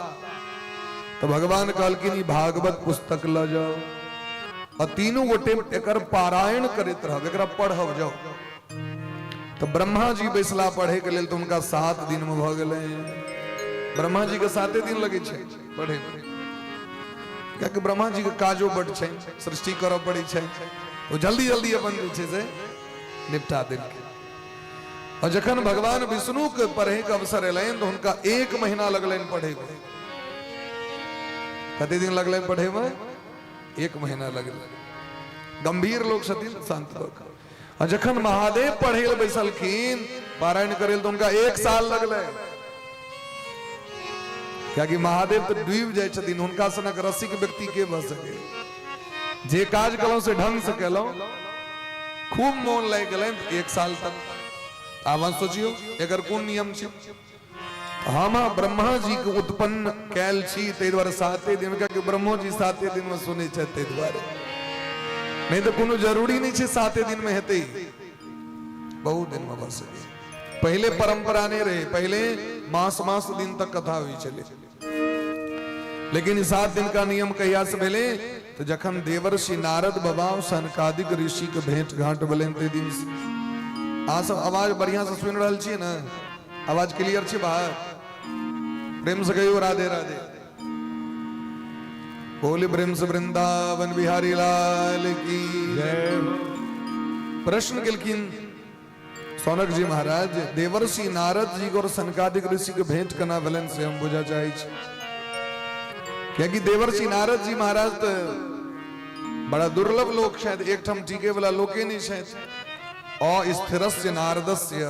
तो भगवान कहलखिन ई भागवत पुस्तक ल जाओ और तीनू गोटे एकर पारायण करैत रहब, एकरा पढ़ब जाओ। तो ब्रह्मा जी बैसला पढ़े के लेल तो उनका 7 दिन में भऽ गेलै। ब्रह्मा जी के 7 दिन लगै छै पढ़े में, कियाकि ब्रह्मा जी के काजो बड छै, सृष्टि करऽ पड़ै छै, ओ जल्दी जल्दी अपन जे छै से निपटा देलकै। और जखन भगवान विष्णु के पढ़े के अवसर एलनि तो हुनका 1 महीना लगलनि पढ़े में। कते दिन लगलनि पढ़े में? 1 महीना लगलनि। गंभीर लोग छथिन, शांत लोग। और जखन महादेव पढ़े लए बैसलखिन, पारायण करे तो उनका 1 साल लगलै, कियाकि महादेव तो डूबि जाइ छथिन, हुनका सनक रसिक व्यक्ति के भऽ सके। जे काज केलहुँ से ढंग से केलहुँ, खूब मोन लागि गेलनि 1 साल तक। आब अहाँ सोचियौ एकर कोन नियम छै। हम ब्रह्मा जी के उत्पन्न कैल छी ताहि दुआरे 7 दिन, कियाकि ब्रह्मो जी 7 दिन में सुनै छथि ताहि दुआरे, नहीं तो कोनो जरूरी नहीं छै 7 दिन में हेतै, बहुत दिन में भऽ सकै। पहिले परंपरा नहीं रहे, पहले मास मास दिन तक कथा हुई छलै, लेकिन 7 दिन का नियम कहिया से भेलै तो जखन देवर्षि नारद बाबा सनकादिक ऋषि के भेंट घाट भेलनि ताहि दिन से। अहाँ सब आवाज बढ़िया से सुनि रहल छियै ने? आवाज क्लियर छै बाहर? प्रेम से कहियो राधे राधे। बोले प्रेम से वृंदावन बिहारी लाल की जय हो। प्रश्न केलखिन सौनक जी महाराज, देवर्षि नारद जी और सनकादिक ऋषि के भेंट केना भेलनि से हम बुझा चाहै छी, कियाकि देवर्षि नारद जी महाराज तो बड़ा दुर्लभ लोक छथि, एकठाम टिके वाला लोके नहीं छथि। अस्थिरस्य नारदस्य,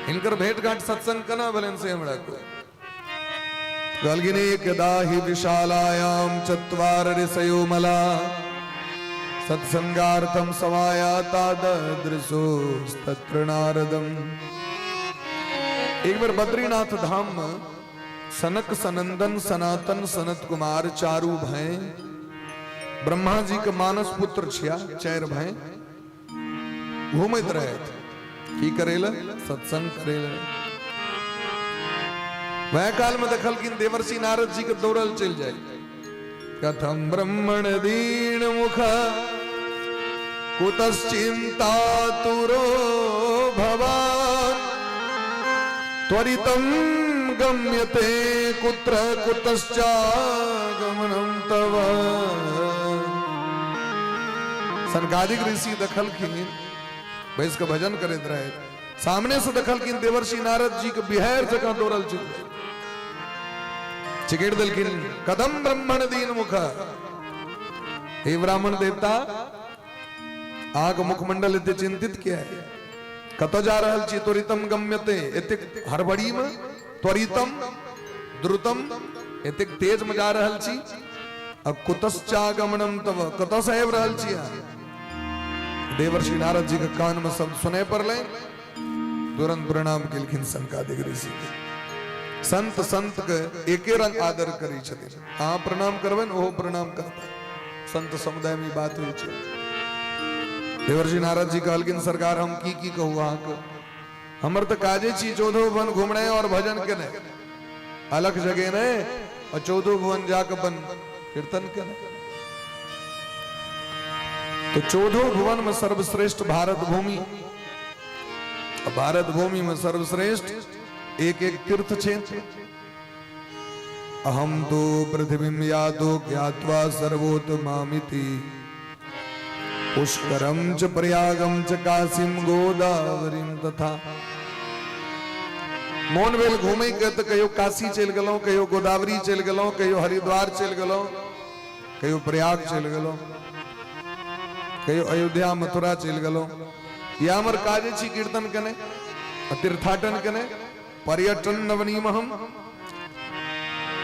हिनकर भेंट घाट सत्संग केना भेलनि से हमरा को कहलखिन एकदा हि विशालायाम चत्वार ऋषयो मला सत्संगार्थम समायाता ददृशोस्तत्र नारदम। एक बार बद्रीनाथ धाम में सनक सनंदन सनातन सनत कुमार चारू भाई ब्रह्मा जी के मानस पुत्र छिया, 4 भाई घूमैत रहे। की करेला? सत्संग करेला। वह काल में देखलखिन देवर्षि नारद जी के दौड़ल चलि जाय। कथम ब्रह्मण दीन मुख कुतश्चिंता तुरो भवान त्वरितं गम्यते कुत्र कुतश्चागमनं तव। सनकादिक ऋषि देखलखिन बैस कऽ भजन करैत रहै। सामने से देखलखिन देवर्षि नारद जी के बिहार जकाँ दौड़ल चलि गेल। चिकरि देलखिन, कदम ब्राह्मण दीन मुख, हे ब्राह्मण देवता, अहाँके मुखमंडल एते चिंतित किया है? कतऽ जा रहल छी? त्वरितम गम्यते, एतेक हड़बड़ी में, त्वरितम द्रुतम, एतेक तेज में जा रहल छी। आ कुतश्चागमनम तब, कतऽ से आबि रहल छी अहाँ? देवर्षि नारद जी के कान में शब्द सुनाइ पड़लै, तुरंत प्रणाम केलखिन सनकादिक ऋषि के। संत संत के एके रंग आदर करै छथिन। अहाँ प्रणाम करबै ने, ओहो प्रणाम करता। संत समुदाय में ई बात होइ छै। देवर्षि नारद जी कहलखिन, सरकार हम की की कहू अहाँके, हमर तऽ काजे छी चौदहो भुवन घुमनाइ और भजन केनाइ, अलग जगह नहि और चौदहो भुवन जाके अपन कीर्तन केनाइ। तो चौदहो भुवन में सर्वश्रेष्ठ भारत भूमि, भारत भूमि में सर्वश्रेष्ठ एक एक तीर्थ छे। अहम तो पृथ्वीं यातो ज्ञात्वा सर्वोत्तमामिति पुष्करं च प्रयागं च काशीं गोदावरीं तथा। मोन भेल घूमे के तऽ कहियो काशी चलि गेलहुँ, कहियो गोदावरी चलि गेलहुँ, कहियो हरिद्वार चलि गेलहुँ, कहियो प्रयाग चलि गेलहुँ, कहियो अयोध्या मथुरा चलि गेलहुँ। इएह हमर काज छी, कीर्तन केने, तीर्थाटन केने, पर्यटन नवनीमहम।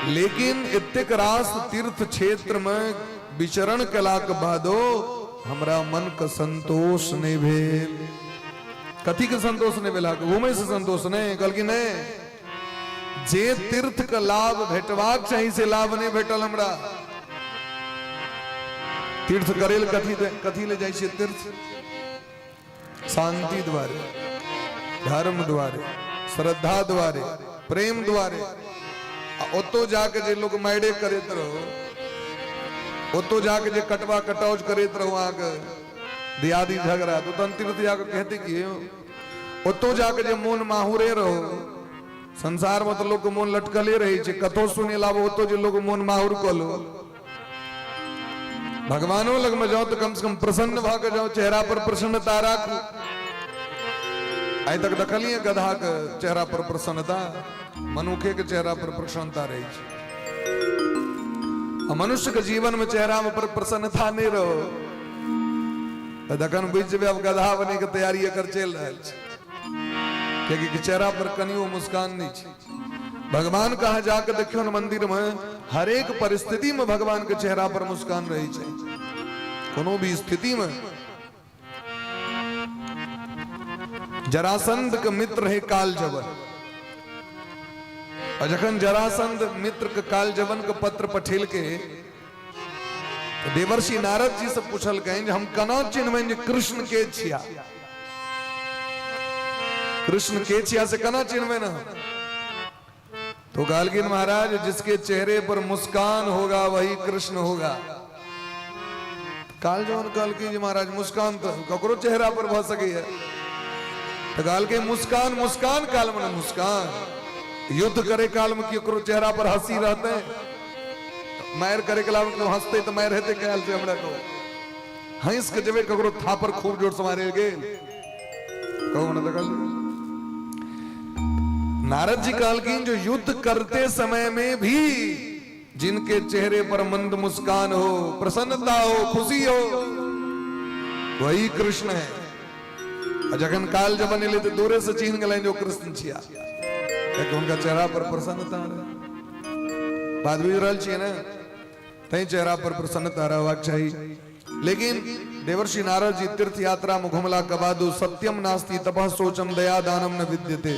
लेकिन एतेक रास तीर्थ क्षेत्र में विचरण केलाक बादो हमरा मन के संतोष नहीं भेल। कथी के संतोष नहीं भेल? घूमे से संतोष नहीं? कहलखिन नहीं, जे तीर्थ के लाभ भेटबाक चाही से लाभ नहीं भेटल हमरा। तीर्थ करे कथी कथी ले जाइ छियै तीर्थ? शांति द्वारे, धर्म द्वारे, श्रद्धा द्वारे, प्रेम द्वारे। आ ओतो जाके जे लोग मारे करैत रहो, ओतो जाके जे कटवा कटौज करैत रहो, अहाँके दियादी झगड़ा, तो तहन तीर्थ जाके कहते कि ओतो जाके जे मोन माहुरे रहो। संसार में तो लोग मोन लटकले रहे छै, कतो सुने लाबो ओतो जे लोग मोन माहुर कऽ लो। भगवानो लग में जाओ तो कम से कम प्रसन्न भऽ के जाओ, चेहरा पर प्रसन्नता राखू। आइ तक देखलियै गधा के चेहरा पर प्रसन्नता? मनुखे के चेहरा पर प्रसन्नता रहै छै। आ मनुष्य के जीवन में चेहरा में पर प्रसन्नता नहीं रहो तऽ जखन बुझि जेबै आब गधा बने के तैयारी एकर चलि रहल छै, कियाकि चेहरा पर कनियो मुस्कान नहीं छै। भगवान कहाँ जाके देखियो ने मंदिर में, हरेक परिस्थिति में भगवान के चेहरा पर मुस्कान रही छै, कोनो भी स्थिति में। जरासंध के मित्र है काल जवन, और जखन जरासंध मित्र के काल जवन के पत्र पठेल के देवर्षि नारद जी से पूछल जे हम केना चिन्हबनि जे कृष्ण के छिया, कृष्ण के छिया से केना चिन्हबनि हम? तो कहलखिन महाराज जिसके चेहरे पर मुस्कान होगा वही कृष्ण होगा। काल जवन कहलखिन जे महाराज मुस्कान तो ककरो चेहरा पर भऽ सकैया। तो कहलकै मुस्कान, मुस्कान काल में मुस्कान, युद्ध करे काल में केकरो चेहरा पर हंसी रहते? मारि करे काल में केओ हंसते तऽ मारि हेतै कैल से हमरा कहू। हंस के जेबै ककरो थापर खूब जोर से मारे गेल कहू ने? देखल नारद जी कहलखिन जो युद्ध करते समय में भी जिनके चेहरे पर मंद मुस्कान हो, प्रसन्नता हो, खुशी हो, वही कृष्ण है। आ जखन काल जब एलै तऽ दूरे से चिन्ह गेलनि जो कृष्ण छिया, कियाकि हुनका चेहरा पर प्रसन्नता रहै। बात बुझि रहल छियै ने? तैं चेहरा पर प्रसन्नता रहबाक चाही। लेकिन देवर्षि नारद जी तीर्थ यात्रा में घुमला के बाद सत्यम नास्ति तपः शौचम दया दानम न विद्यते।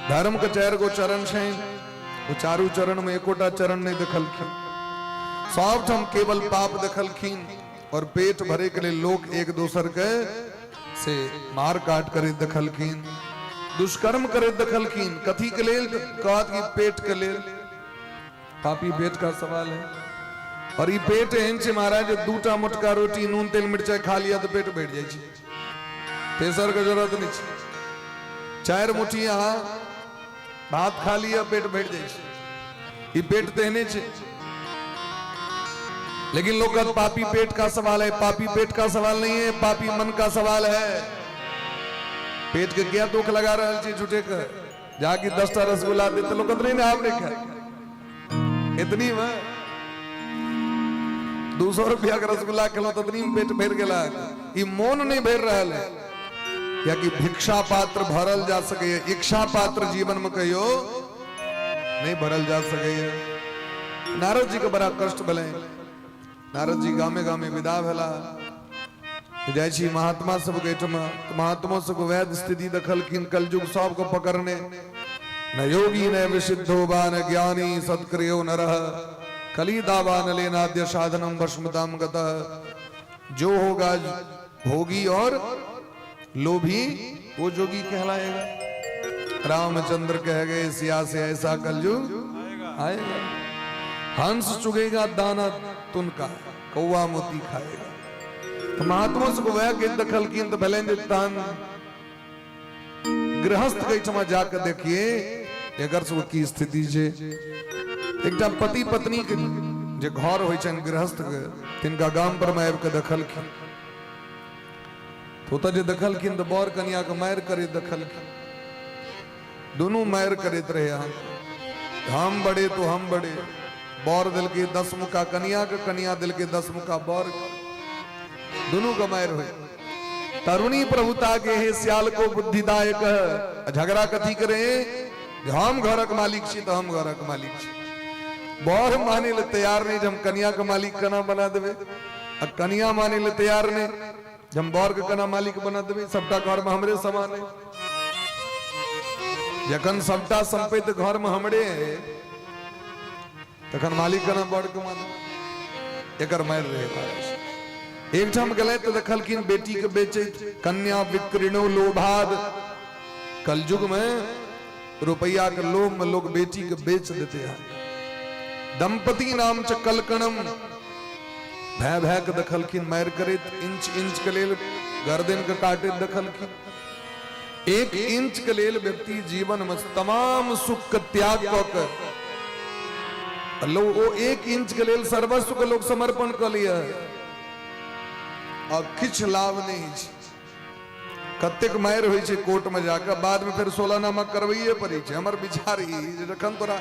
धर्म के चारि गो चरण छै, ओ चारू चरण में एकोटा चरण नहीं देखलखिन। सब ठाम केवल पाप देखलखिन और पेट भरे के लिए लोग एक दोसर के से मार काट करे देखलखिन, दुष्कर्म करे देखलखिन। कथी के लेल? कहत कि पेट के लेल। पापी पेट का सवाल है। और ई पेट एहन छै महाराज, दूटा मोटका रोटी नून तेल मिरचाई खा लिया तऽ पेट भरि जाइ छै, तेसर के जरूरत नहीं छै। चारि मुट्ठी अहाँ भात खा लिया, पेट भरि जाइ छै। ई पेट तेहने छै। लेकिन लोग कहत पापी पेट का सवाल है। पापी पेट का सवाल नहीं है, पापी मन का सवाल है। पेट के किया दुख लगा रहल छी झूठे के? जाकि 10टा रसगुल्ला दे तो लोग नहीं ने आब नहीं खाए इतनी में 200 रुपया के रसगुल्ला खेलो तो इतनी में पेट भर गेला। ई मोन नहीं भर रहल है, कियाकि भिक्षा पात्र भरल जा सके, इच्छा पात्र जीवन में कहियो नहीं भरल जा सके। नारद जी के बड़ा कष्ट भेलै। नारद जी गामे गामे विदा भेला, जाइ छी महात्मा सबके एहिठमा, तऽ महात्मा सबके वैध स्थिति देखलखिन। कलयुग सबके पकड़ने, न योगी न विसिद्धो वा न ज्ञानी सत्क्रियो न रह, कली दावा न लेनाद्य साधनम भस्मताम गतः। जो होगा भोगी और लोभी वो जोगी कहलाएगा। रामचंद्र कह गए सिया से ऐसा कलयुग आएगा। हंस चुगेगा दाना तुनका, कौआ मोती खाएगा। तो महात्मा सबके वएह गीत देखलखिन तऽ भेलनि जे तहन गृहस्थ के एहिठमा जाके देखिए एकर सबके की स्थिति छै। एकटा पति पत्नी के जे घर होइ छनि गृहस्थ के, तिनका गाम पर मे आबि कऽ देखलखिन। तऽ ओतऽ जे देखलखिन तऽ बर कनिया के मारि करैत देखलखिन। दुनू मारि करैत रहे अहाँके, हम बड़े तो हम बड़े। बर देलकै 10 मुक्का कनिया के, कनिया देलकै 10 मुक्का बर के, दुनू के मारि होय। तरुणी प्रभुता के हे सियाल को बुद्धिदायक। झगड़ा कथी करे? जे हम घरक मालिक छी तऽ हम घरक मालिक छी। बर माने ले तैयार नहीं जे हम कनिया के मालिक केना बना देबै, आ कनिया माने ले तैयार नहीं जे हम बर के केना मालिक बना देबै। सबटा घर में हमरे समान है। जखन सबटा संपत्ति घर में हमरे है तखन मालिक केना बर के माने? एकर मारि रहे महाराज। एकठाम गेलै तऽ देखलखिन बेटी के बेचैत, कन्या विक्रीणो लोभाद। कलयुग में रुपया के लोभ में लोग बेटी के बेच देते हैं। दंपति नाम च कलकणम। भय भय के देखलखिन मारि करैत, इंच इंच के लेल गर्दन के काटैत देखलखिन। 1 इंच के लेल व्यक्ति जीवन में तमाम सुख के त्याग कऽ के लोग ओ 1 इंच के लेल सर्वस्व के लोग समर्पण कऽ लिया और किछु लाभ नहीं छै। कतेक मारि होइ छै कोर्ट में जाकर, बाद में फेर 16 नामा करबैये पड़ै छै। हमर विचार ई जे जखन तोरा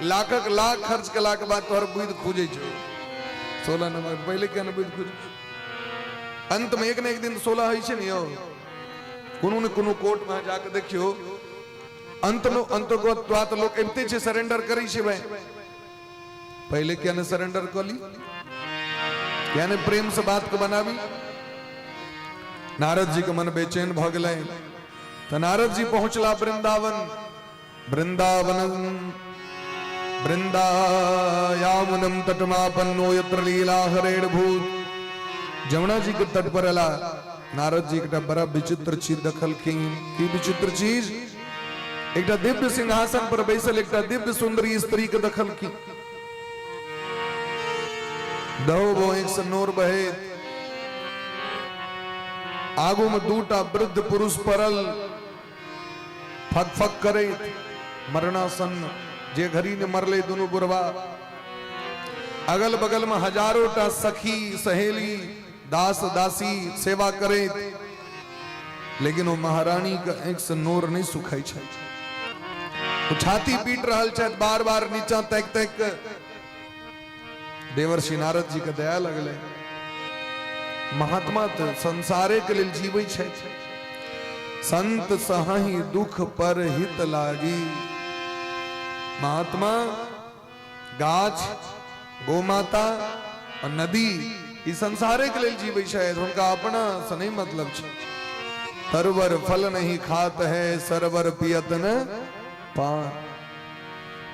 लाखक लाख खर्च केलाक बाद तोहर बुद्धि खुजै छौ, 16 नामा पहिले किया नहि बुद्धि खुजै छौ? अंत में एक ने एक दिन 16 होइ छै ने यौ। कोनो ने कोनो कोर्ट में जाके देखियौ, अंत में अंतगत लोक अबिते छै, सरेंडर करै छै। भाई पहिले किया ने सरेंडर कऽ ली, किया ने प्रेम से बात के बनाबी? नारद जी के मन बेचैन भऽ गेलै। तऽ नारद जी पहुंचला वृंदावन। वृंदावन वृंदायामुनम तटमापन्नो यत्र लीला हरेण भूत। जमुना जी के तट पर अला। नारद जी एकटा बड़ा विचित्र चीज देखलखिन। की विचित्र चीज? एकटा दिव्य सिंहासन पर बैसल एकटा दिव्य सुंदरी स्त्री के देखलखिन। दहो बो एक से नोर बहे, आगू में दूटा वृद्ध पुरुष पड़ल फक फक करैत मरणासन्न, जे घड़ी ने मरले दुनू बुढ़वा। अगल बगल में हजारों टा सखी सहेली दास दासी सेवा करैत, लेकिन ओ महारानी के आंखि से नोर नहीं सुखै छै। ओ छाती पीट रहल छथि बार बार नीचा ताकि ताकि के। देवर्षि नारद जी के दया लगलै। महात्मा तऽ संसारे के लेल जीबै छथि। संत सही दुख पर हित लागी। महात्मा गाछ, गोमाता और नदी ई संसारे के लेल जीबै छथि, हुनका अपना से नहीं मतलब छै। तरवर फल नहीं खात है, सरवर पियत न पान।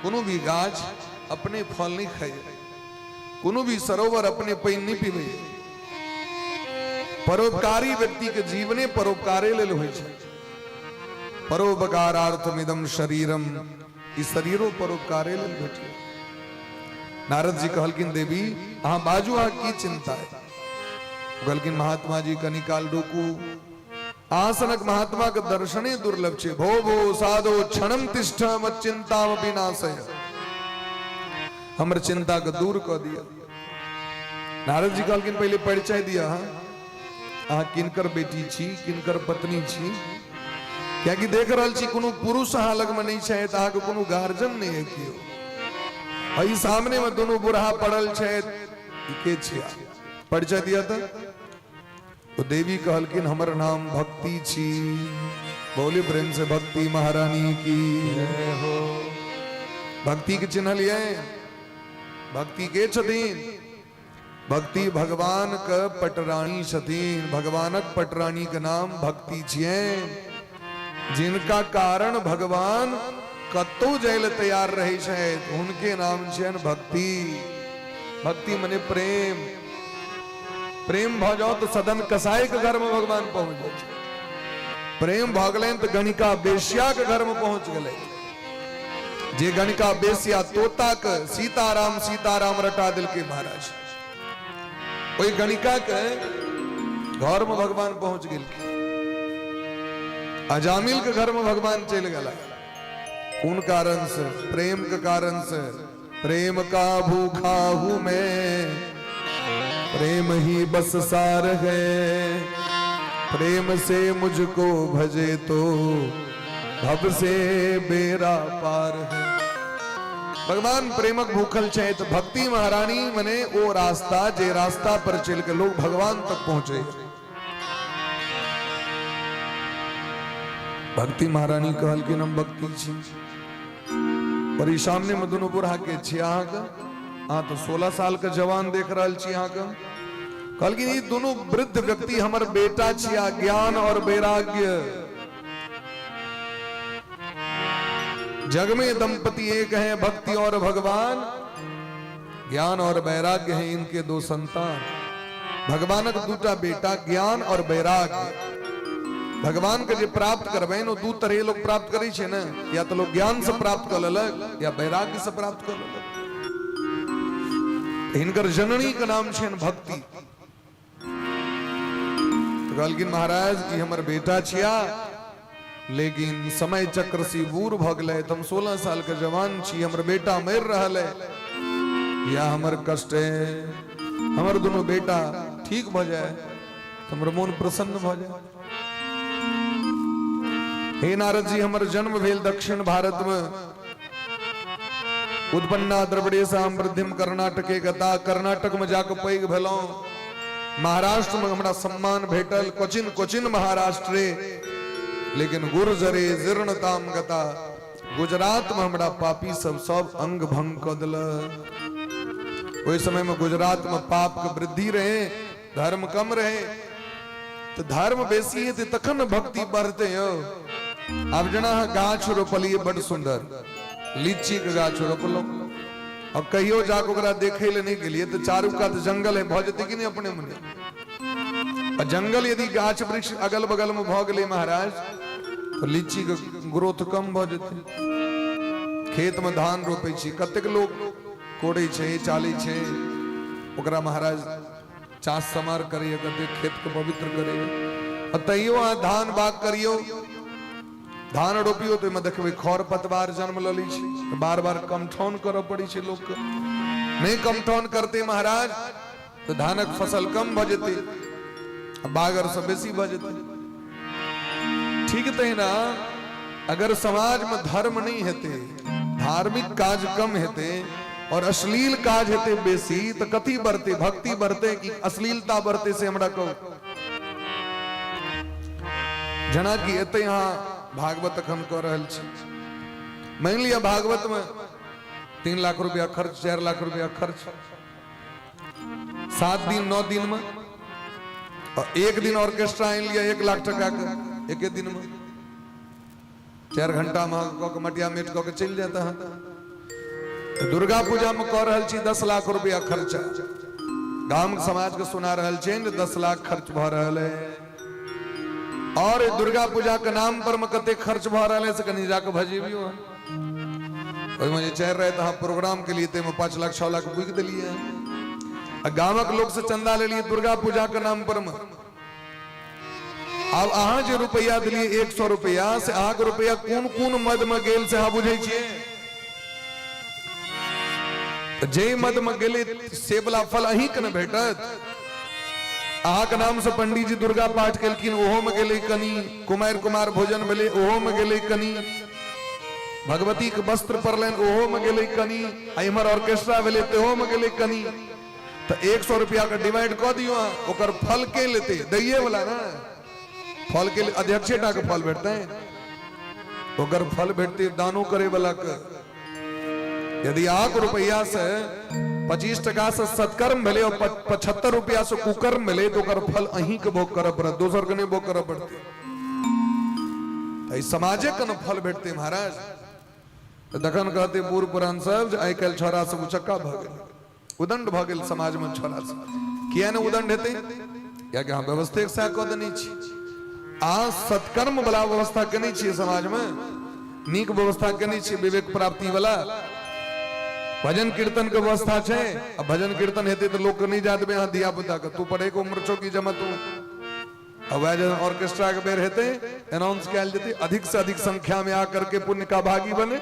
कोनो भी गाछ अपने फल नहीं खाए, कोनो भी सरोवर अपने पानि नहीं पीबै। परोपकारी व्यक्ति के जीवने परोपकारे लेल होइ छै। परोपकारार्थमिदम शरीरम, ई शरीरो परोपकारे लेल भेटलै। नारद जी कहलखिन देवी अहाँ बाजू, अहाँ की चिंता है? कहलखिन महात्मा जी कनी काल रुकू, आसनक महात्मा के दर्शने दुर्लभ छै। भो भो साधो क्षणम तिष्ठ मत चिंता विनाशय, हमर चिंता के दूर कऽ दिअ। नारद जी कहलखिन पहिले परिचय दिअ, अहाँ किनकर बेटी छी, किनकर पत्नी छी? कियाकि देख रहल छी कोनो पुरुष अहाँ लगमे नहि छथि, अहाँके कोनो गार्जियन नहि है केओ। एहि सामने में दुनू बूढ़ा पड़ल छथि, ई के छिया? परिचय दिया तऽ। तो देवी कहलखिन हमर नाम भक्ति छी। बोली प्रेम से भक्ति महारानी की हो। भक्ति के चिन्हलियै? भक्ति के छथिन? भक्ति भगवान के पटरानी छथिन। भगवानक पटरानी के नाम भक्ति छियै, जिनका कारण भगवान कतौ जाय लए तैयार रहै छथि, हुनके नाम छियनि भक्ति। भक्ति मने प्रेम। प्रेम भऽ जाओ तऽ सदन कसाई के घर में भगवान पहुंच जाइ छै। प्रेम भऽ गेलनि तऽ गणिका बेश्या के घर में पहुंच गेलै। जे गणिका बेश्या तोता के सीताराम सीताराम रटा देलकै महाराज, ओहि गणिका के घर में भगवान पहुंच गेलखिन। अजामिल के घर में भगवान चलि गेला। कोन कारण से? प्रेम के कारण से। प्रेम का भूखा हूं मैं, प्रेम ही बस सार है, प्रेम से मुझको भजे तो भव से बेरा पार है। भगवान प्रेमक भूखल छे तो भक्ति महारानी मने ओ रास्ता जे रास्ता पर चल के लोग भगवान तक पहुंचे। भक्ति महारानी कहलखिन हम भक्ति छी। पर ई सामने में दुनू बूढ़ा के छी अहाँके, अहाँ तो 16 साल के जवान देख रहल छी अहाँके। कहलखिन ई दुनू वृद्ध व्यक्ति हमर बेटा छिया, ज्ञान और वैराग्य। जग में दंपति एक है, भक्ति और भगवान। ज्ञान और वैराग्य है इनके दो संतान। भगवानक दूटा बेटा ज्ञान और वैराग्य। भगवान के जे प्राप्त करबे ओ दू तरह लोग प्राप्त करै छै ने, या तो लोग ज्ञान से प्राप्त कर लेलक या वैराग्य से प्राप्त कर लेलक। हिनकर जननी के नाम छनि भक्ति। तो कहलखिन महाराज ई हमर बेटा छिया, लेकिन समय चक्र से बूढ़ भऽ गेलै, तऽ हम 16 साल के जवान छी, हमर बेटा मरि रहल है, या हमर कष्ट है। हमर दुनू बेटा ठीक भऽ जाए तऽ हमर मोन प्रसन्न भऽ जाए। हे नारद जी, हमर जन्म भेल दक्षिण भारत में, उत्पन्ना द्रविड़ेशाम वृद्धिम कर्नाटके गता। कर्नाटक में जाके पैघ भेलहुँ। महाराष्ट्र में हमरा सम्मान भेटल, कोचिन कोचिन महाराष्ट्रे, लेकिन गुर्जरे जीर्णताम गता। गुजरात में हमरा पापी सब सब अंग भंग कऽ देलक। ओहि समय में गुजरात में पाप के वृद्धि रहे, धर्म कम रहे। तो धर्म बेसी हेतै तखन ने भक्ति बढ़ते यौ। आब जेना अहाँ गाछ रोपलियै, बड सुंदर लीची के गाछ रोपलहुँ, अब कहियो जाके ओकरा देखै लए नहि गेलियै तऽ चारू कात जंगल है, भऽ जेतै कि नहि अपने मने? आ जंगल यदि गाछ वृक्ष अगल बगल में भऽ गेलै महाराज, तऽ लीची के ग्रोथ कम भऽ जेतै। खेत में धान रोपै छी, कतेक लोक कोड़ै छै, चालै छै ओकरा महाराज, चास समार करैए, कतेक खेत के पवित्र करैए। आ तैयो अहाँ धान बाग करियौ, धान रोपियौ, तऽ ओहिमे देखबै खर पतवार जन्म लऽ लै छै, तऽ बार बार कमठौन करऽ पड़ै छै लोकके। नहि कमठौन करतै महाराज तऽ धानक फसल कम भऽ जेतै आ बागर से बेसी भऽ जेतै। ठीक तहिना अगर समाज में धर्म नहीं हेतै, धार्मिक काज कम हेतै और अश्लील काज हेतै बेसी, तऽ कथी बढ़तै? भक्ति बढ़तै कि अश्लीलता बढ़तै, से हमरा कहू। जेना कि एतै अहाँ भागवत अखन कऽ रहल छी, मानि लिअ भागवत में 3 लाख रुपया खर्च, 4 लाख रुपया खर्च, 7 दिन 9 दिन में, और एक दिन ऑर्केस्ट्रा आनि लिअ 1 लाख टका के, एके दिन में 4 घंटा में कऽ के मटिया मेट कऽ के चलि जाता है। दुर्गा पूजा में कऽ रहल छी 10 लाख रुपया खर्चा, गाम समाज के सुना रहल छियनि जे 10 लाख खर्च भऽ रहल है, और दुर्गा पूजा के नाम पर में कते खर्च भऽ रहल है से कनि जाके भजेबियो। ओहिमे जे 4 राति अहाँ प्रोग्राम के लिए ताहिमे 5 लाख 6 लाख बुकि देलियै, आ गामक लोक से चंदा लेलियै दुर्गा पूजा के नाम पर में। आब अहाँ जे रुपया देलियै 100 रुपया, से अहाँके रुपया कोन कोन मद में गेल से अहाँ बुझै छियै? जे मद में गेलै से वाला फल अहीं के ने भेटत। अहाँके नाम से पंडीजी दुर्गा पाठ केलखिन, ओहो में गेलै कनी। कुमारि कुमार भोजन भेलै, ओहो में गेलै कनी। भगवती के वस्त्र पड़लनि, ओहो में गेलै कनी। आ इम्हर ऑर्केस्ट्रा भेलै, तेहो में गेलै कनी। तऽ 100 रुपया के डिवाइड कऽ दियौ अहाँ, ओकर फल के लेतै? दैये वाला ने फल के अध्यक्षे टा के फल भेटतै? ओकर फल भेटतै दानो करे वाला के। यदि अहाँके रुपैआ से 25 टका से सत्कर्म भेलै और 75 रुपया से कुकर्म भेलै, तऽ ओकर फल अहीं के भोग करऽ पड़त, दोसर के नहि भोग करऽ पड़तै। तऽ समाजे के ने फल भेटतै महाराज। तऽ तखन कहतै बूढ़ पुरान सब जे आइ काल्हि छौड़ा सब उचक्का भऽ गेल, उदंड भऽ गेल समाजमे छौड़ा सब। किया ने उदंड हेतै? कियाकि अहाँ व्यवस्थे सएह कऽ देने छी। अहाँ सत्कर्म वाला व्यवस्था केने छियै, समाजमे नीक व्यवस्था केने छियै, विवेक प्राप्ति वाला भजन कीर्तन के व्यवस्था छै। आ भजन कीर्तन हेतै तऽ लोक नहि जा देबै अहाँ धिया पुता के, तू पढ़े के उम्र छौ कि जमा तू। आ वएह जब ऑर्केस्ट्रा के बेर हेतै, अनाउंस कयल जेतै, अधिक से अधिक संख्या में आकर के पुण्य का भागी बने,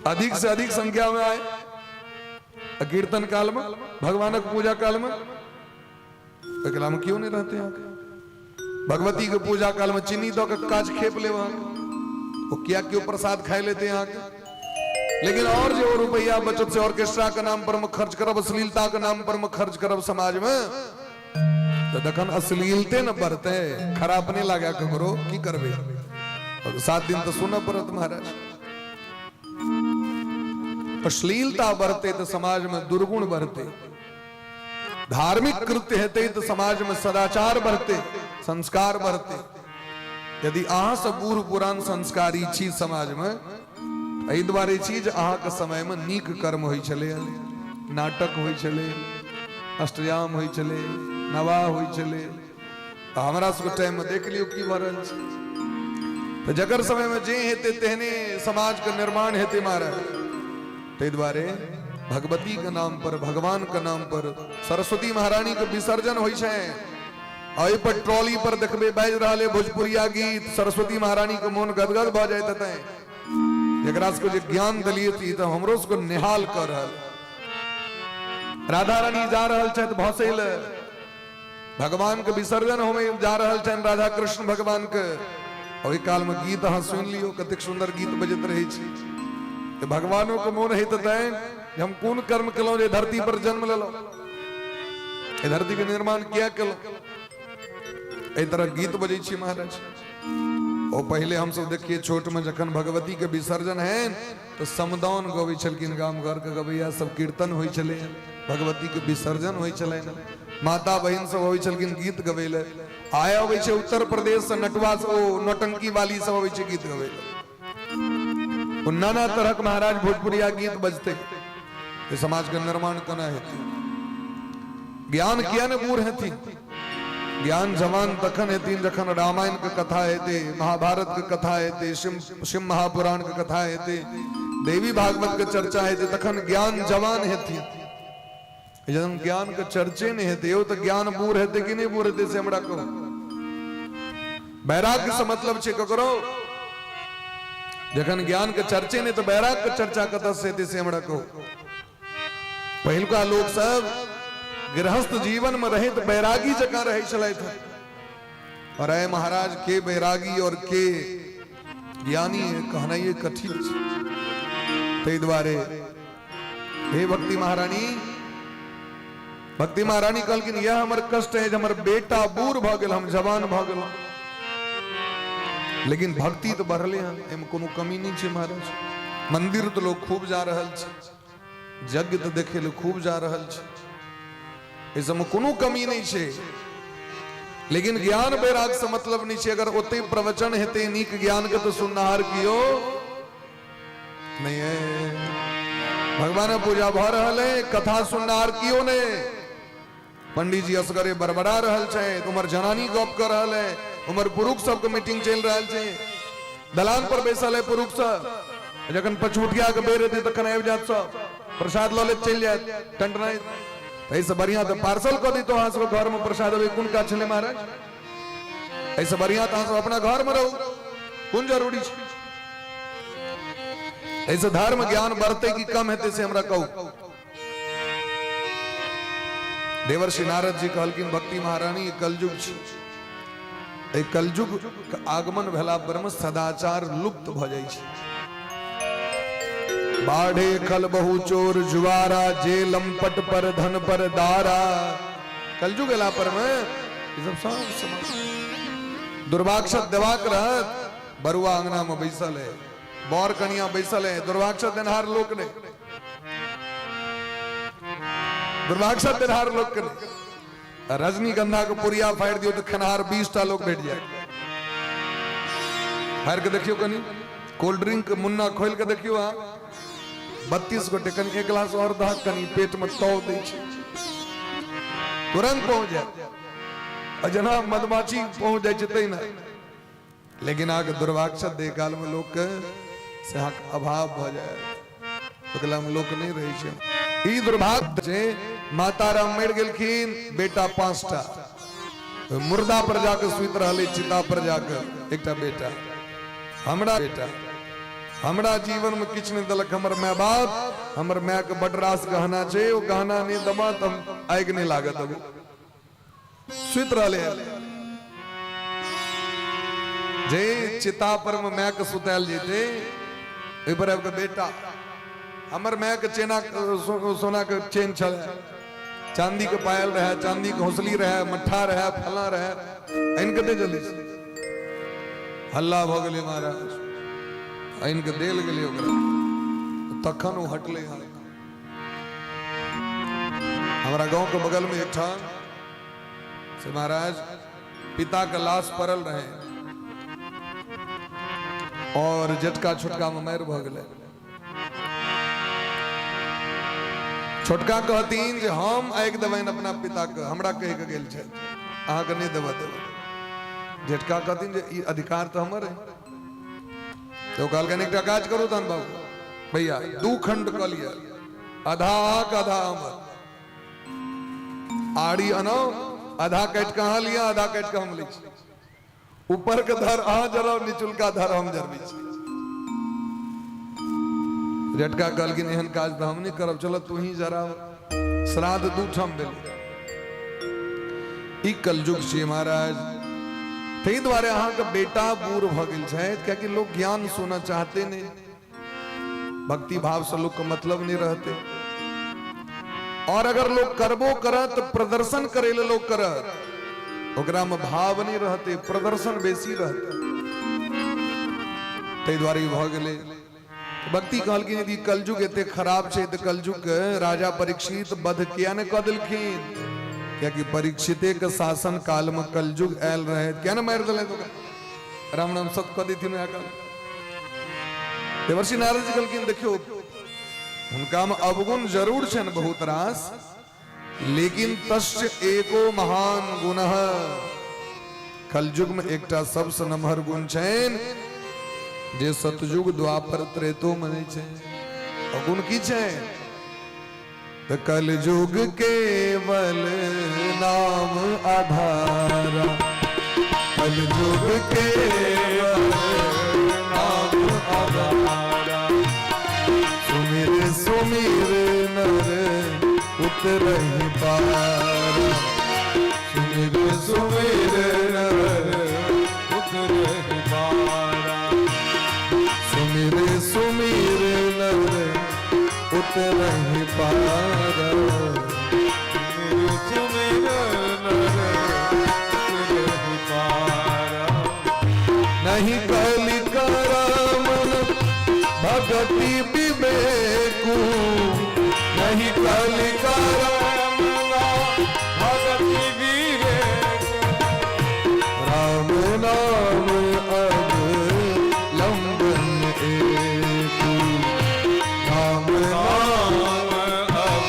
अधिक से अधिक संख्या में आए। आ कीर्तन काल में, भगवानक पूजा काल में एकला में क्यों नहीं रहते अहाँके? भगवती के पूजा काल में चीनी दऽ के काज खेप लेब अहाँके, ओ किया क्यों प्रसाद खाइ लेते अहाँके? लेकिन और जो रुपया बचत से ऑर्केस्ट्रा के नाम पर में खर्च करब, अश्लीलता के नाम पर में खर्च करब समाज में, तो तखन अश्लीलते न बढ़ते। खराब नहीं लागे ककरो, की करबे? 7 दिन तो सुनऽ पड़त महाराज। अश्लीलता बढ़ते तो समाज में दुर्गुण बढ़ते। धार्मिक कृत्य हेतै तो समाज में सदाचार बढ़ते, संस्कार बढ़ते। यदि अहाँ सब बूढ़ पुरान संस्कारी छी समाज में, एहि दुआरे छी जे अहाँके समय में नीक कर्म होइ छलै, नाटक होइ छलै, अष्टयाम होइ छलै, नवाह होइ छलै। आ हमरा सबके टाइम में देख लियौ की भऽ रहल छै। तऽ जकर समय में जे हेतै तेहने समाज के निर्माण हेतै महाराज। ताहि दुआरे भगवती के नाम पर, भगवान के नाम पर सरस्वती महारानी के विसर्जन होइ छै। एहि पर ट्रॉली पर देखबै बाजि रहल है भोजपुरिया गीत, सरस्वती महारानी के मोन गदगद भऽ जाइत हेतै। एकरा सबके जे ज्ञान देलियै तऽ हमरो सबके निहाल कऽ रहल। राधा रानी जा रहल छथि भसै लए, भगवान के विसर्जन होमे जा रहल छनि राधा कृष्ण भगवान के। ओहि काल में गीत अहाँ सुनि लियौ, कतेक सुंदर गीत बजैत रहै छै। तऽ भगवानो के मोन होइत हेतनि जे हम कोन कर्म केलहुँ जे धरती पर जन्म लेलहुँ, एहि धरती के निर्माण किया केलहुँ। एहि तरह गीत बजै छी महाराज। ओ पहिले हमसब देखिए छोट में जखन भगवती के विसर्जन है तऽ समदाउन गबै छलखिन गाम घर के गबैया सब, कीर्तन होइ छलै, भगवती के विसर्जन होइ छलै, माता बहिन सब अबै छलखिन गीत गबै लए। आय अबै छै उत्तर प्रदेश से नटुआ से, ओ नौटंकी वाली सब अबै छै गीत गबै लए। ओ नाना तरहक महाराज भोजपुरिया गीत बजते। समाज के निर्माण केना हेतै? ज्ञान किया ने बूढ़ हेथिन? ज्ञान जवान तखन हेथिन जखन रामायण के कथा हेतै, महाभारत के कथा हेतै, शिव शिव महापुराण के कथा हेतै, देवी भागवत के चर्चा हेतै, तखन ज्ञान जवान हेथिन। जखन ज्ञान के चर्चे नहि हेतै यौ, तऽ ज्ञान बूढ़ हेतै कि नहि बूढ़ हेतै से हमरा कहू। वैराग्य से मतलब छै ककरो? जखन ज्ञान के चर्चे नहि तऽ वैराग्य के चर्चा कतऽ से हेतै से हमरा कहू। पहिलुका लोक सब गृहस्थ जीवन में रहैत बैरागी जकाँ रहै छलथि। और अय महाराज, के बैरागी और के ज्ञानी है, कहनाइए कठिन छै। ताहि दुआरे हे भक्ति महारानी, भक्ति महारानी कहलखिन यह हमर कष्ट है जे हमर बेटा बूढ़ भऽ गेल, हम जवान भऽ गेलहुँ, लेकिन भक्ति तऽ बढ़ले हन, एहिमे कोनो कमी नहि छै महाराज। मंदिर तऽ लोग खूब जा रहल छै, यज्ञ तऽ देखे लए खूब जा रहल छै, एहि सबमे कोनो कमी नहि छै, लेकिन ज्ञान वैराग से मतलब नहि छै। अगर ओते प्रवचन हेतै नीक ज्ञान के तऽ सुननिहार कियो नहीं है। भगवान पूजा भऽ रहल है, कथा सुननिहार कियो नहि, पंडीजी असगरे बड़बड़ा रहल छै, उमर जनानी गप कर रहल है, उमर पुरुष सबके मीटिंग चलि रहल छै, दलान पर बैसल है पुरुष सब। जखन पछुटिया के बेर हेतै तखन आबि जायत, सब प्रसाद लऽ लेत, चलि जायत टंटनाइत। एहिसँ बढ़िया तऽ पार्सल कऽ दितौ अहाँ सबके घरमे प्रसाद अबै, कोन काज छलै महाराज? एहिसँ बढ़िया तऽ अहाँ सब अपना घरमे रहू, कोन जरूरी छै? एहिसँ धर्म ज्ञान बढ़तै कि कम हेतै से हमरा कहू। देवर्षि नारद जी कहलखिन भक्ति महारानी, ई कलयुग छै। एहि कलयुग के आगमन भेला पर में सदाचार लुप्त भऽ जाइ छै। बाढ़े खल बहु चोर जुआरा, जे लंपट पर धन पर दारा। कलयुग एला पर में ई सब सब समाप्त। दुर्भाक्षत देबाक रहत, बरुआ अंगना में बैसल है, बर कनिया बैसल है, दुर्भाक्षत देनहार लोक नहीं, दुर्भाक्षत देनहार लोक के नहीं। रजनीगंधा के पुरिया फाड़ि दियौ तऽ खेनहार 20 टा लोक भेट जायत। फाड़ि के देखियौ, कनी कोल्ड ड्रिंक के मुन्ना खोलि के देखियौ अहाँ, 32 गोटे कनी एक गिलास और दहक, कनी पेट में ताव दै छै, तुरंत पहुंच जायत। आ जेना मधुमाछी पहुंच जाइ छै तहिना। लेकिन अहाँके दुर्भाक्षत दै काल में लोक के से अहाँके अभाव भऽ जायत, ओकरा में लोक नहि रहै छै। ई दुर्भाग्य छै, माता राम मरि गेलखिन, बेटा 5टा, मुर्दा पर जाके सुति रहलै, चिता पर जाके एकटा बेटा। हमरा बेटा हमरा जीवन में किछु नहि देलक हमर माय बाप, हमर माय के बड रास गहना छै, ओ गहना नहि देबा तऽ हम आगि नहि लागत देबै। सुति रहलै जे चिता पर में माय के सुतायल जेतै, ओहि पर आबि कऽ बेटा हमर माय के चेना सोना के चेन छल, चांदी के पायल रहे, चांदी के हौसली रहे, मट्ठा रहे, फला रहे, आनि के दे जल्दी से। हल्ला भऽ गेलै महाराज, आनि के देल गेलै ओकरा, तखन ओ हटलै। हमरा गांव के बगल में एक ठाम से महाराज पिता के लाश पड़ल रहे और जेटका छोटका में मारि भऽ गेलै। छोटका कहतीन जे हम आगि देबनि अपना पिता के, हमरा कहि के गेल छथि, अहाँके नहि देबऽ देबै। जेटका कहतीन जे ई अधिकार तऽ हमर है। तो कहलकनि एकटा काज करू तहन बाबू भैया, 2 खंड कऽ लिअ, आधा अहाँके आधा हमर। आड़ी अनो, आधा काटि कऽ अहाँ लिअ, आधा काटि कऽ हम लै छी। ऊपर के धर अहाँ जराउ, निचुलका धर हम जरबै छी। जेटका कहलखिन एहन काज तऽ हम नहि करब, चलो तू ही जराव। श्राद्ध 2 ठाम भेलै। ई कलयुग छियै महाराज। ताहि दुआरे अहाँके बेटा बूढ़ भऽ गेल छथि, कियाकि लोक ज्ञान सुनऽ चाहते नहि, भक्ति भाव से लोक के मतलब नहीं रहते। और अगर लोग करबो करत प्रदर्शन करे ले लोग करत, ओकरा में भाव नहीं रहते, प्रदर्शन बेसी रहते, ताहि दुआरे ई भऽ गेलै। भक्ति कहलखिन यदि कलयुग एते खराब छै तऽ कलयुग के राजा परीक्षित वध किया ने कऽ देलखिन? कियाकि परीक्षिते के शासन काल में कलयुग आयल रहे, किया ने मारि देलथि ओकरा? राम राम सत कऽ देथिन वएह काल। देवर्षि नारद जी कहलखिन देखियौ हुनका में अवगुण जरूर छनि बहुत रास, लेकिन तस्य एको महान गुण, कलयुग में एकटा सबसे नमहर गुण छनि जे सतयुग द्वापर त्रेतो में नहीं छै। और गुण की छै? तऽ कलयुग केवल नाम आधारा, कलयुग केवल नाम आधारा, सुमिर सुमिर नर उतरहि पारा, सुमिर सुमिर नर उतरहि पारा, सुमिर सुमिर नर उतरहि पारा, सुमिर सुमिर नर उतरहि पारा। नहीं कलि करमन भगति विवेकू, नहीं कलि करमन भगति विवेक, राम नाम अब लंबन एक, राम नाम अब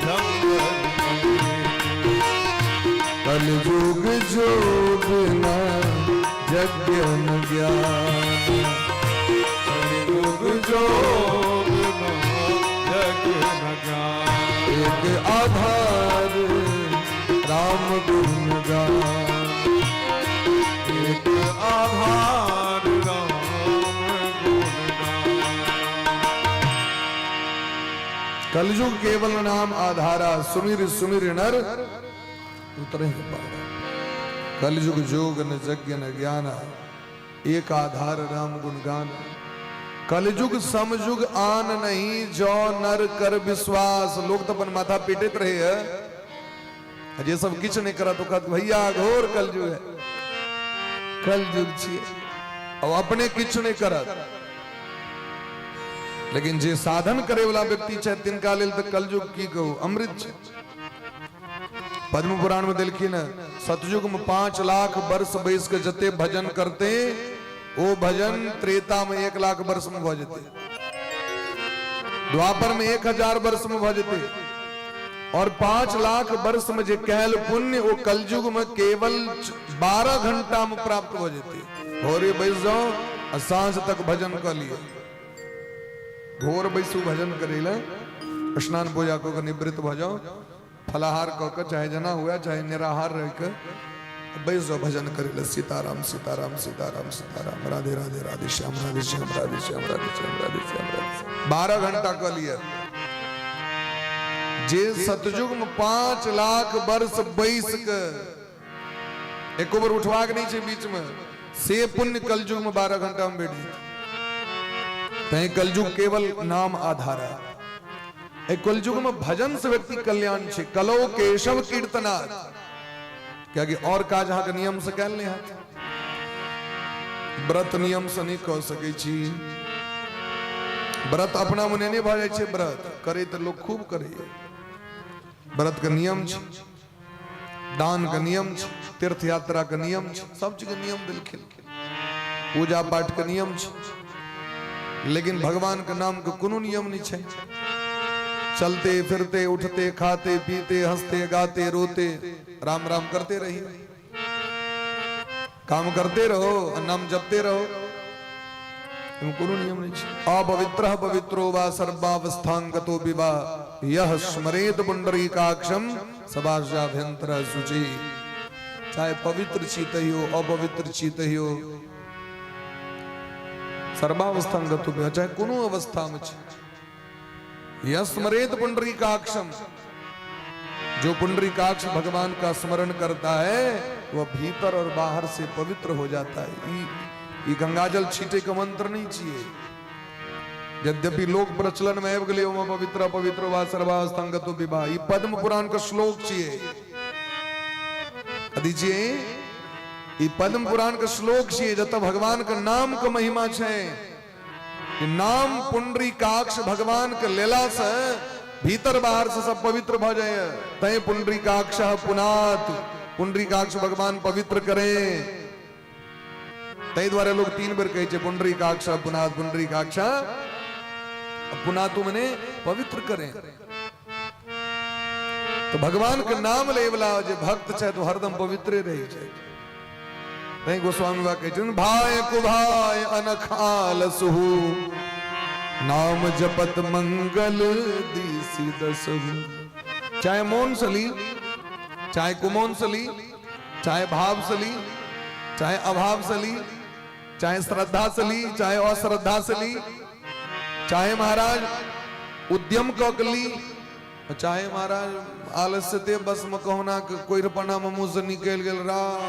लंबन एक। कलयुग जोग ना यज्ञ न ज्ञान, कलयुग जोग न यज्ञ न ज्ञान, एक आधार राम गुण गान, एक आधार राम गुण गान। कलयुग केवल नाम आधारा, सुमिर सुमिर नर उतरे पारा। कलयुग जोग न यज्ञ न ज्ञान, एक आधार राम गुणगान। कलयुग समयुग आन नहीं, जो नर कर विश्वास। लोग तो अपन माथा पीटैत रहे है, जे सब किछु नहीं करत ओ कहत भैया घोर कलयुग है, कलयुग छियै। और अपने किछु नहीं करत, लेकिन जे साधन करे वाला व्यक्ति छै तिनका लेल तऽ कलयुग की कहू अमृत छै। पद्म पुराण में देलखिन सतयुग में 5 लाख वर्ष बैस के जते भजन करते ओ भजन त्रेता में 1 लाख वर्ष में भऽ जेते, द्वापर में 1000 वर्ष में भऽ जेते, और 5 लाख वर्ष में जे कैल पुण्य ओ कलयुग में केवल 12 घंटा में प्राप्त भऽ जेते। भोरे बैस जाओ आ साँझ तक भजन कऽ लिअ। भोर बैसू भजन करै लए, स्नान पूजा कऽ के निवृत्त भऽ जाओ, फलाहार कऽ के चाहे जना हुए चाहे निराहार रहि के बैस जाओ भजन करै लए। सीताराम सीताराम सीताराम सीताराम, राधे राधे राधे श्याम राधे श्याम राधे श्याम राधे श्याम राधे श्याम राधे, 12 घंटा कऽ लिअ। जे सतयुग में 5 लाख वर्ष बैस के एको बेर उठबाक नहि छै बीच में, से पुण्य कलयुग में 12 घंटा में भेट जेतै। तैं कलयुग केवल नाम आधार है। कलयुग में भजन से व्यक्ति कल्याण छै। कलो केशव कीर्तनाथ, कियाकि और काज अहाँके नियम से कैल नहि हैत, व्रत नियम से नहि कऽ सकै छी। व्रत अपना मने नहि भऽ जाइ छै, व्रत करै तऽ लोक खूब करैया। व्रत के नियम छै, दान के नियम छै, तीर्थ यात्रा के नियम छै, सब चीज के नियम देलखिन, पूजा पाठ के नियम छै, लेकिन भगवान के नाम के कोनो नियम नहीं छै। चलते फिरते उठते खाते पीते हंसते गाते रोते राम राम करते रहिए, काम करते रहो, नाम जपते रहो, कोनो नियम नहीं छै। अपवित्र पवित्रो वा सर्वावस्थांगतो विवा यह स्मरेत पुंडरीकाक्षम सबास्याभ्यंतर शुचि। चाहे पवित्र छी तहियो अपवित्र छी तहियो, सर्वावस्थांगतो विवा, चाहे कोनो अवस्था में छी, यह स्मरेत पुंडरीकाक्षम, जो पुंडरीकाक्ष भगवान का स्मरण करता है वह भीतर और बाहर से पवित्र हो जाता है। ई गंगाजल छीटे के मंत्र नहीं चाहिए, यद्यपि लोक प्रचलन में आबि गेलै ओमे पवित्र पवित्र वा सर्वास्थंगतो विवाह। ई पद्म पुराण के श्लोक छियै, कथी छियै? ई पद्म पुराण के श्लोक छियै, जतऽ भगवान के नाम के महिमा छै। नाम पुंडरीकाक्ष भगवान के लेला से भीतर बाहर से सब पवित्र भ जाए। तैं पुंडरीकाक्ष पुनात, पुंडरीकाक्ष भगवान पवित्र करे। ताहि दुआरे लोग 3 बेर कहै छै पुंडरीकाक्ष पुनात, पुंडरीकाक्ष पुनातु मने पवित्र करे। तो भगवान के नाम ले वाला जे भक्त छै तो हरदम पवित्रे रहे छै। तैं गोस्वामी बाबा कहै छथिन भाय कुभाय अनखाल सुहु, नाम जपत मंगल दिसि दसहु। चाहे मोन से ली, चाहे कुमोन से ली, चाहे भाव से ली, चाहे अभाव से ली, चाहे श्रद्धा से ली, चाहे अश्रद्धा से ली, चाहे महाराज उद्यम कऽ के ली, चाहे महाराज आलस्य बस में कहुना के कोइरपना में मुंह से निकलि गेल राम,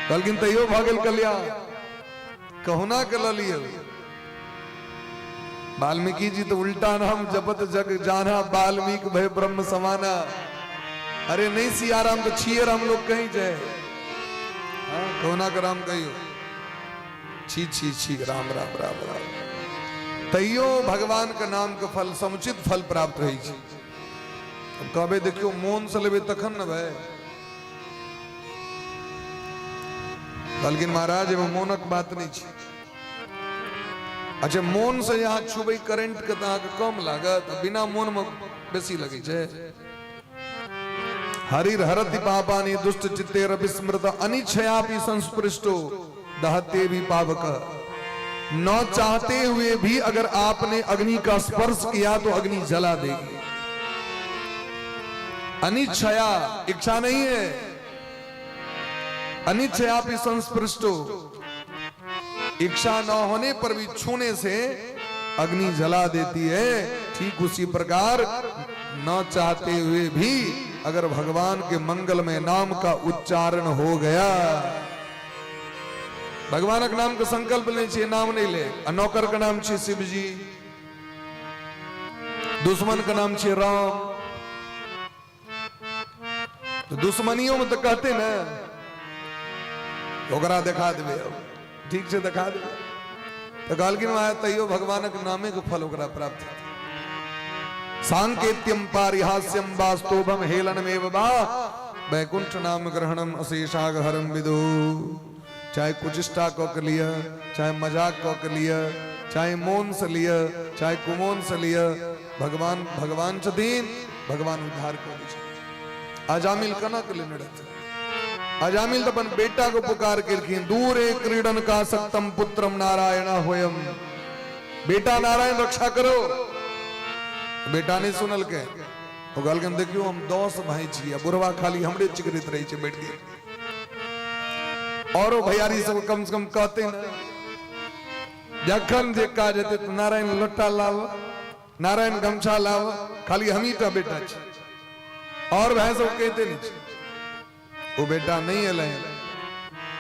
कहलखिन तैयो भऽ गेल कल्याण, कहुना के लऽ लियौ। वाल्मीकि जी तो उल्टा नाम जपत जग जाना, वाल्मीकि भय ब्रह्म समाना। अरे नहीं सिया राम तो छिए राम लोग कहीं जाए, हाँ कहुना के राम कहियो, छी छी छी राम राम राम राम, तैयो भगवान के नाम के फल समुचित फल प्राप्त होइ छै। अब कहबै देखियौ मोन से लेबै तखन ने भाई। कहलखिन महाराज एहिमे मोनक बात नहि छै। अच्छा मोन से यहाँ छुबै करेंट के तऽ अहाँके कम लागत, बिना मोन में बेसी लगै छै। हरिर हरति पापानि दुष्ट चित्तेर विस्मृत अनिच्छयापि संस्पृष्टो दहते भी पावक। न चाहते हुए भी अगर आपने अग्नि का स्पर्श किया तो अग्नि जला देगी। अनिच्छया, इच्छा नहीं है, अनिच्छयापि संस्पृष्टो, इच्छा न होने पर भी छूने से अग्नि जला देती है, ठीक उसी प्रकार न चाहते हुए भी अगर भगवान के मंगल में नाम का उच्चारण हो गया, भगवानक नाम के संकल्प नहीं छियै, नाम नहीं ले, आ नौकर के नाम छियै शिव जी, दुश्मन के नाम छियै राम, तो दुश्मनियों में तो कहते ना ओकरा देखा देबै, ठीक छै देखा देबै, तो कहलखिन महाराज तैयो भगवानक नामे के फल ओकरा प्राप्त हेतै। सांकेत्यम पारिहास्यम वास्तोभम हेलनमेव वा वैकुंठ नाम ग्रहणम अशेषागहरम विदु। चाहे कुचिष्टा कऽ के लिअ, चाहे मजाक कऽ के लिअ, चाहे मोन से लिअ, चाहे कुमोन से लिअ, भगवान भगवान छथिन, भगवान उद्धार कऽ दै छथिन। अजामिल केना के लेने रहथिन? अजामिल तऽ अपन बेटा के पुकार केलखिन, दूरे क्रीडन का सप्तम पुत्रम नारायण होयम, बेटा नारायण रक्षा करो। बेटा नहीं सुनलकै, ओ कहलखिन देखियौ हम 10 भाई छी आ बुढ़वा खाली हमरे चिकरैत रहै छै बैठ के, औरो भैयारी सब कम से कम कहते ने, जखन जे काज हेतै तऽ नारायण लोटा लाव, नारायण गमछा लाव, खाली हमही टा बेटा छी, और भाई सब कहते नहीं छी। वो बेटा नहीं एलै,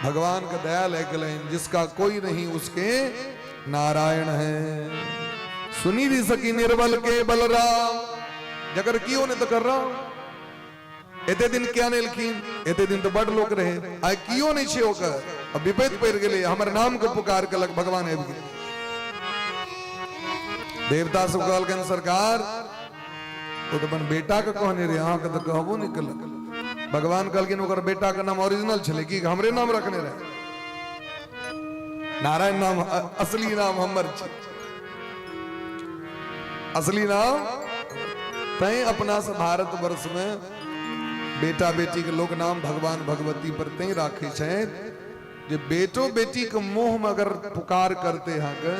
भगवान के दया ले गेलनि, जिसका कोई नहीं उसके नारायण है। सुनी भी सकी निर्बल के बलराम, जकर कियो ने तो कर रहा, एते दिन किया नहीं एलखिन, एते दिन तो बड लोक रहे, आइ कियो नहीं छे ओकर, अब विपैत पड़ि गेलै, हमर नाम के पुकार केलक, भगवान आबि गेल। देवता सब कहलखिन सरकार ओ तऽ अपन बेटा के कहने रहे, अहाँके तऽ कहबो नहि केलक। भगवान कहलखिन ओकर बेटा के नाम ओरिजिनल छलै कि हमरे नाम रखने रहे, नारायण नाम असली नाम हमर छै, असली नाम। तैं अपना से भारत वर्ष में बेटा बेटी के लोग नाम भगवान भगवती पर तैं राखे छै जे बेटो बेटी के मोह में अगर पुकार करते अहाँके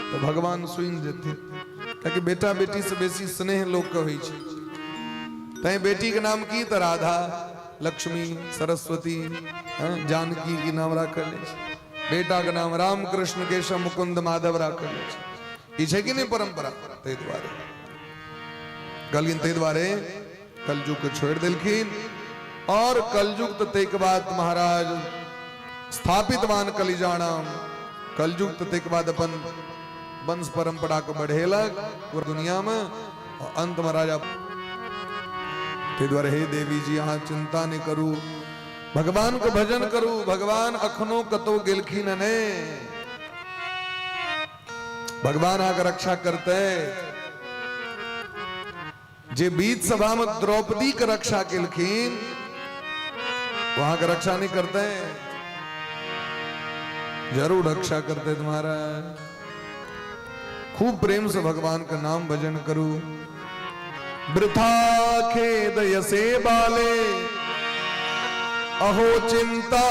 तो भगवान सुनि जेथिन, कियाकि बेटा बेटी से बेसी स्नेह लोग के होइ छै। तैं बेटी के नाम की तऽ राधा, लक्ष्मी, सरस्वती, जानकी के नाम राखल जाइ छै, बेटा के नाम राम, कृष्ण, केशव, मुकुंद, माधव राखल जाइ छै। ई छै कि नहि परंपरा? ताहि दुआरे कहलखिन, ताहि दुआरे कलयुग के छोड़ि देलखिन। और कलयुग तऽ ताहिके बाद महाराज स्थापितवान कलिजाणाम, कलयुग तऽ ताहिके बाद अपन वंश परंपरा के बढ़ेलक पूरा दुनिया में, और अंत में राजा। ताहि दुआरे हे देवी जी अहाँ चिंता नहीं करू, भगवान के भजन करू। भगवान अखनो कतौ गेलखिन ने, भगवान अहाँके रक्षा करते। जे बीच सभा में द्रौपदी के रक्षा केलखिन, वहां के रक्षा नहीं करते? जरूर रक्षा करते तुम्हारा। खूब प्रेम से भगवान का नाम भजन करू। वृथा खेद यसे बाले, अहो चिंता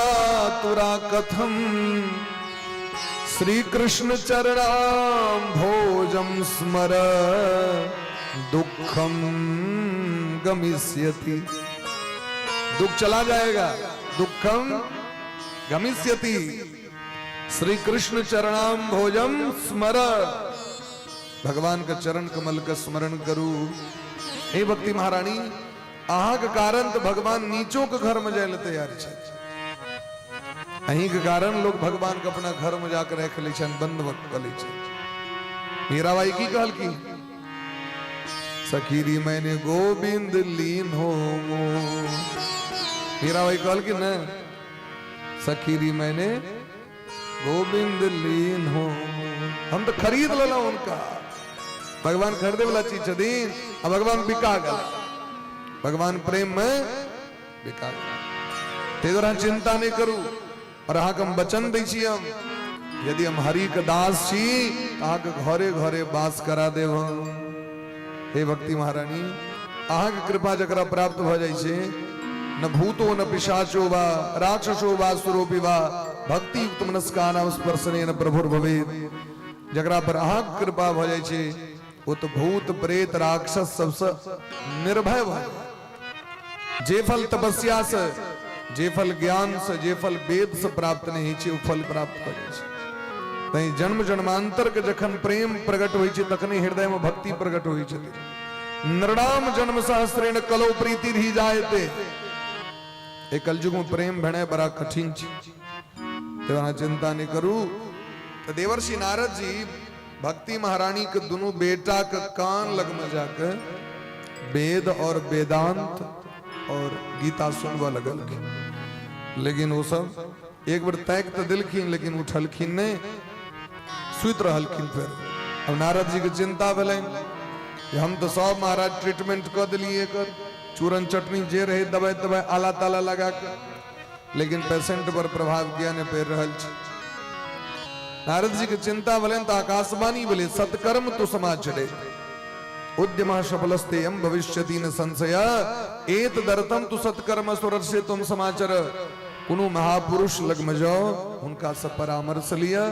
तुरा कथम, श्री कृष्ण चरणाम भोजम स्मर, दुखम गमिष्यति। दुख चला जाएगा, दुखम गमिष्यति। श्री कृष्ण चरणाम भोजम स्मर, भगवान के चरण कमल का स्मरण करू। हे भक्ति महारानी, अहाँ के कारण तो भगवान नीचो के घर में जाए ले तैयार छथि। अहीं के कारण लोग भगवान के अपना घर में जाकर रख लै छनि, बंद कऽ लै छनि। मीराबाई की कहलखिन? सखीरी मैंने गोविंद लीन हो। मीराबाई कहलखिन ने, सखीरी मैंने गोविंद लीन हो, हम तो खरीद लेलहुं उनका। भगवान खरीदे वाला चीज छथिन, आ भगवान बिका गेल, भगवान प्रेम में बिका गेल। ताहि दुआरे अहाँ चिंता नहीं करू। और अहाँके हम वचन दै छी, हम यदि हम हरि के दास छी तऽ अहाँके घरे घरे वास करा देब हम। हे भक्ति महारानी, अहाँके कृपा जकरा प्राप्त भऽ जाइ छै, न भूतो न पिशाचो वा राक्षसो वा सुरोपि वा भक्ति युक्त मनस्कानाम स्पर्शनेन प्रभुर्भवेत्। जकरा पर अहाँके कृपा भऽ जाइ छै ओ तऽ भूत प्रेत राक्षस सबसँ निर्भय भऽ जाइ। जे फल तपस्या से, जे फल ज्ञान से, जे फल वेद से प्राप्त नहीं छै, ओ फल प्राप्त भऽ जाइ छै। तैं जन्म जन्मांतर के जखन प्रेम प्रकट होइ छै तखने हृदय में भक्ति प्रकट होइ छै। नृणाम जन्म सहस्रेण कलो प्रीति ही जायते। ए कलयुग में प्रेम भेनाइ बड़ा कठिन छै, ते अहाँ चिंता नहीं करू। तो देवर्षि नारद जी भक्ति महारानी के दुनू बेटा के कान लग में जाके वेद और वेदांत और गीता सुनबऽ लगलखिन। लेकिन वो सब एक बेर ताकि तऽ देलखिन, लेकिन उठलखिन नहि, सुति रहलखिन। फेर अब नारद जी के चिंता भेलनि जे हम तऽ सब महाराज ट्रीटमेंट कऽ देलियै, एकर चूरन चटनी जे रहै दवाइ तवाइ आला ताला लगा के, लेकिन पेशेंट पर प्रभाव किया नहि पड़ि रहल छै। नारद जी के चिंता भेलनि तऽ आकाशवाणी भेलै, सत्कर्म तो समाचरे उद्यम सफलस्तेयम भविष्यति न संशय एत दरतम तु सत्कर्म सुरस्य तुम समाचर। कोनो महापुरुष लगमे जाओ, हुनका से परामर्श लिअ,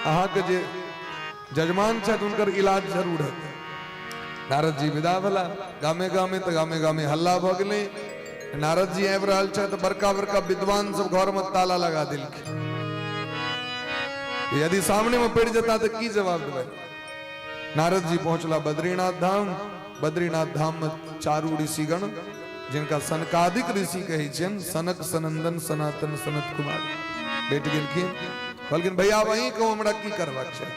अहाँके जे जजमान छथि हुनकर इलाज जरूर हेतै। नारद जी विदा भेला गामे गामे, तऽ गामे गामे हल्ला भऽ गेलै, नारद जी आबि रहल छथि। बड़का बड़का विद्वान सब घर में ताला लगा देलखिन, यदि सामने में पड़ि जेता तऽ की जवाब देबै। नारद जी पहुंचला बद्रीनाथ धाम। बद्रीनाथ धाम में चारू ऋषिगण, जिनका सनकादिक ऋषि कहै छियनि, सनक सनंदन सनातन सनत कुमार, भेट गेलखिन। कहलखिन भैया वहीं कहू हमरा की करबाक छै।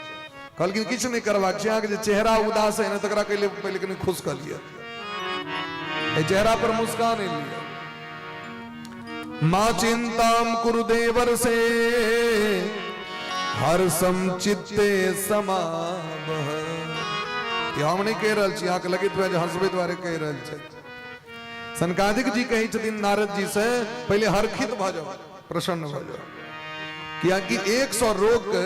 कहलखिन किछु नहि करबाक छै, अहाँके जे चेहरा उदास है ने तकरा पहिले पहिले कनि खुश कऽ लिअ, एहि चेहरा पर मुस्कान आनि लिअ। माँ चिंताम कुरु देवर से हर्षम चित्ते समावह। ई हम नहि कहि रहल छी, अहाँके लगैत हुए जे हंसबै दुआरे कहि रहल छै। सनकादिक जी कहै छथिन नारद जी से, पहिले हर्षित भऽ जाओ, प्रसन्न भऽ जाओ, कियाकि 100 रोग के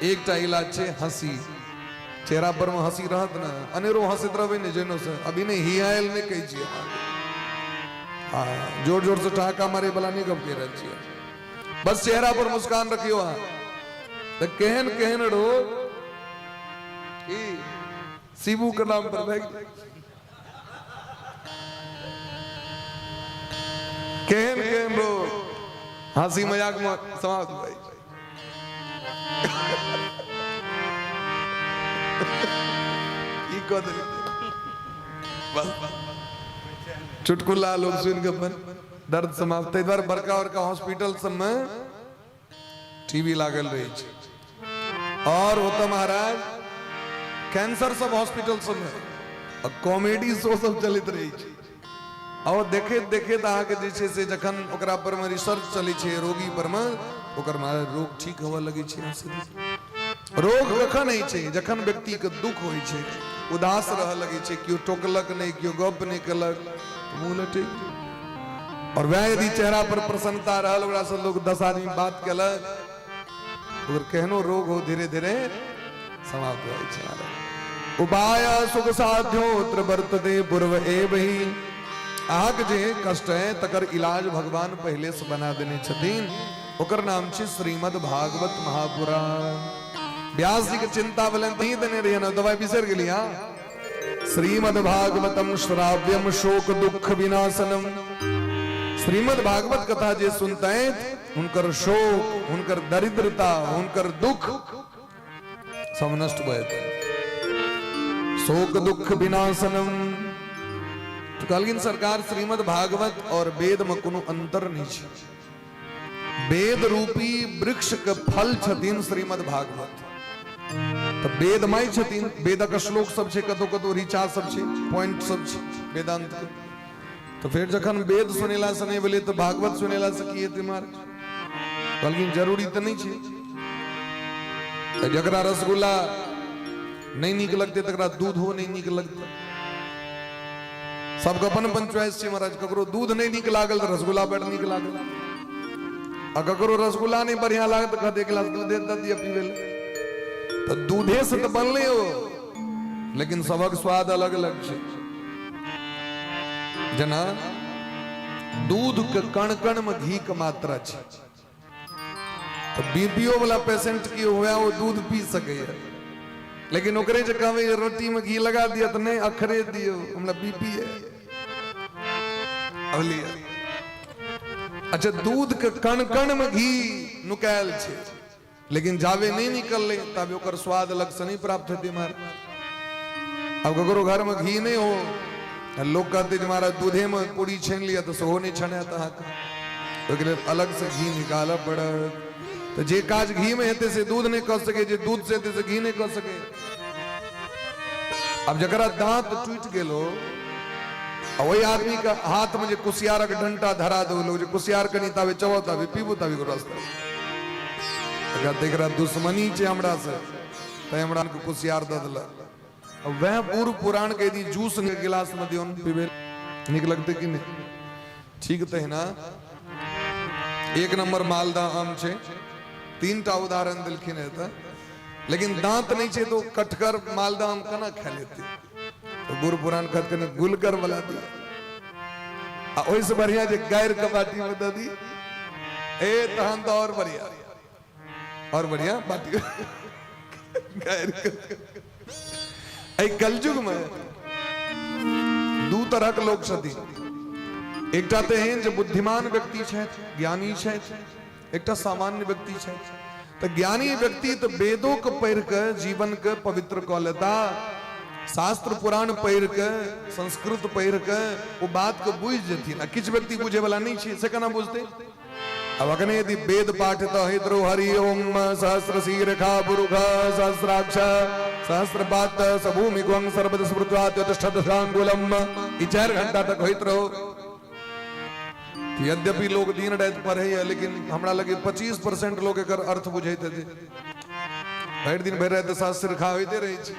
एकटा इलाज छै हंसी। चेहरा पर में हंसी रहत ने, अनेरो हंसैत रहबै ने जेनो से, अभी नहि हियायल नहि कहै छियै, हाँ जोर जोर से ठहाका मारे वाला नहीं गप कहि रहल छियै, बस चेहरा पर मुस्कान रखियो अहाँ तऽ केहन केहन रोग ई शिबू के नाम पर भागि जाइ। केहन केहन रोग हंसी मजाक में समाप्त भए जाइ। की कऽ देलियै बस चुटकुला लोग सुनि कऽ अपन दर्द समाप्त। ताहि दुआरे बड़का बड़का हॉस्पिटल सबमे टीवी लागल रहै छै, और ओतऽ महाराज कैंसर सब हॉस्पिटल सबमे आ कॉमेडी शो सब चलैत रहै छै। और देखैत देखैत अहाँके जे छै से जखन ओकरा पर मे रिसर्च चलै छै रोगी पर मे, ओकर महाराज रोग ठीक होबऽ लगै छै। रोग कखन होइ छै? जखन व्यक्ति के दुख होइ छै, उदास रहऽ लगै छै, केओ टोकलक नहि, केओ गप नहि केलक, तऽ मुँह लटकि गेल। और वएह यदि चेहरा पर प्रसन्नता रहल, ओकरा से लोग 10 आदमी बात केलक, ओकर केहनो रोग हो धीरे धीरे समाप्त भऽ जाइ छै। उपाय सुख साध्योत्र वर्तते पूर्व एव ही। अहाँके जे कष्ट है तकर इलाज भगवान पहिले से बना देने छथिन, ओकर नाम छै श्रीमद् भागवत महापुराण। व्यास जी के चिंता भेलनि तही देने रहियै ने दवाइ, बिसरि गेली अहाँ? श्रीमद् भागवतम श्राव्यम शोक दुख विनाशनम। श्रीमद् भागवत कथा जे सुनते हुनकर शोक, हुनकर दरिद्रता, हुनकर दुख सब नष्ट भऽ जेतै। शोक दुख विनाशनम। तऽ कहलखिन सरकार श्रीमद् भागवत और वेद में कोनो अंतर नहि छै। वेद रूपी वृक्ष के फल छथिन श्रीमद् भागवत। तऽ वेदमय छथिन, वेदक श्लोक सब छै, कतौ कतौ ऋचा सब छै, पॉइंट सब छै वेदांत के। तऽ फेर जखन वेद सुनेला से नहि भेलै तऽ भागवत सुनेला से की हेतै महाराज? कहलखिन जरूरी तऽ नहि छै, तऽ जकरा रसगुल्ला नहि नीक लगतै तकरा दूधो नहि नीक लगतै। सबके अपन अपन चॉइस छै महाराज। ककरो दूध नहि नीक लागल तऽ रसगुल्ला बड़ नीक लागल, आ ककरो रसगुल्ला नहि बढ़िया लागल तऽ कहत एक गिलास दूधे दऽ दिअ पीबै लए। तऽ दूधे से तऽ बनलै ओ, लेकिन सबक स्वाद अलग अलग छै। जेना दूध के कण कण में घी के मात्रा छै, तऽ बीपीओ वाला पेशेंट की हुए ओ दूध पी सकैए, लेकिन ओकरे जे कहबै रोटी में घी लगा दिअ तऽ नहि, अखरे दियौ, हमरा बीपी है। बुझलियै? अच्छा, दूध के कण कण में घी नुकायल छै। लेकिन जाबे नहि निकललै ताबे ओकर स्वाद अलग से नहि प्राप्त हेतै महाराज। आब ककरो घरमे घी नहि हो, लोक कहतै जे महाराज दूधेमे पूरी छानि लिअ, तऽ सेहो नहि छनायत अहाँके। ओहिके लेल अलगसँ घी निकालऽ पड़त। तऽ जे काज घीमे हेतै से दूध नहि कऽ सकै, जे दूध से हेतै से घी नहि कऽ सकै। आब जकरा दांत टूटि गेल हो, आ ओहि आदमी के हाथ में जे कुसियारक डंटा धरा दो लोग, जे कुसियार कनी ताबे चबाउ ताबे पीबू ताबे रास्ता, एकरा दुश्मनी छै हमरा से, तैं हमरा कुसियार दऽ देलक। वह बूढ़ पुरान के यदि जूस के गिलास में दियौन पीबे, नीक लगतै कि नहि? ठीक तहिना एक नंबर मालदा आम छै, तीन टा उदाहरण देलखिन है तऽ, लेकिन दांत नहीं छै तो कटकर मालदा आम केना खा लेते? तो बूढ़ पुरान कहत कने गुलकर वाला दिया, आ ओहिसँ बढ़िया जे गारि के बाटी में दऽ दी, ए तहन तऽ और बढ़िया, और बढ़िया बाटी गारि के। एहि कलयुग में दू तरहक लोक छथिन। एकटा तऽ एहन जे बुद्धिमान व्यक्ति छथि, ज्ञानी छथि, एकटा सामान्य व्यक्ति छथि। तऽ ज्ञानी व्यक्ति तऽ वेदो के पढ़ि कऽ जीवन के पवित्र कऽ लेता, शास्त्र पुराण पढ़ि कऽ, संस्कृत पढ़ि कऽ ओ बात के बुझि जेथिन। आ किछु व्यक्ति बुझे वाला नहि छै, से केना बुझतै? अब अखने यदि वेद पाठ तऽ होइत रहू, हरि ओम सहस्र शीर्षा पुरुष सहस्राक्ष सहस्रपात सभूमि गुं सर्वद स्मृत्वात्युतिष्ठदशांगुलम, ई 4 घंटा तक होइत रहो। यद्यपि लोग दिन राति पढ़ैया, लेकिन हमरा लगे 25% लोग एकर अर्थ बुझैत हेतै। भरि दिन भरि राति सहस्र खा होइते रहै छै,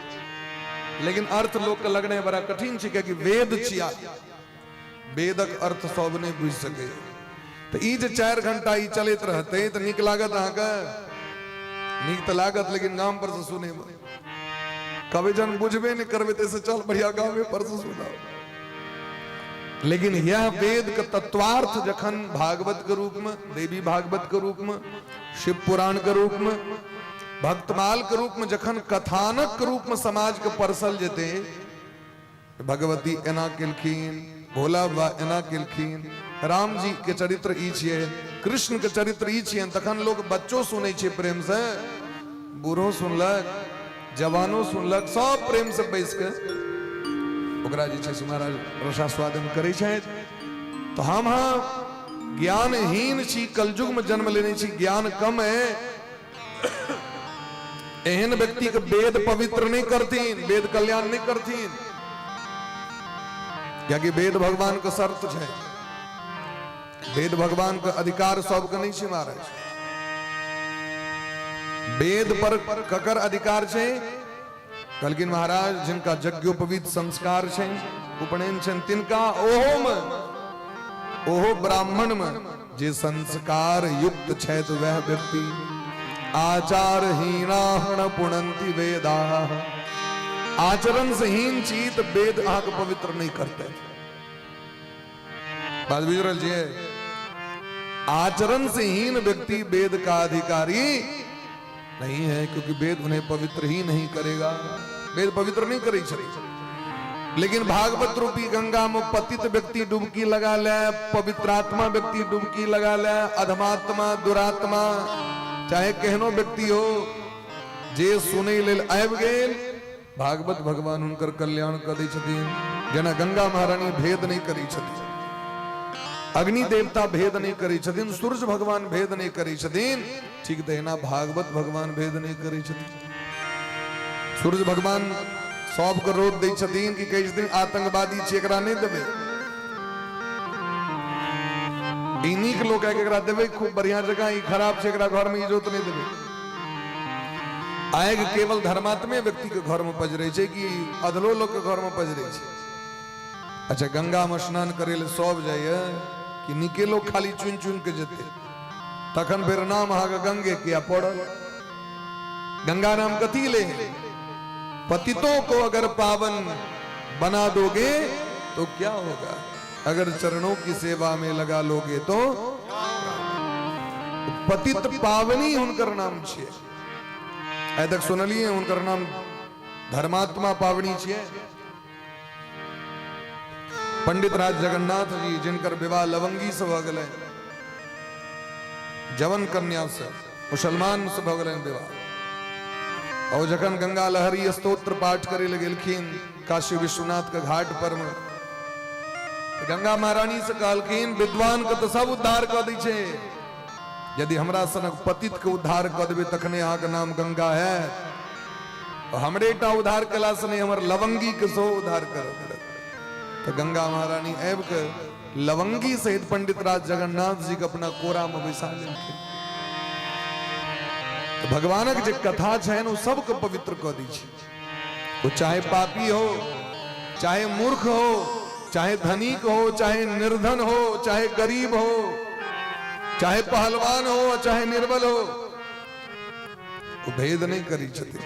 लेकिन अर्थ लोक के लगनाइ बड़ा कठिन छै, कियाकि वेद छिया, वेदक अर्थ सब नहि बुझि सकैया। तऽ ई जे 4 घंटा ई चलैत रहतै तऽ नीक लागत अहाँके? नीक तऽ लागत, लेकिन गाम पर से सुनैमे कभी जन बुझबे नहि करबै, तऽ चल बढ़िया गामे पर से सुनाओ। लेकिन यह वेद के तत्वार्थ जखन भागवत के रूप में, देवी भागवत के रूप में, शिव पुराण के रूप में, भक्तमाल के रूप में, जखन कथानक के रूप में समाज के परसल जेते, भगवती एना केलखिन, भोला बाबा एना केलखिन, राम जी के चरित्र ई छियै, कृष्ण के चरित्र ई छियै, तखन लोग बच्चो सुनै छै प्रेम से, बूढ़ो सुनलक, जवानो सुनलक, सब प्रेम से बैस के ओकरा जे छै से महाराज रसास्वादन करै छथि। तऽ हम हाँ ज्ञानहीन छी, कलयुग में जन्म लेने छी, ज्ञान कम है, एहन व्यक्ति के वेद पवित्र नहीं करथिन, वेद कल्याण नहीं करथिन, कियाकि वेद भगवान के शर्त छै, वेद भगवान के अधिकार सबके नहीं छै महाराज। वेद पर ककर अधिकार छै? कहलखिन महाराज जिनका यज्ञोपवीत संस्कार छै, उपनयन छै तिनका, ओहो में ओहो ब्राह्मण में जे संस्कार युक्त छथि वह व्यक्ति। आचारहीनाः न पुनन्ति वेदाः, आचरण से हीन छी तऽ वेद अहाँके पवित्र नहीं करते। बात बुझि रहल छियै? आचरण से हीन व्यक्ति वेद का अधिकारी नहीं है, क्योंकि वेद उन्हें पवित्र ही नहीं करेगा। वेद पवित्र नहीं करे छलै, लेकिन भागवत रूपी गंगा में पतित व्यक्ति डुबकी लगा ले, पवित्रात्मा व्यक्ति डुबकी लगा ले, अधमात्मा दुरात्मा चाहे केहनो व्यक्ति हो, जे सुनै लेल आबि गेल, भागवत भगवान हुनकर कल्याण कऽ दै छथिन। जेना गंगा महारानी भेद नहि करै छथिन, अग्नि देवता भेद नहि करै छथिन, सूर्य भगवान भेद नहि करै छथिन, ठीक तहिना भागवत भगवान भेद नहि करै छथिन। सूर्य भगवान सबके रोक दै छथिन कि कहै छथिन आतंकवादी छी एकरा नहि देबै, ई नीक लोक है एकरा देबै खूब बढ़िया जगह, ई खराब छै एकरा घर में इजोत नहि देबै। आगि केवल धर्मात्मे व्यक्ति के घर में पजरे छै कि अधलो लोग के घर में पजरे छै? अच्छा, गंगा में स्नान करे ले सब जाइए कि निके लोग खाली चुन चुन के जेते? तखन फिर नाम अहाँके गंगे किया पड़ल? गंगा नाम कथी ले? पतितों को अगर पावन बना दोगे तो क्या होगा, अगर चरणों की सेवा में लगा लोगे तो पतित पावनी हुनकर नाम छियै। आइ तक सुनलियै हुनकर नाम धर्मात्मा पावनी छियै? पंडित राज जगन्नाथ जी, जिनकर विवाह लवंगी से भऽ गेलै, जवन कन्या से। मुसलमान से भऽ गेलनि विवाह। और जखन गंगा लहरी स्तोत्र पाठ करे लए गेलखिन काशी विश्वनाथ के घाट पर में, गंगा महारानी से कहलखिन, विद्वान के तो सब उद्धार कऽ दै छै, यदि हमरा सनक पतित के उद्धार कऽ देबै तखने अहाँके नाम गंगा है। हमरे टा उद्धार केला से नहीं, हमर लवंगी के सेहो उद्धार करऽ पड़त। तऽ गंगा महारानी आबि के लवंगी सहित पंडित राज जगन्नाथ जी के अपना कोरा में बैसा लेलखिन। तऽ भगवानक जे कथा छनि ओ सबके पवित्र कऽ दै छै। वो चाहे पापी हो, चाहे मूर्ख हो, चाहे धनिक हो, चाहे निर्धन हो, चाहे गरीब हो, चाहे पहलवान हो, चाहे निर्बल हो, वो भेद नहीं करी छथिन,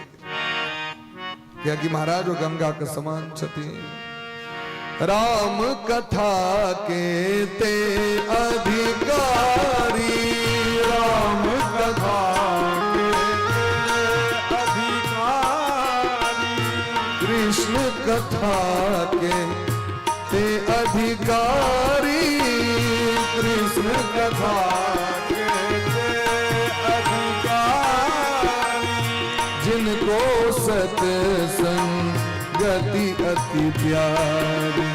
कियाकि महाराज वो गंगा के समान छथिन। राम कथा के ते अधिकारी, राम कथा के अधिकारी, कृष्ण कथा के ते अधिकारी, कृष्ण कथा के ते अधिकारी, जिनको सत्संग गति अति प्यारी,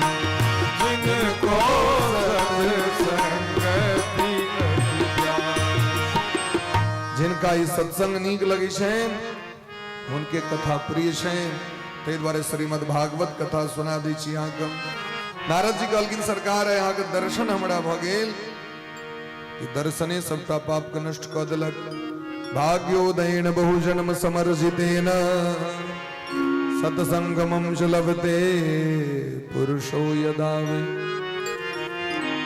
जिनको सत्संगति अति प्यारी। जिनका ई सत्संग नीक लगै छनि हुनके कथा प्रिय छनि। ताहि दुआरे श्रीमद् भागवत कथा सुना दै छी अहाँके। नारद जी कहलखिन, सरकार अहाँके दर्शन हमरा भऽ गेल, ई दर्शने सबटा पाप के नष्ट कऽ देलक। भाग्योदयेन बहुजन्म समर्जितेन सत्संगमं च लभते पुरुषो यदा वै।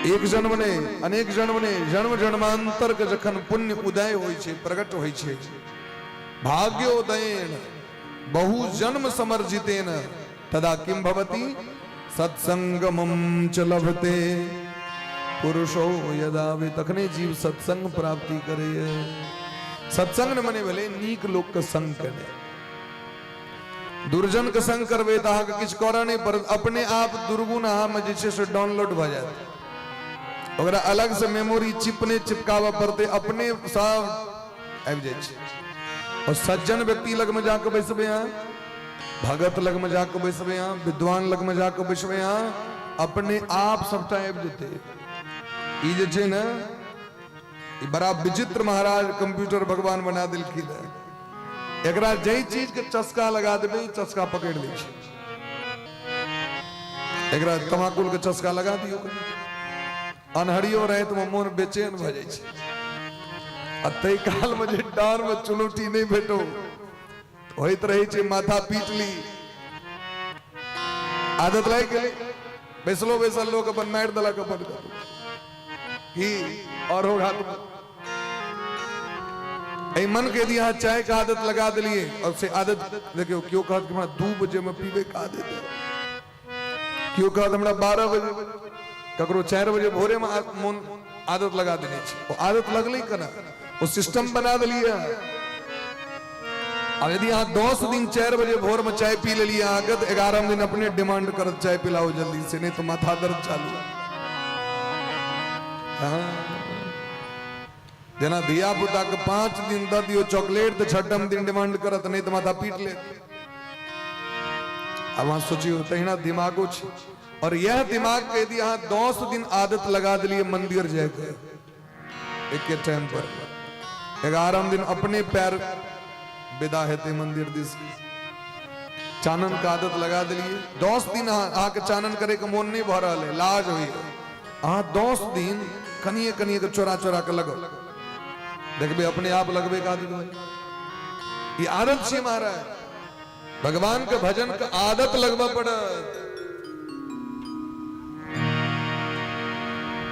एक जन्म ने अनेक जन्म ने जन्म जन्मांतर के जखन पुण्य उदय होइ छै, प्रकट होइ छै, भाग्योदयेन बहु जन्म समर्जितेन तदा किम भवति सत्संगमं च लभते पुरुषो यदा वे। तखने जीव सत्संग प्राप्ति करैए। सत्संग ने मने भेलै नीक लोक के संग केने। दुर्जन के संग करबै तऽ अहाँके किछु करऽ नहि पड़त, अपने आप दुर्गुण अहाँमे जे छै से डाउनलोड भऽ जायत। ओकरा अलग से मेमोरी चिप नहि चिपकाबऽ पड़तै, अपने सब आबि जाइ छै। और सज्जन व्यक्ति लगमे जाके बैसबै अहाँ, भगत लगमे जाके बैसबै अहाँ, विद्वान लगमे जाके बैसबै अहाँ, अपने आप सबटा आबि जेतै। ई जे छै ने, ई बड़ा विचित्र महाराज कंप्यूटर भगवान बना देलखिन हेँ। एकरा जाहि चीज के चस्का लगा देबै चस्का पकड़ि लै छै। एकरा तमाकुल के चस्का लगा दियौ, अन्हरियो राति में मोन बेचैन भऽ जाइ छै। आ ताहि काल में जे डाँर में चुनौती नहि भेटो होइत रहै छै, माथा पीट ली, आदत लागि गेलै। बैसलो बैसल लोक अपन मारि देलक अपन की और हो घात। एहि मन के यदि अहाँ चाय के आदत लगा देलिए और से आदत देखियौ, केओ कहत कि हमरा 2 बजे में पीबे के आदत है, केओ कहत हमरा 12 बजे, ककरो 4 बजे भोरे में मोन आदत लगा देने छै। ओ आदत लगलै केना? ओ सिस्टम बना देलिए। आब यदि अहाँ 10 दिन 4 बजे भोर में चाय पी लेलिए अहाँके, तऽ 11 दिन अपने डिमांड करत चाय पिलाओ जल्दी से, नहीं तो माथा दर्द चालू। हाँ, जेना धिया पुता के 5 दिन दऽ दियौ चॉकलेट तऽ 6म दिन डिमांड करत, नहीं तऽ माथा पीट लेत। आब अहाँ सोचियौ, तहिना दिमागो छै। और यह दिमाग के यदि अहाँ 10 दिन आदत लगा देलिए मंदिर जायके एके टाइम पर, 11 दिन अपने पैर विदा हेतै मंदिर दिस। चानन के आदत लगा देलिए 10 दिन, अहाँके चानन करे के मोन नहीं भऽ रहल है, लाज होइए, अहाँ 10 दिन कनिए कनिए के चोरा चोरा के लगो, देखबै अपने आप लगबे के आदत भऽ। ई आदत छियै महाराज, भगवान के भजन के आदत लगबऽ पड़त।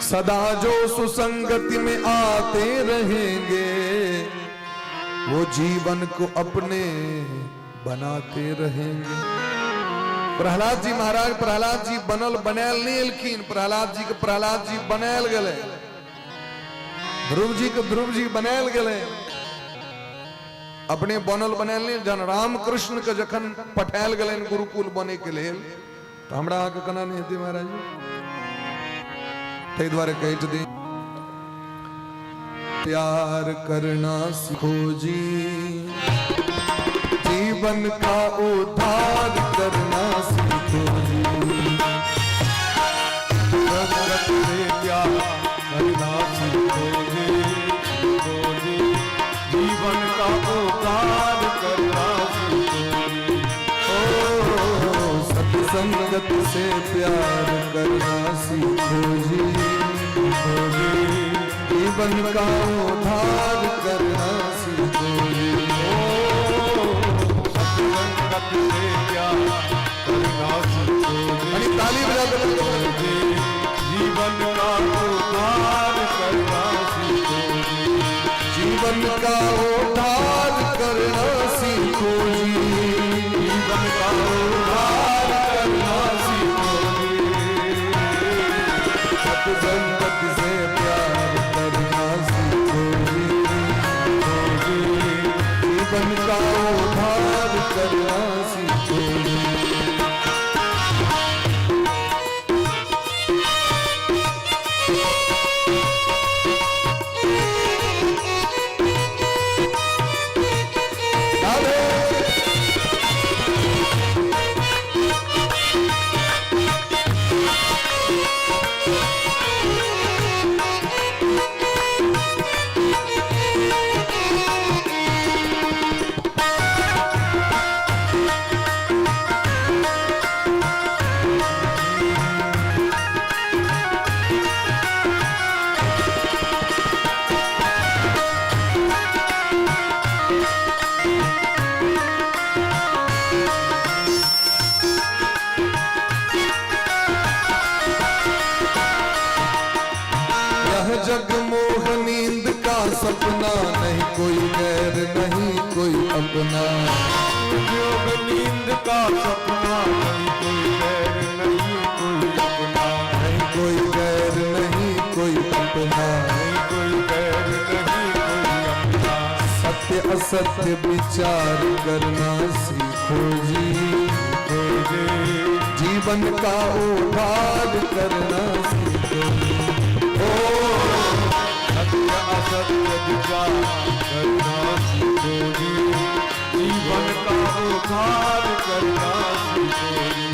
सदा जो सुसंगति में आते रहेंगे वो जीवन को अपने बनाते रहेंगे। प्रहलाद जी महाराज, प्रहलाद जी बनल बनायल नहीं एलखिन, प्रहलाद जी के प्रहलाद जी बनायल गेलै, ध्रुव जी के ध्रुव जी बनायल गेलै, अपने बनल बनायल नहीं। जहन रामकृष्ण के जखन पठायल गेलनि गुरुकुल बने के लेल, तऽ हमरा अहाँके केना नहि हेतै महाराज? ताहि दुआरे कहै छथिन, प्यार करना सीखो जी, जीवन का उद्धार करना सीखो जी। संगत से प्यार करना सीखो जी, सीखो जी, जीवन का उद्धार करना सीखो जी। ओ सत्संगत से प्यार करना सीखो जी, सीखो जी, जीवन का उद्धार करना सीखो जी। ओ सत्संगत से प्यार करना सीखो जी, आणि ताली बजाकर जी, जीवन का उद्धार करना सीखो जी। जीवन का उद्धार करना सीखो जी, जीवन का उद्धार करना सीखो जी। सत्संगत से प्यार करना सीखो जी, जी, जीवन का उद्धार करना सीखो जी। राधे। यह जग मोह नींद का सपना, नहीं कोई गैर नहीं कोई अपना। योग नींद का सपना, नहीं कोई गैर नहीं कोई अपना। नहीं कोई गैर नहीं कोई अपना। नहीं कोई गैर नहीं कोई अपना। सत्य असत्य विचार करना सीखो जी, सीखो जी, जीवन का उद्धार करना सीखो जी। ओ सत्य असत्य विचार करना सीखो जी, जीवन का उद्धार करना सीखो जी।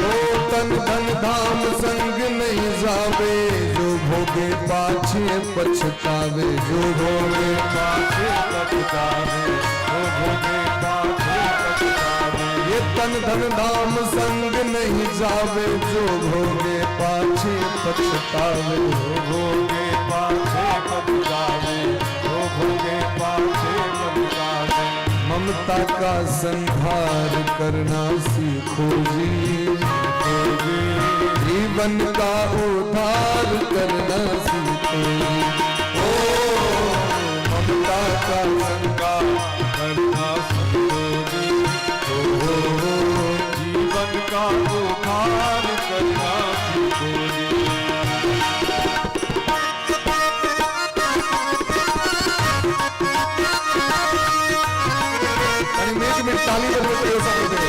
ओ तन धन धाम संग नहीं जावे, जो भोगे पाछे पछतावे, जो भोगे पाछे पछतावे, ओ भोगे पाछे पछतावे। ये तन धन धाम संग नहीं जावे, जो भोगे पाछे पछतावे। ओ भोगे पाछे पछतावे, ओ भोगे पाछे पछतावे। ममता का संहार करना सीखो जी, सीखो जी, जीवन का उद्धार करना सीखो जी। ओ ममता का संहार करना सीखो जी, ओ जीवन का उद्धार करना सीखो जी। आणि मी एक मिनिट ताली बजवतो सांगते.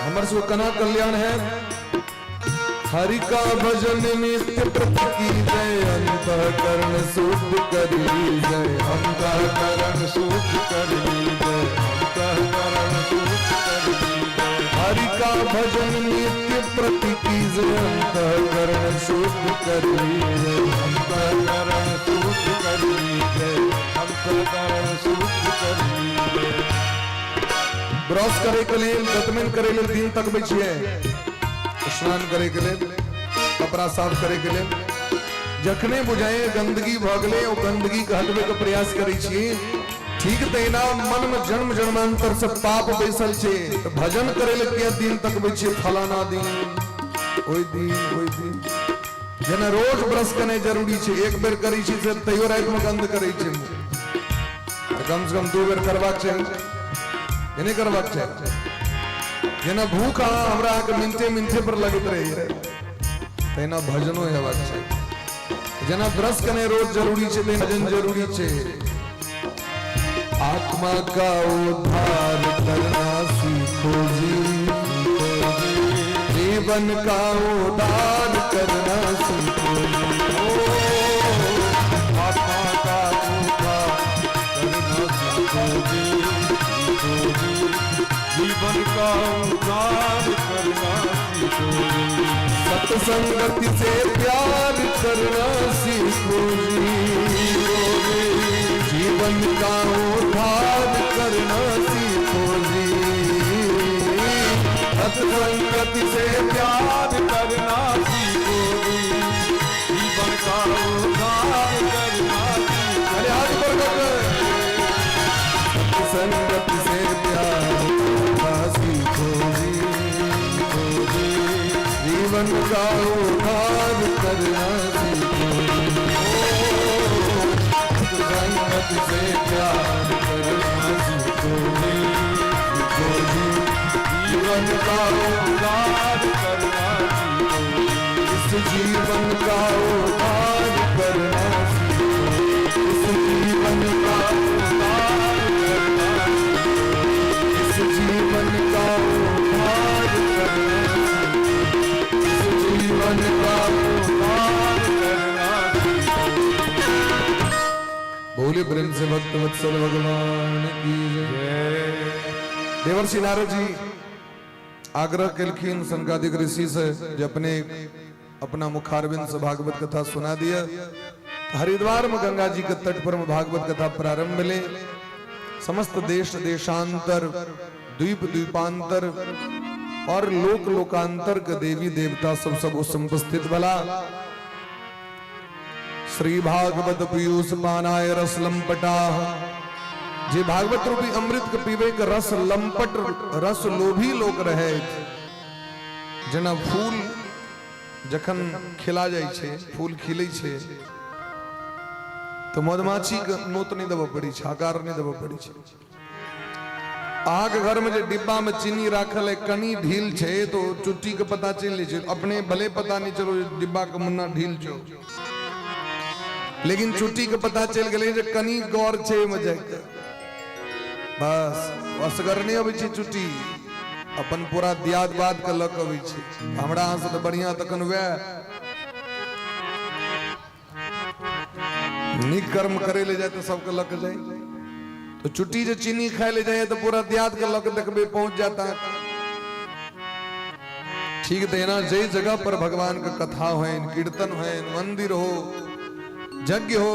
हमर सब कना कल्याण है। हरि का भजन नित्य प्रति की जय, अंतःकरण शुद्ध कर लीजय, अंतःकरण शुद्ध कर लीजय, अंतःकरण शुद्ध कर लीजय। हरि का भजन नित्य प्रति की जय, अंतःकरण शुद्ध कर लीजय, अंतःकरण शुद्ध कर लीजय, अंतःकरण शुद्ध कर लीजय। ब्रश करे के लेल, दतमनि करे लेल दिन तकबै छियै, स्नान करे के लेल, कपड़ा साफ करे के लेल। जखने बुझाए गंदगी भऽ गेलै, ओ गंदगी के हटबै के प्रयास करै छी। ठीक तहिना मन में जन्म जन्मांतर से पाप बैसल छै, तऽ भजन करे लेल किया दिन तकबै छियै? फलाना दिन, ओहि दिन, ओहि दिन। जेना रोज ब्रश केनाइ जरूरी छै, एक बेर करै छी से तैयो रातिमे गंद करै छै मुँह, तऽ कम से कम 2 बेर करबाक चाही, कि नहि करबाक चाही? जेना भूख अहाँ हमरा अहाँके मिनटे मिनटे पर लगैत रहैए, तहिना भजनो हेबाक चाही। जेना ब्रश केनाइ रोज जरूरी छै, तहिना भजन जरूरी छै। आत्मा का उद्धार करना सीखो जी, जीवन का उद्धार करना सीखो जी। ओ आत्मा का उद्धार करना सीखो जी, सीखो जी, जीवन का उद्धार करना सीखो जी। सत्संगति से प्यार करना सीखो जी, जीवन का उद्धार करना सीखो जी। सत्संगति से प्यार करना सीखो जी, जीवन का उद्धार करना सीखो। अरे हाथ ऊपर कर। सत्संगति से प्यार करना सीखो जी, जीवन का उद्धार करना सीखो जी। सत्संगति से प्यार करना सीखो जी, सीखो जी, जीवन का उद्धार करना सीखो जी। इस जीवन का उद्धार करना सीखो, इस जीवन का उद्धार करना सीखो। इस जीवन का उद्धार करना सीखो, इस जीवन का उद्धार करना सीखो। बोले प्रेम से भक्त वत्सल भगवान की जय। जय। देवर्षि नारद जी आग्रह केलखिन सनकादिक ऋषि से जे अपने अपना मुखारविंद से भागवत कथा सुना दिया। हरिद्वार में गंगा जी के तट पर में भागवत कथा प्रारंभ भेलै। समस्त देश देशांतर, द्वीप द्वीपांतर और लोक लोकांतर के देवी देवता सब सब उस उपस्थित भला। श्री भागवत पीयूष पानाय रस लंपटाह, जे भागवत रूपी अमृत के पीबे के रस लंपट, रस लोभी लोग रहे। जेना फूल जखन खिला जाइ छै, फूल खिलै छै तऽ मधुमाछी के नोत नहि देबऽ पड़ै छै, आकार नहि देबऽ पड़ै छै। अहाँके घर में जे डिब्बा में चीनी राखल है, कनी ढील छै तो चुट्टी के पता चलि जाइ छै। अपने भले पता नहीं चलो डिब्बा के मुन्ना ढील छौ, लेकिन चुट्टी के पता चलि गेलै जे कनी गौर छै ओहिमे जाके, बस असगर नहि अबै छै चुट्टी, अपन पूरा दियाद बाद के लऽ कऽ अबै छै। हमरा अहाँ से तऽ बढ़िया तखन वएह नीक कर्म करे ले जाए तऽ सबके लऽ कऽ जाय। तो चुट्टी जे चीनी खाए ले जाए तो पूरा दियाद के लऽ कऽ देखबै पहुंच जाता है। ठीक तहिना जै जगह पर भगवान के कथा होइन, कीर्तन होइन, मंदिर हो, यज्ञ हो,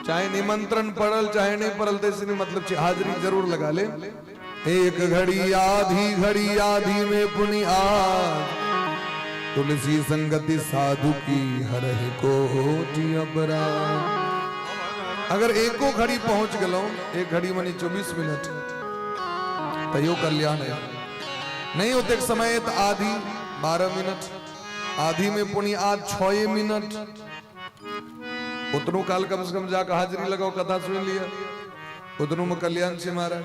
चाहे निमंत्रण पड़ल चाहे नहीं पड़ल, तैसे नहीं मतलब छै, हाजिरी जरूर लगा ले। एक घड़ी आधी घड़ी आधी में पुण्य आज, तुलसी संगति साधु की हरहि कोटि अपराध। अगर एको घड़ी पहुंच गेलहुं, एक घड़ी मनी 24 मिनट, तैयो कल्याण है। नहीं ओतेक समय तो आधी 12 मिनट, आधी में पुण्य आज 6 मिनट, उतनो काल कम से कम जाकर हाजिरी लगाओ, कथा सुन लिया, उतनो में कल्याण छे महाराज।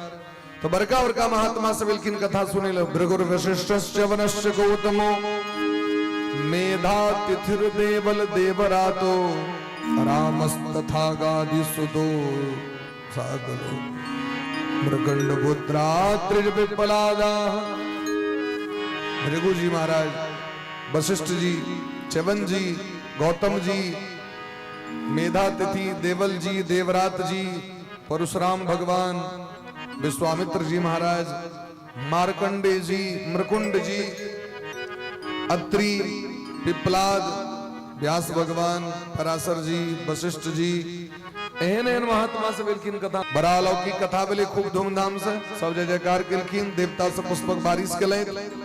तो बड़का बड़का महात्मा सब एलखिन कथा सुनै ले। भृगुर वशिष्ठश्च वनश्च गौतमो मेधा तिथिर्देवल देवरातो रामस्तथा गादि सुदो सागरो मृगंड पुत्रा त्रिज पिप्पलादा। भृगु जी महाराज वशिष्ठ जी, च्यवन जी, गौतम जी, मेधातिथि, देवल जी, देवरात जी, परशुराम भगवान, विश्वामित्र जी महाराज, मार्कंडे जी, मृकुंड जी, अत्रि, पिप्लाद, व्यास भगवान, पराशर जी, वशिष्ठ जी, एहन एहन महात्मा सब एलखिन कथा। बड़ा अलौकिक कथा भेलै खूब धूमधाम से, सब जय जयकार केलखिन, देवता सब पुष्पक बारिश केलथि।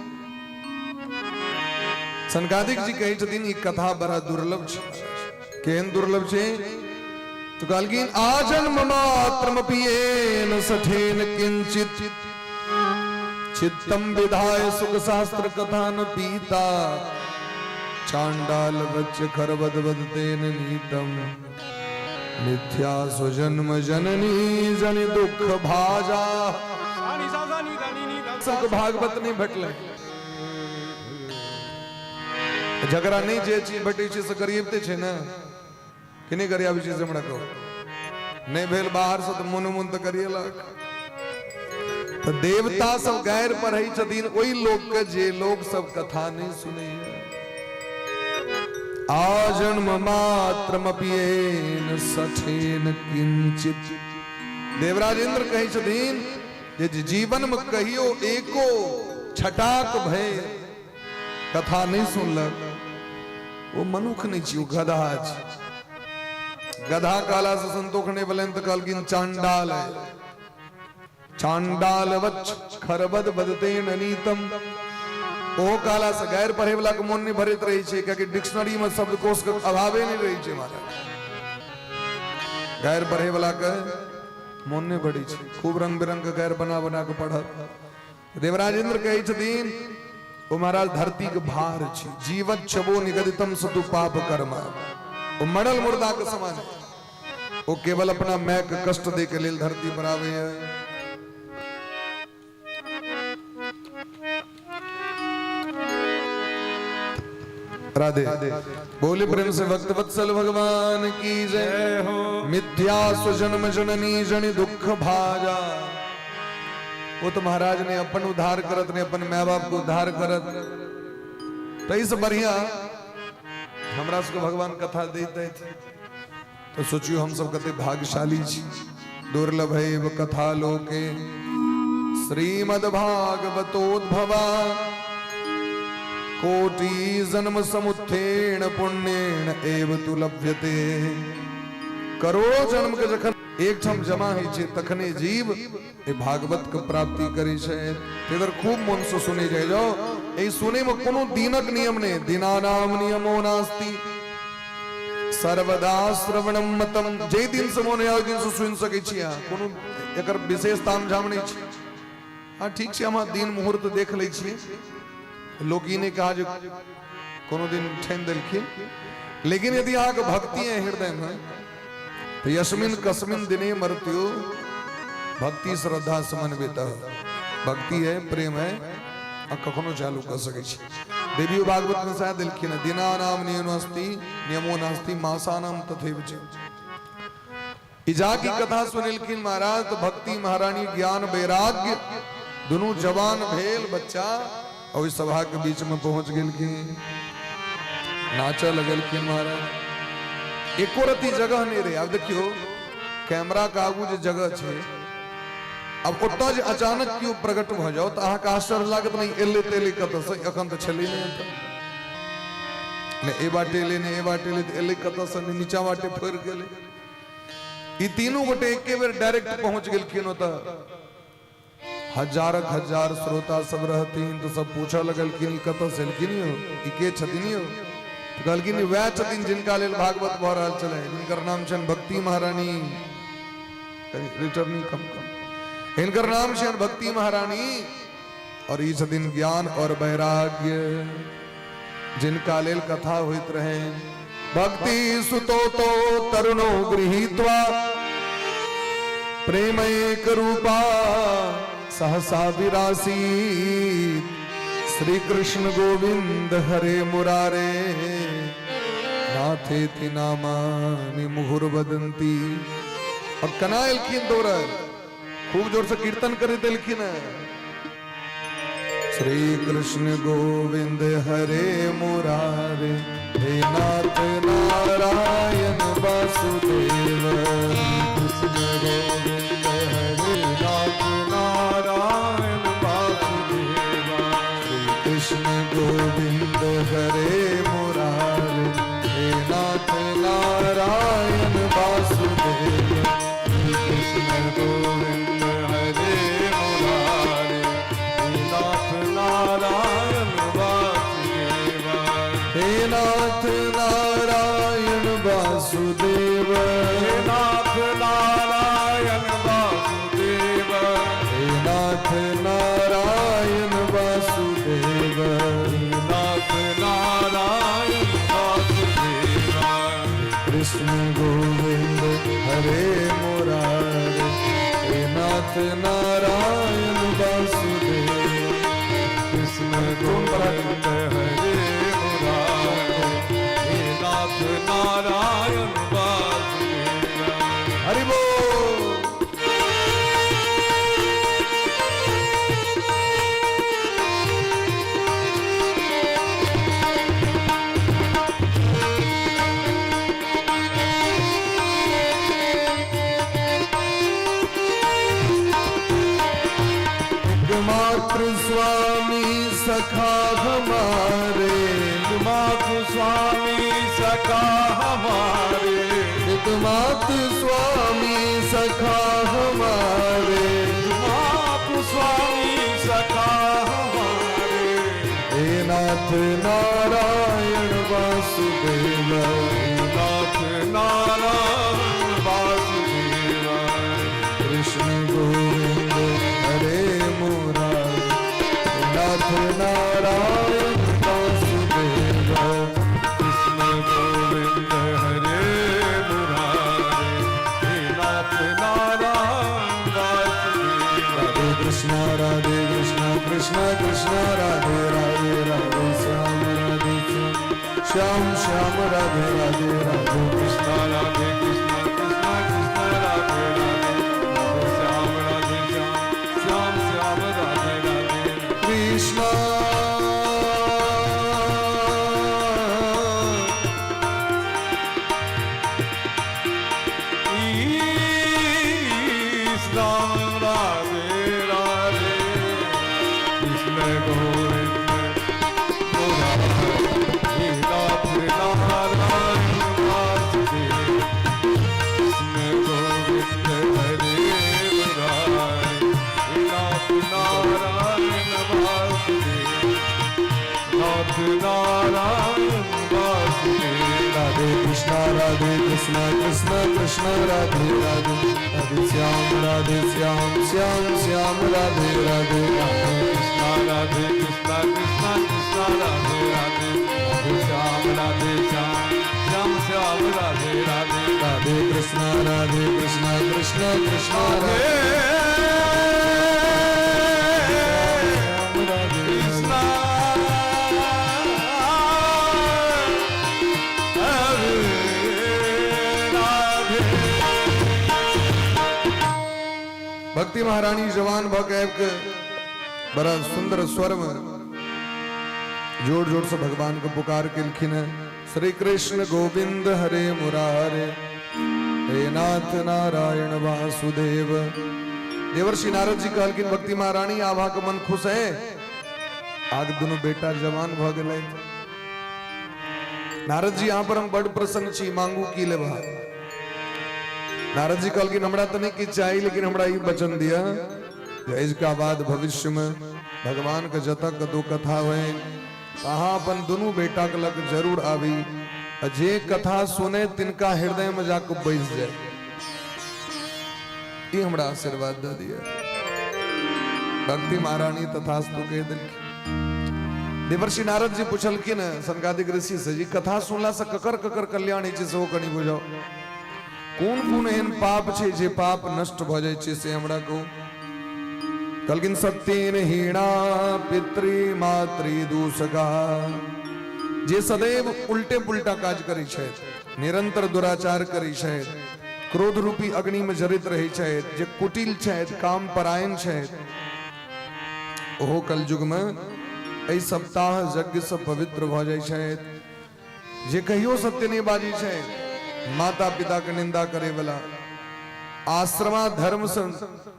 सनकादिक जी कहै छथिन ई कथा बड़ा दुर्लभ छै। केहन दुर्लभ छै? तो कहलखिन आजन्म मात्रमपियेन सठेन किंचित चित्तम विधाय सुख शास्त्र कथा न पीता चांडाल बच्च खरबद बदतेन नीतम मिथ्या सुजन्म जननी जनि दुख भाजा। सबके भागवत नहीं भेटलै, जकरा नहि जे चीज भेटै छै से गरियबिते छै ने, कि नहि गरियाबै छै से हमरा कहू। नहि भेल बाहर से तऽ मोनो मोन तऽ गरियेलक। तऽ देवता सब गारि पढ़ै छथिन ओहि लोक के जे लोक सब कथा नहि सुनैया। आजन्म मात्रमपियेन सठेन किंचित। देवराज इंद्र कहै छथिन जे जीवन में कहियो एको छटाक भय कथा नहीं सुनलक ओ मनुख नहीं छी, ओ गधा छी। गधा कहला से संतोष नहीं भेलनि तऽ कहलखिन चांडाल है। चांडाल वच्छ खरबद बदते ननीतम। ओ कहला से गैर पढ़े वाला के मोन नहीं भरैत रहै छै, कियाकि डिक्शनरी में शब्दकोश के अभावे नहीं रहै छै महाराज। गैर पढ़े वाला के मोन नहीं भरै छै, खूब रंग बिरंग के गैर बना बना के पढ़त। देवराजेंद्र कहै छथिन ओ महाराज धरती के भार छी, जीवत छबो निगदितम सतु पाप कर्म। ओ मरल मुर्दा के समान, ओ केवल अपना my के कष्ट दे के लेल धरती पर आवे है। राधे बोले प्रेम से भक्त वत्सल भगवान की जय हो। मिथ्या सुजन्म जननी जनि दुख भाजा। वो तो महाराज ने अपन उद्धार करत ने अपन माय बाप को उद्धार करत। तो इस बढ़िया हमरा सबके भगवान कथा देते तो सोचियो हम सब कते भाग्यशाली छी। दुर्लभ एव कथा लोके श्रीमद् भागवतोद्भवा कोटि जन्म समुत्थेन पुण्येन एव तु लभ्यते। करोड़ों जन्म के जखन एक ठाम जमा होइ छै तखने जीव ए भागवत के प्राप्ति करै छै। इधर खूब मन से सुनै जाइ जाओ। एहि सुनै में कोनो दिनक नियम नहि, दिनानाम नियमो नास्ति सर्वदा श्रवणम मतम। जे दिन से मोन आय दिन से सुनि सकै छी अहाँ, कोनो एकर विशेष तामझाम नहि छै। हाँ ठीक छै, हम दिन मुहूर्त देख लै छियै। लोक ई नहि कहा जे कोनो दिन ठानि देलखिन, लेकिन यदि अहाँके भक्ति है हृदय में तो यस्मिन कस्मिन दिने मृत्यु भक्ति श्रद्धा समन्वित, भक्ति है प्रेम है आ कखनो चालू कर सकै छी। देवियो भागवत में सएह देलखिन, दिनानाम नियमो नास्ति नियमो नास्ति मासानाम तथैव च। इजा की कथा सुनेलखिन महाराज तो भक्ति महारानी ज्ञान वैराग्य दुनू जवान भेल बच्चा ओहि सभा के बीच में पहुंच गेलखिन, नाचऽ लगलखिन महाराज। एको रती जगह नहीं रहे। आब देखियो कैमरा के आगू जे जगह छै, अब ओतऽ जे अचानक केओ प्रकट भऽ जाओ तऽ अहाँके आश्चर्य लागत, नहीं एलै तऽ एलै कतऽसँ, एखन तऽ छलै नहि एतऽ। नहि ए बाटे एलै, नहि ए बाटे एलै, तऽ एलै कतऽसँ, नहि नीचा बाटे फोड़ि गेलै। ई तीनू गोटे एके बेर डायरेक्ट पहुंच गेलखिन ओतऽ। हजारक हजार श्रोता सब रहथिन तऽ सब पूछऽ लगलखिन ई कतऽ से एलखिन यौ, ई के छथिन यौ? तऽ कहलखिन ई वएह छथिन जिनका लेल भागवत भऽ रहल छलै, जिनकर नाम छनि भक्ति महारानी। रिटर्निंग कम कम हिनकर नाम छनि भक्ति महारानी और ई छथिन ज्ञान और वैराग्य, जिनका लेल कथा होइत रहे। भक्ति सुतो तो तरुणो गृहीत्वा प्रेम एक रूपा सहसा विरासी श्री कृष्ण गोविंद हरे मुरारे नाथे ति नामानि मुहुर वदंती। और कना एलखिन दौड़ल, खूब जोर से कीर्तन करैत एलखिन। श्री कृष्ण गोविंद हरे मुरारे, हे नाथ नारायण वासुदेव। कृष्ण गोविंद हरे नाथ नारायण वासुदेवा। श्री कृष्ण गोविंद हरे मुरारे, हे नाथ नारायण वासुदेव। कृष्ण गोविंद हरे मुरारे, हे नाथ नारायण वासुदेवा। हे नाथ नारायण वासुदेव। हे नाथ नारायण वासुदेव। हे नाथ नारायण वासुदेव। हे नाथ नारायण वासुदेवा। कृष्ण गोविंद हरे मुरारे, हे नाथ नारायण वासुदेव। कृष्ण गोविंद हरे मुरारे, हे नाथ नारायण वासुदेवा। हरि बोल। मातृ स्वामी सखा हमारे, मातु स्वामी सखा हमारे, मातृ स्वामी सखा हमारे। मातु स्वामी सखा हमारे। हे नाथ नारायण वासुदेव। नाथ नारायण वासुदेवा। कृष्ण गोविंद हरे मुरारे, हे नाथ नारायण वासुदेव। कृष्ण गोविंद हरे मुरारे, हे नाथ नारायण वासुदेवा। राधे कृष्ण राधे कृष्ण कृष्ण कृष्ण राधे राधे, राधे श्याम राधे श्याम श्याम श्याम राधे राधे, राधे कृष्ण राधे कृष्ण कृष्ण कृष्ण राधे राधे, राधे श्याम राधे श्याम श्याम श्याम राधे राधे। कृष्ण। कृष्ण राधे राधे, कृष्ण गोविंद मुरारे, हे नाथ नारायण वासुदेव। कृष्ण गोविंद हरे मुरारे, हे नाथ नारायण वासुदेव। नाथ नारायण वासुदेव। राधे कृष्ण राधे कृष्ण कृष्ण कृष्ण राधे राधे, राधे श्याम राधे श्याम श्याम श्याम राधे राधे। राधे कृष्ण राधे कृष्ण कृष्ण कृष्ण राधे राधे, राधे श्याम राधे श्याम श्याम श्याम राधे राधे। राधे कृष्ण राधे कृष्ण कृष्ण कृष्ण राधे राधे कृष्ण हरे राधे। भक्ति महारानी जवान भऽ के आबि के बड़ा सुंदर स्वर में जोर जोर से भगवान को पुकार केलखिन है, श्री कृष्ण गोविंद हरे मुरारे, हे नाथ नारायण वासुदेव। देवर्षि नारद जी कहलखिन, भक्ति महारानी, आब अहाँके मन खुश है? आग दुनू बेटा जवान भऽ गेलै। नारद जी, अहाँ पर हम बड़ प्रसन्न छी, मांगू की लेबा? नारद जी कहलखिन, हमरा तऽ नहि किछु चाही, लेकिन हमरा ई वचन दिअ जे एहिका बाद भविष्य में भगवान के जतऽ कतौ कथा होइ, अहाँ अपन दुनू बेटा के लग जरूर आबी आ जे कथा सुने तिनका हृदय में जाके बैस जाए, ई हमरा आशीर्वाद दऽ दिअ। भक्ति महारानी तथास्तु कहि देलखिन। देवर्षि नारद जी पुछलखिन सनकादिक ऋषि से, जी कथा सुनला से ककर ककर कल्याण होइ छै, सेहो कनि बुझाउ। कोन कोन एहन पाप छै जे पाप नष्ट भऽ जाइ छै, से हमरा कहू। कहलखिन, सत्येन हीणा पितृ मातृ दूषका, जे सदैव उल्टे पुल्टा काज करै छथि, निरंतर दुराचार करै छथि, क्रोध रूपी अग्नि में जरित रहै छथि, जे कुटिल छथि, काम परायण छथि, ओहो कलयुगमे एहि सप्ताह यज्ञसँ पवित्र भऽ जाइ छथि। जे कहियो सत्य नहि बाजै छै, माता पिता के निंदा करे वाला, आश्रमा धर्म से,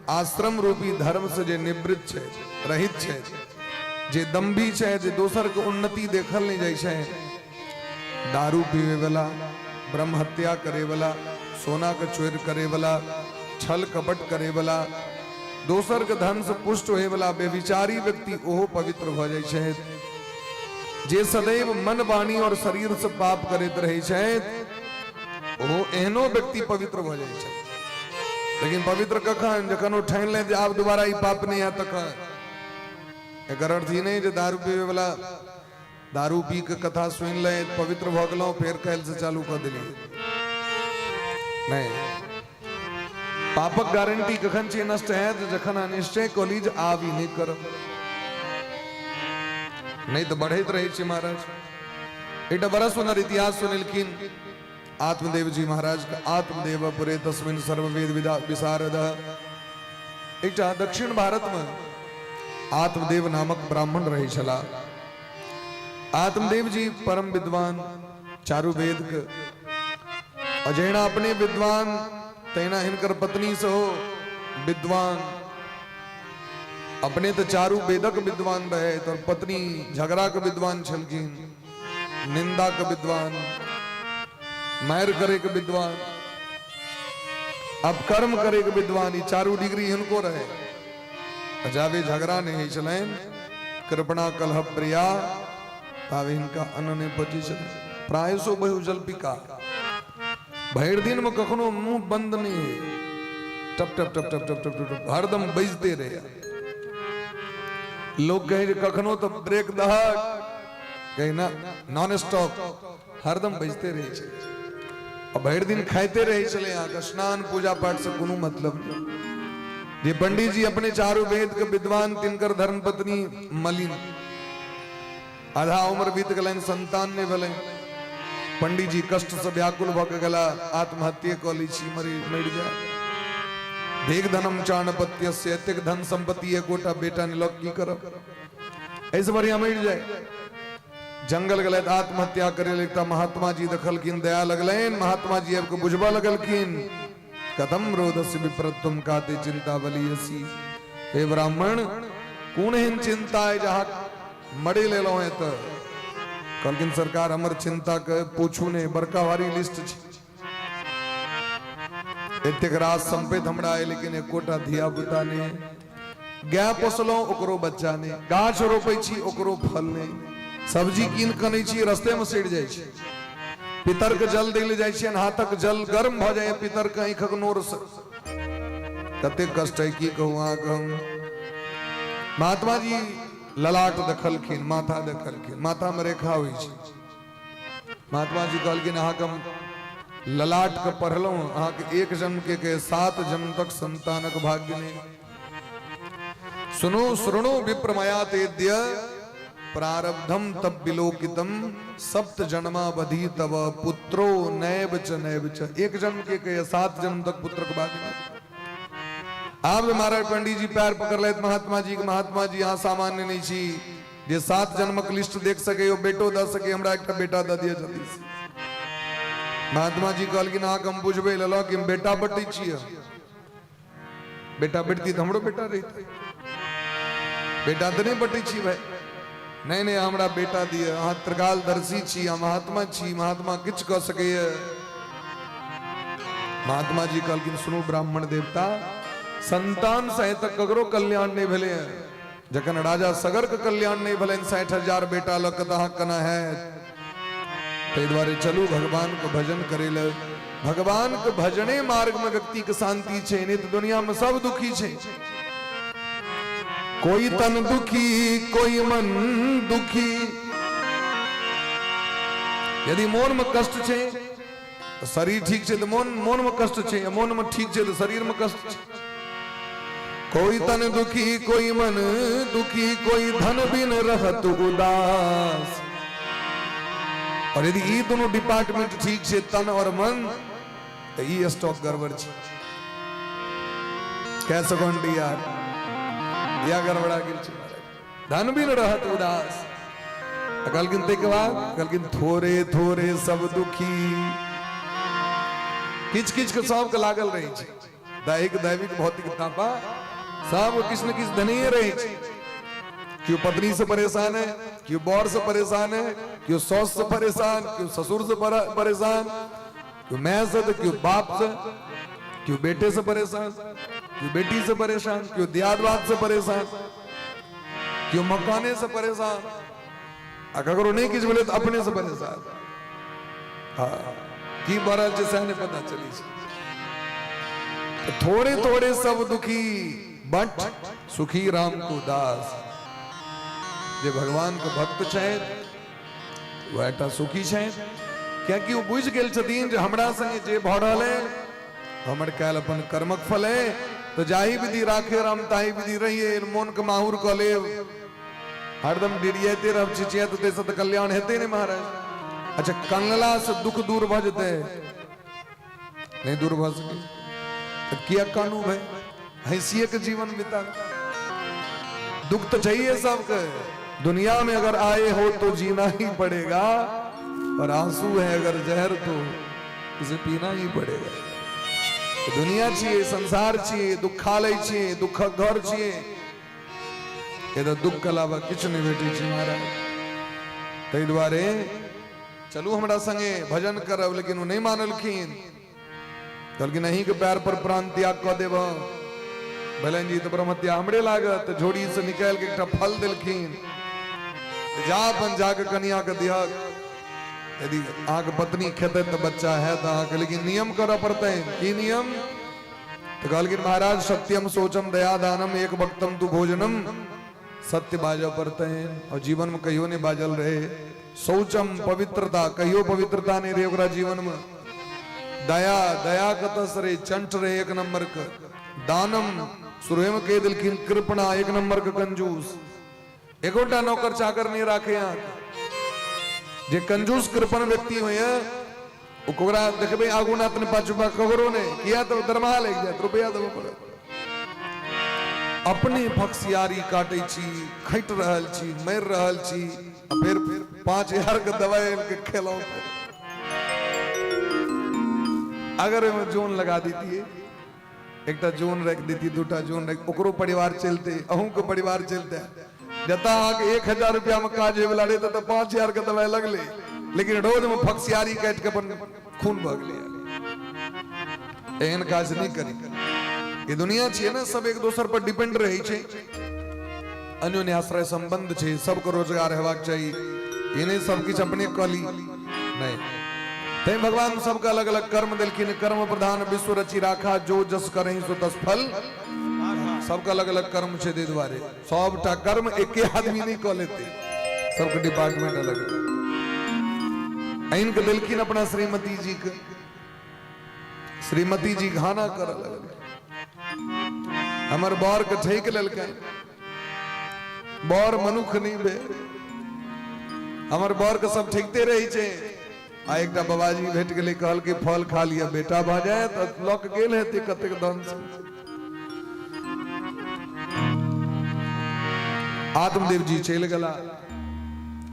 आश्रम रूपी धर्म से जे निवृत्त छै, रहित छै, जे दम्भी छै, जे दोसर के उन्नति देखल नहि जाइ छै, दारू पीवे वाला, ब्रह्म हत्या करे वाला, सोना के चोर करे वाला, छल कपट करे वाला, दोसर के धन से पुष्ट होए वाला बेविचारी व्यक्ति ओहो पवित्र भऽ जाइ छै। जे सदैव मन, वाणी और शरीर से पाप करैत रहै छै, ओहो एहनो व्यक्ति पवित्र भऽ जाइ छै। लेकिन पवित्र कखन? जखन ओ ठानि ले जे आब दोबारा ई पाप नहि हैत तखन। एकर अर्थ ई नहि जे दारू पीबै वाला दारू पी के कथा सुनि ले, पवित्र भऽ गेलहुँ, फेर काल्हि से चालू कऽ देलियै। नहि, पापक गारंटी कखन छै नष्ट हैत? जखन अहाँ निश्चय कऽ ली जे आब ई नहि करब। नहि तऽ बढ़ैत रहै छै। महाराज एकटा बड़ा सुंदर इतिहास सुनेलखिन आत्मदेव जी महाराज के। आत्मदेव पुरे तस्मिन सर्ववेद विशारद। एकटा दक्षिण भारत में आत्मदेव नामक ब्राह्मण रहै छलाह। आत्मदेव जी परम विद्वान, चारू वेद के, और जहिना अपने विद्वान तहिना हिनकर पत्नी सेहो विद्वान। अपने तो चारू वेदक विद्वान रहे और पत्नी झगड़ा के विद्वान छलखिन, निंदा के विद्वान, मार करे के विद्वान, अपकर्म करे के विद्वान। ई चारू डिग्री हिनको रहे। जाबे झगड़ा नहीं होइ छलनि, कृपणा कलह प्रिया, ताबे हिनका अन्न नहि पचै छलनि। प्रायशो बहु जल्पिका, भरि दिन में कखनो मुंह बंद नहीं है, टप टप टप टप टप टप टप हरदम बजते रहे। लोग कहे जे कखनो तो ब्रेक दहक, कहे ना, नॉन स्टॉप हरदम बजते रहे छै। आ भरि दिन खाइते रहे छलै। अहाँके स्नान पूजा पाठ से कोनो मतलब नहीं। जे पंडित जी अपने चारू वेद के विद्वान, तिनकर धर्मपत्नी मलिन। आधा उम्र बीत गेलनि, संतान नहि भेलनि। पंडित जी कष्ट से व्याकुल भऽ के गेला, आत्महत्या कऽ लै छी, मरि मरि जाय। देख धनम चाणपत्य से, एतेक धन संपत्ति, एकोटा बेटा नहि लग, की करब, एहिसँ बढ़िया मरि जाय। जंगल गेलथि आत्महत्या करे लेल। एकटा महात्मा जी देखलखिन, दया लगलनि। महात्मा जी आबि कऽ बुझबऽ लगलखिन, कथम रोदस्य विप्रत्वम काते चिंता बलियसी। हे ब्राह्मण, कोन एहन चिंता है जहाँ मरे लेलहुँ है? तऽ कहलखिन, सरकार, हमर चिंता के पूछू नहि, बड़का भारी लिस्ट छै। एतेक रास संपत्ति हमरा है, लेकिन एकोटा धिया पुता नहि। गाय पोसलहुँ, ओकरो बच्चा नहि। गाछ रोपै छी, ओकरो फल नहि। सब्जी कीन कऽ नै छी, रस्ते में सड़ि जाइ छै। पितर के जल दै लए जाइ छियनि, हाथक जल गर्म भऽ जाइए पितर के आँखिक नोर से। कतेक कष्ट है, की कहू अहाँके हम। महात्मा जी ललाट देखलखिन, माथा देखलखिन, माथा में रेखा होइ छै। महात्मा जी कहलखिन, अहाँके हम ललाट के पढ़लहुँ, अहाँके एक जन्म के 7 जन्म तक संतानक भाग्य नहि। सुनो शृणु विप्रमया तेद्य प्रारब्धम तब विलोकितम सप्त जन्मावधि तव पुत्रो नैव च नैव च। एक जन्म के 7 जन्म तक पुत्र के भाग्य नहि। आब महाराज पंडित जी पैर पकड़ लेत महात्मा जी के। महात्मा जी, अहाँ सामान्य नहीं छी जे 7 जन्मक लिस्ट देख सके, ओ बेटो दऽ सके। हमरा एकटा बेटा दऽ दिअ जल्दी से। महात्मा जी कहलखिन, अहाँके हम बुझबै लेलहुँ कि हम बेटा बटै छियै। बेटा बटती तऽ हमरो बेटा रहितै। बेटा तऽ नहि बटै छी भाई। नहि नहि, हमरा बेटा दिअ। अहाँ त्रिकालदर्शी छी, अहाँ महात्मा छी, महात्मा किछु कऽ सकैए। महात्मा जी कहलखिन, सुनू ब्राह्मण देवता, संतान सहित ककरो कल्याण नहि भेलै। जखन राजा सगर के कल्याण नहीं भेलनि 60,000 बेटा लऽ कऽ, तऽ अहाँ केना हैत? ताहि दुआरे चलू भगवान के भजन करे लए। भगवान के भजने मार्ग में व्यक्ति के शांति छै, नहीं तऽ दुनिया में सब दुखी छै। कोई तन दुखी, कोई मन दुखी। यदि मोन में कष्ट छै तऽ शरीर ठीक छै, तऽ मोन मोन में कष्ट छै, मोन में ठीक छै तऽ शरीर में कष्ट छै। कोई तन दुखी, कोई मन दुखी, कोई धन बिन रहत उदास। और यदि ई दोनों डिपार्टमेंट ठीक छै, तन और मन, तऽ ई स्टॉक गड़बड़ छै। कह सेकंड यार, या गड़बड़ा गेल छै। धन बिन रहत उदास। तऽ कहलखिन ताहिके बाद कहलखिन थोड़े थोड़े सब दुखी। किछु किछु के सबके लागल रहै छै, दैहिक दैविक भौतिक तापा सब किछु ने किछु धनिये रहै छै। केओ पत्नी से परेशान है, केओ बर से परेशान है, केओ सास से परेशान, केओ ससुर से परेशान, केओ माय से तऽ केओ बाप से, केओ बेटे से परेशान, केओ बेटी से परेशान, केओ दियादवाद से परेशान, केओ मकाने से परेशान, आ ककरो नहि किछु भेलै तऽ अपने से परेशान। हाँ, की भऽ रहल छै सएह नहि पता चलै छै। थोड़े थोड़े सब दुखी बट सुखी राम को दास। जे भगवान के भक्त छथि वएह टा सुखी छथि, कियाकि ओ बुझि गेल छथिन जे हमरा संगे जे भऽ रहल है हमर कैल अपन कर्मक फल है। तो जाहि विधि राखे राम ताहि विधि रहिए, मोन के माहुर कऽ लेब, हरदम डिरियाते रहब, चिचियाते ताहिसँ तऽ कल्याण हेतै नहि महाराज। अच्छा, कनला से दुख दूर भऽ जेतै? नहि दूर भऽ सकै। तऽ किया कानू भाई, हंसिए के जीवन बिता। दुख तो चाहिए सबके, दुनिया में अगर आए हो तो जीना ही पड़ेगा, और आंसू है अगर जहर तो उसे पीना ही पड़ेगा। दुनिया छिए, संसार छिए, दुखालय छिए, दुखक घर छिए, एतऽ दुख के अलावा किछु नहि भेटै छै महाराज। ताहि दुआरे चलू हमरा संगे भजन करब, लेकिन ओ नहि मानलखिन। कहलखिन अहींके पैर पर प्राण त्याग कऽ देब। भेलनि जी तऽ ब्रह्महत्या हमरे लागत। तऽ झोरी से निकालि के एकटा फल देलखिन, जा अपन जाके कनिया के दिहक, यदि अहाँके पत्नी खेतै तऽ बच्चा हैत अहाँके, लेकिन नियम करऽ पड़तै। की नियम? तऽ कहलखिन महाराज सत्यम शौचम दया दानम एक भक्तम तु भोजनम। सत्य बाजऽ पड़तै, और जीवन में कहियो नहीं बाजल रहे। शौचम पवित्रता, कहियो पवित्रता नहीं रहे ओकरा जीवन में। दया, दया कतऽ से रहे, चंट रहे एक नंबर के। दानम शुरुए में कहि देलखिन कृपणा, एक नंबर के कंजूस, एकोटा नौकर चाकर नहीं राखे। अहाँ जे कंजूस कृपण व्यक्ति होइए ओकरा देखबै आगू ना तने पाछू पा ककरो नहि, किया तऽ दरमाहा लागि जायत, रुपया देबऽ पड़त। अपने फक्सियारी काटै छी, खटि रहल छी, मरि रहल छी, आ फेर 5000 के दवाइ आनि के खेलहुँ। अगर ओहिमे जोन लगा दैतियै, एकटा जोन राखि दैतियै, दूटा जोन राखि, ओकरो परिवार चलतै, अहूँके परिवार चलतै। जतऽ अहाँके 1000 रुपयामे काज होइवला रहै ततऽ 5000 के दवाइ लगलै, लेकिन रोजमे फक्सियारी काटि के अपन खून भऽ गेलै। एहन काज नहि करी। ई दुनिया छियै ने, सब एक दोसर पर डिपेंड रहै छै, अन्योन्याश्रय संबंध छै, सबके रोजगार हेबाक चाही, ई नहि सब किछु अपने कऽ ली, नहि। तैं भगवान सबके अलग अलग कर्म देलखिन। कर्म प्रधान विश्व रचि राखा, जो जस करही सो तस फल। सबके अलग अलग कर्म छै, ताहि दुआरे सबटा कर्म एके आदमी नहि कऽ लेतै, सबके डिपार्टमेंट अलग अलग। आनि के देलखिन अपना श्रीमती जी के, श्रीमती जी घाना करऽ लगलखिन, हमर बर के ठकि लेलकै, बर मनुख नहि भेल, हमर बर के सब ठकिते रहै छै। आ एकटा बाबाजी भेट गेलै, कहलकै फल खा लिअ बेटा भऽ जायत, लऽ के गेल हेतै कतेक धन से। आत्मदेव जी चलि गेला,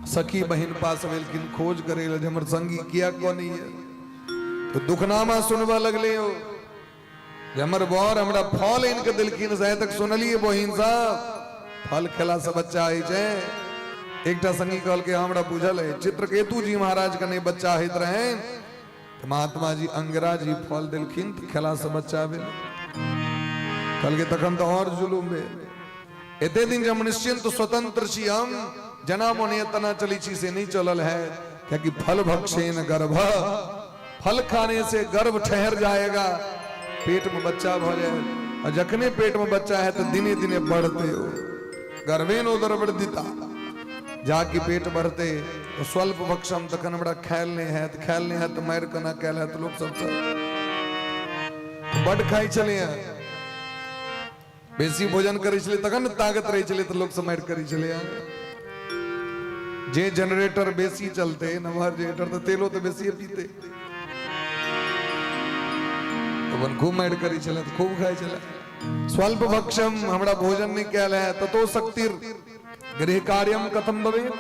सखी बहिन पास भेलखिन खोज करे लए जे हमर संगी किया कनैया। तऽ दुखनामा सुनबऽ लगलै ओ जे हमर बर हमरा फल आनि कऽ देलखिन, से तक सुनलियै बहिन साहब, फल खेलासँ बच्चा होइ छै। एकटा संगी कहलकै हमरा बुझल है, चित्रकेतु जी महाराज के नहि बच्चा होइत रहनि तऽ महात्मा जी अंगिरा जी फल देलखिन तऽ खेलासँ बच्चा भेल। कहलकै तखन तऽ आओर जुलुम भेल, एते दिन जे हम निश्चिंत स्वतंत्र छी, हम जेना मोन होइए तेना चलै छी, से नहि चलल है, कियाकि फल भक्षेन गर्भ, फल खाने से गर्भ ठहर जाएगा, पेट में बच्चा भ जाए, और जखने पेट में बच्चा है तो दिने दिने बढ़ते हो, गर्भेन उदर वर्धिता, जाकि पेट बढ़ते तो स्वल्प भक्षम, तखन हमरा खायल नहीं है, खायल नहीं है तो मारि केना कैल है। तो लोग सब बड खाइ छलैया, बेसी भोजन करै छलै तखन ने ताकत रहै छलै, तऽ लोक सब मारि करै छलै। जे जनरेटर बेसी चलते, नमहर जनरेटर, तऽ तेलो तऽ बेसिए पीते, अपन खूब मारि करै छलै तऽ खूब खाइ छलै। स्वल्प भक्षम, हमरा भोजन नहि कयल है, ततो शक्तिर गृह कार्यम कथम भवेत,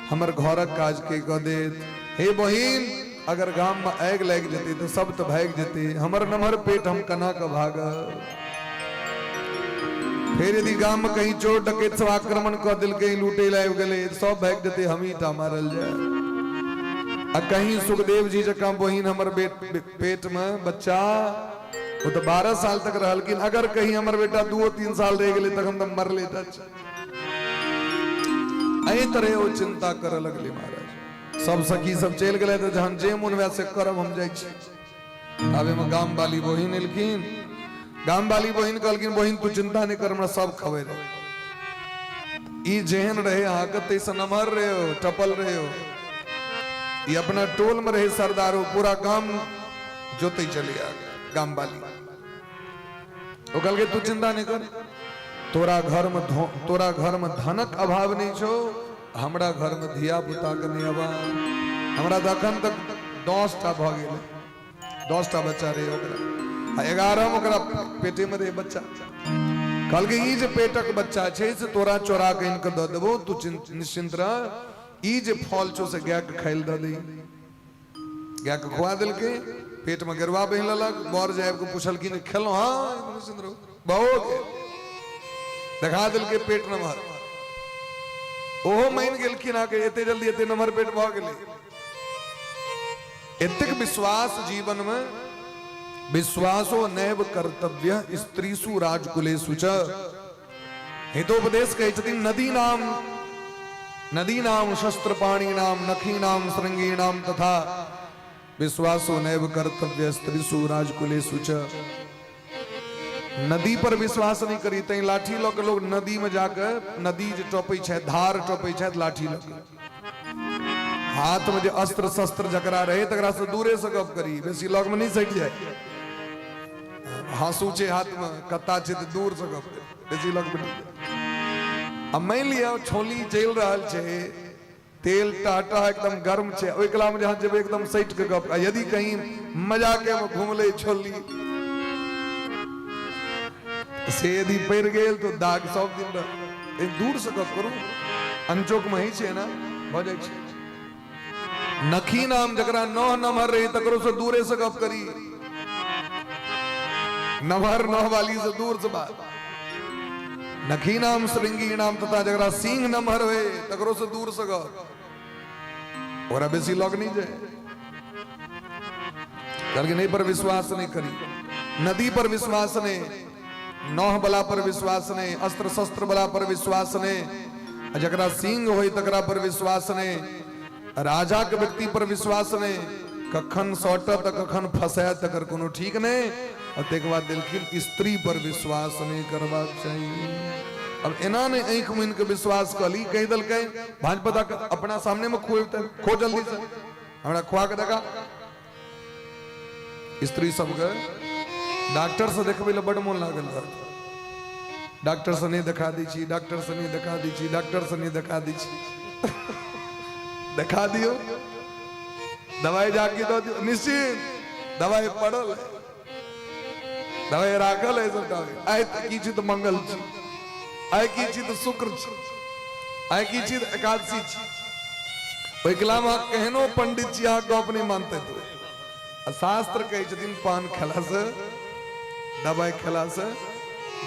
हमर घरक काज के कऽ देत? हे बहिन, अगर गाम में आगि लागि जेतै तऽ सब तऽ भागि जेतै, हमर नमहर पेट, हम केना कऽ भागब? फेर यदि गाम में कहीं चोर डकैत सब आक्रमण कऽ देलकै, लूटे लए आबि गेलै, सब भागि जेतै, हमही टा मारल जाय। आ कहीं सुखदेव जी जकाँ बहिन हमर पेट में बच्चा, ओ तऽ 12 साल तक रहलखिन, अगर कहीं हमर बेटा 2-3 साल रहि गेलै तखन तऽ मरले टा छै। एहि तरह ओ चिंता करऽ लगली महाराज। सब सखी सब चलि गेलै तऽ जहन जे मोन हुए से करब, हम जाइ छी। आबे में गाम वाली बहिन एलखिन। गाम वाली बहिन कहलखिन, बहिन तू चिंता नहीं कर, हमरा सब खबर है। ई जेहन रहे अहाँके ताहिसँ नमहर रहे हो, टपल रहे हो, ई अपना टोल में रहे सरदार, हो पूरा गाम जोते चले आ गाम वाली। ओ कहलकै तू चिंता नहीं कर, तोरा घर में तोरा घर में धनक अभाव नहीं छो, हमरा घर में धिया पुता के नहीं अभाव। हमरा तऽ अखन तक 10टा भऽ गेलै, 10टा बच्चा रहे ओकरा, आ 11 ओकरा पेटे में रहे बच्चा। कहलकै ई जे पेटक बच्चा छै से तोरा चोरा के आनि कऽ दऽ देबो, तू निश्चिंत रह। ई जे फल छौ से गाय के खाइ लए दऽ दही। गाय के खुआ देलकै, पेट में गेरुआ बन्हि लेलक। बर जे आबि कऽ पुछलखिन, खेलहुँ? हँ, निश्चिंत रहू, भऽ गेल। देखा देलकै पेट नमहर। ओहो मानि गेलखिन अहाँके एते जल्दी एते नमहर पेट भऽ गेलै। एतेक विश्वास जीवन में, विश्वासो नैव कर्तव्य स्त्रीसु राजकुलेषु च। हितोपदेश कहै छथिन, नदी नाम नदी नाम शस्त्र पाणी नाम नखी नाम श्रृंगी नाम तथा विश्वासो नैव कर्तव्य स्त्रीसु राजकुलेषु च। नदी पर विश्वास नहीं करी, तैं लाठी लऽ के लोग नदी में जाके नदी जे टपै छै, धार टपै छै, लाठी लऽ के। हाथ में जे अस्त्र शस्त्र जकरा रहे तकरा से दूरे से गप करी, बेसी लग में नहीं सटि जाए। हाँसू छै हाथ में, कत्ता छै तऽ दूर से गप करी, बेसी लग में नहीं जाए। आ मानि लिअ छोली चलि रहल छै, तेल टाटा एकदम गर्म छै, ओहि कला में जहाँ जेबै एकदम सटि के गप, आ यदि कहीं मजाके में घुमलै छोली से यदि पड़ि गेल तो दाग सब दिन रह। दूर से गप करू, अनचोक में होइ छै ना भऽ जाइ छै। नखी नाम जकरा नह नमहर रहे तकरो से दूरे से गप करी, नमहर नह वाली से दूर से बात। नखी नाम श्रृंगी नाम तथा जकरा सिंह नमहर होए तकरो से दूर से गप, ओकरा बेसी लग नहीं जाए। कहलखिन नहीं पर विश्वास नहीं करी, नदी पर विश्वास नहीं, नह बला पर विश्वास नहीं, अस्त्र शस्त्र बला पर विश्वास नहीं, आ जकरा सिंह होय तकरा पर विश्वास नहीं, राजा के व्यक्ति पर विश्वास नहीं, कखन सटत कखन फसायत तकर कोनो ठीक नहीं। और तकर बाद देलखिन स्त्री पर विश्वास नहीं करबाक चाही। अब एना नहीं आँखि मुनि के विश्वास कऽ ली, कहि देलकै भाजपा अपना सामने में खुएबतै, खो जल्दी से हमरा खुआ के देखा। स्त्री सबके डॉक्टर से देखबै लए बड मोन लागल रहत, डॉक्टर से नहीं देखा दै छी, डॉक्टर से नहीं देखा दै छी, डॉक्टर से नहीं देखा दै छी, देखा दियौ, दवाई जाके दऽ दियौ, निश्चित दवाई पड़ल है, दवाई राखल है सबटा। आइ तऽ की छी तऽ मंगल छी, आइ की छी तऽ शुक्र छी, आइ की छी तऽ एकादशी छी। ओहि कलामे अहाँ केहनो पंडित छी, अहाँ गप नहि मानते। तो आ शास्त्र कहै छथिन पान खेलासँ, दवाई खेलासँ,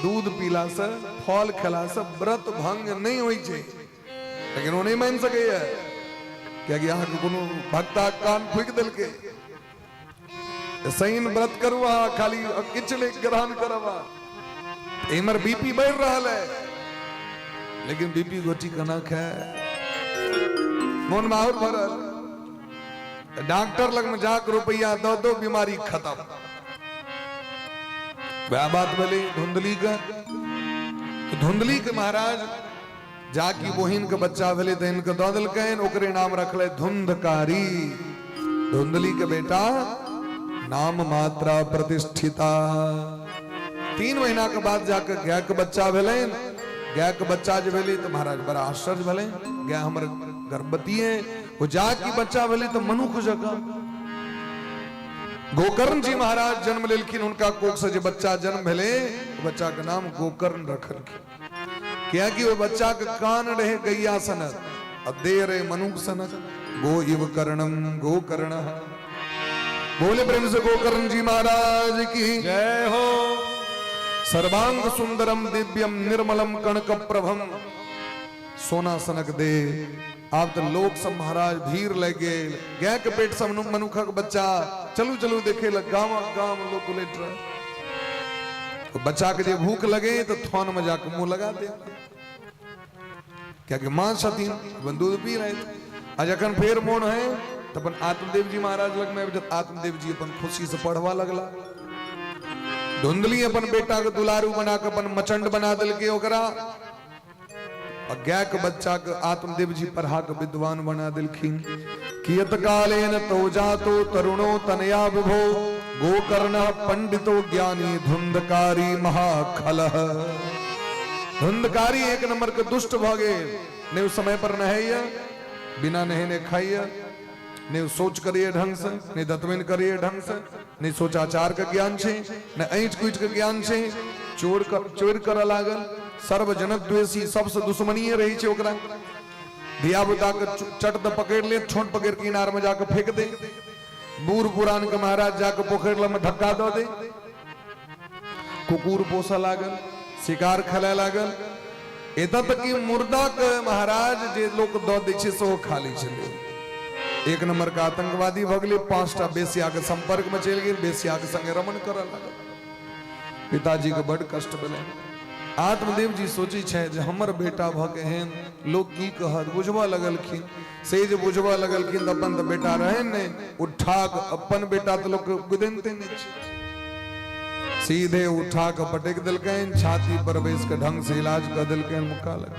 दूध पीलासँ, फल खेलासँ व्रत भंग नहि होइ छै। लेकिन ओ नहि मानि सकैया, कियाकि अहाँके कोनो भक्ता कान फूकि देलकै। शनि व्रत करू अहाँ, खाली किछु नहि ग्रहण करब। इमर बीपी बढ़ि रहल है, लेकिन बीपी गोटी केना खाए, मोन में और भरल। डॉक्टर लग में जाके रुपया दऽ दो, बीमारी खत्म। वएह बात भेलै धुंधली के। तो धुंधली के महाराज जाकि बहिन के बच्चा भेलै तऽ इनके दऽ देलकनि, ओकरे नाम रखले धुंधकारी। धुंधली के बेटा नाम मात्रा प्रतिष्ठिता। 3 महीना के बाद जाके गाय के बच्चा भेलनि। गाय के बच्चा जे भेलै तऽ महाराज बड़ा आश्चर्य भेलै, गाय हमर गर्भवती है। ओ जाकि बच्चा भेलै तऽ मनुख जकाँ गोकर्ण जी महाराज जन्म लेलखिन। हुनका कोख से जे बच्चा जन्म भेलै, बच्चा के नाम गोकर्ण रखलखिन। कियाकि ओहि बच्चाके कान रहे गैया सनक आ देह रहे मनुख सनक। गो इव कर्णम गोकर्ण। बोले प्रेम से गोकर्ण जी महाराज की जय हो। सर्वांग सुंदरम दिव्यम निर्मलम कणक प्रभम, सोना सनक दे। आब तऽ लोक सब महाराज भीड़ लागि गेल। गाय के पेट सब मनुखक बच्चा, चलू चलू देखे लग, गामक गाम लोक उलटि रहल। बच्चा के जे भूख लगे तऽ थन में जाके मुंह लगा दे, कियाकि माँ छथिन, अपन दूध पी रहे। आ जखन फेर मोन है तऽ अपन आत्मदेव जी महाराज लग में आबि जात। आत्मदेव जी अपन खुशी से पढ़वा लगला। धुंधली अपन बेटा के दुलारू बना के अपन मचंड बना देलकै ओकरा। आ गाय के बच्चा के आत्मदेव जी पढ़ा के विद्वान बना देलखिन। कियत कालेन तो जातो तरुणो तनया विभो, गोकर्ण पंडितो ज्ञानी धुंधकारी महाखलह। धुंधकारी एक नंबर के दुष्ट भ गेल। ने समय पर नहैया, बिना नहेने खाइया, ने सोच करिए ढंग से, ने दतमनि करिए ढंग से, ने सोचाचार के ज्ञान छै, ने ऐठ कुट के ज्ञान छै। चोर कर, चोर करऽ लागल। सर्वजनक द्वेषी, सबसे दुश्मनीये रहै छै ओकरा। धिया पुता के चट द पकड़ ले, छोट पकड़ के इनार में जाके फेंक दे। बूढ़ पुरान के महाराज जाके पोखरि में धक्का दऽ दे। कुकुर पोसऽ लागल, शिकार खेलाय लागल। एतऽ तक कि मुर्दा के महाराज जे लोक दऽ दै छै सेहो खा लै छलै। एक नंबर के आतंकवादी भऽ गेलै। 5टा बेसिया के संपर्क में चलि गेल, बेसिया के संगे रमण करऽ लागल। पिताजी के बड कष्ट भेलै। आत्मदेव जी सोचै छै जे हमर बेटा भऽ के एहन, लोक की कहत। बुझबऽ लगलखिन। से जे बुझबऽ लगलखिन तऽ अपन तऽ बेटा रहै नहि, उठा कऽ अपन बेटा तऽ लोक गुदनिते नहि छै, सीधे उठा कऽ पटकि देलकनि, छाती पर बैस कऽ ढंग से इलाज कऽ देलकनि। मुक्का लग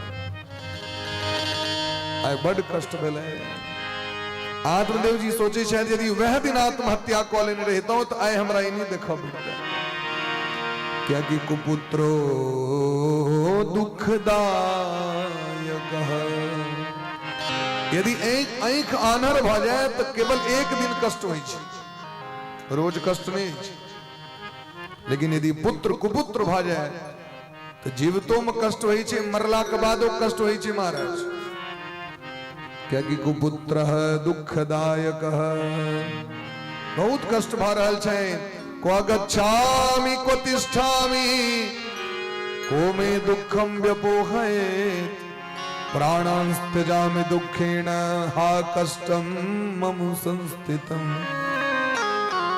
आइ बड कष्ट भेलै। आत्मदेव जी सोचै छथि यदि वएह दिन आत्महत्या कऽ लेने रहितहुँ तऽ आइ हमरा ई नहि देखऽ भेटतै, कियाकि कुपुत्रो दुखदायक। यदि आँखि आन्हर भऽ जाय तऽ केवल एक दिन कष्ट होइ छै, रोज कष्ट नहि होइ छै। लेकिन यदि पुत्र कुपुत्र भऽ जाय तऽ जीवितो में कष्ट होइ छै, मरला के बादो कष्ट होइ छै महाराज। कियाकि कुपुत्र दुखदायक, बहुत कष्ट भऽ रहल छै। क्व गच्छामि क्व तिष्ठामि को मे दुःखम व्यपोहयेत, प्राणांस्त्यजामि दुःखेन हा कष्टम मम संस्थितम।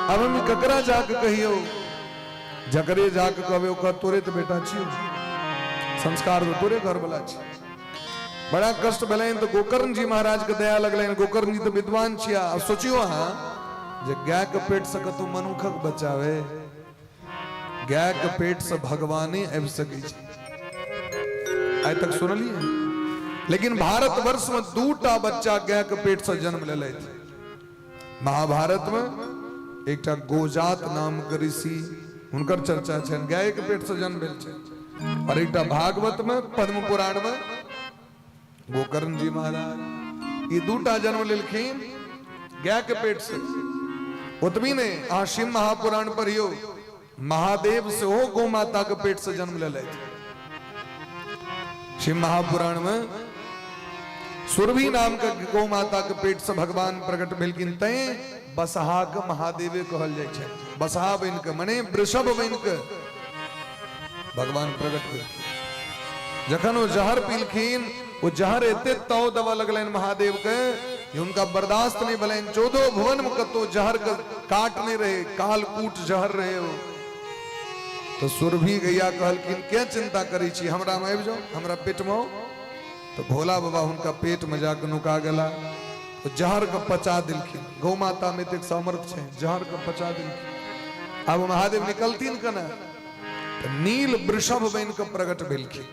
अब हम ककरा जाके कहियो? जकरे जाके कहबे ओकर तोरे तऽ बेटा छियौ, संस्कार तऽ तोरे घर वाला छी। बड़ा कष्ट भेलनि तऽ गोकर्ण जी महाराज के दया लगलनि। गोकर्ण जी तऽ विद्वान छिया। आब सोचियो अहाँ जे गाय के पेट से कतौ मनुखक बचावे, गाय के पेट से भगवाने आबि सकै छै, आइ तक सुनलियै? लेकिन भारतवर्ष में दूटा बच्चा गाय के पेट से जन्म लेलथि। महाभारत में एकटा गोजात नाम के ऋषि, हुनकर चर्चा छनि, गाय के पेट से जन्म भेल छै। और एकटा भागवत में, पद्म पुराण में गोकर्ण जी महाराज, ये दूटा जन्म लेलखिन गाय के पेट से। ओतबी नहि, अहाँ शिव महापुराण पढ़ियौ, महादेव सेहो गौ माता के पेट से जन्म लेलथि। शिव महापुराण में सुरभि नाम के गौ माता के पेट से भगवान प्रकट भेलखिन, तैं बसहा के महादेवे कहल जाइ छै। बसहा बनि के, मने वृषभ बनि के भगवान प्रकट भेलखिन। जखन ओ जहर पीलखिन, ओ जहर एते ताव देबऽ लगलनि महादेव के जे हुनका बर्दाश्त नहि भेलनि। 14 भुवन में कतौ जहर के काट नहि रहे, कालकूट जहर रहे ओ। तो सुरभि गैया कहलखिन के चिंता करै छी, हमरा में आबि जाओ, हमरा पेट में आओ। तो भोला बाबा हुनका पेट में जाके नुका गेला, तो जहर के पचा देलखिन। गौ माता में एतेक सामर्थ्य छै, जहर के पचा देलखिन। आब महादेव निकलथिन केना? तऽ नील वृषभ बनि कऽ प्रकट भेलखिन,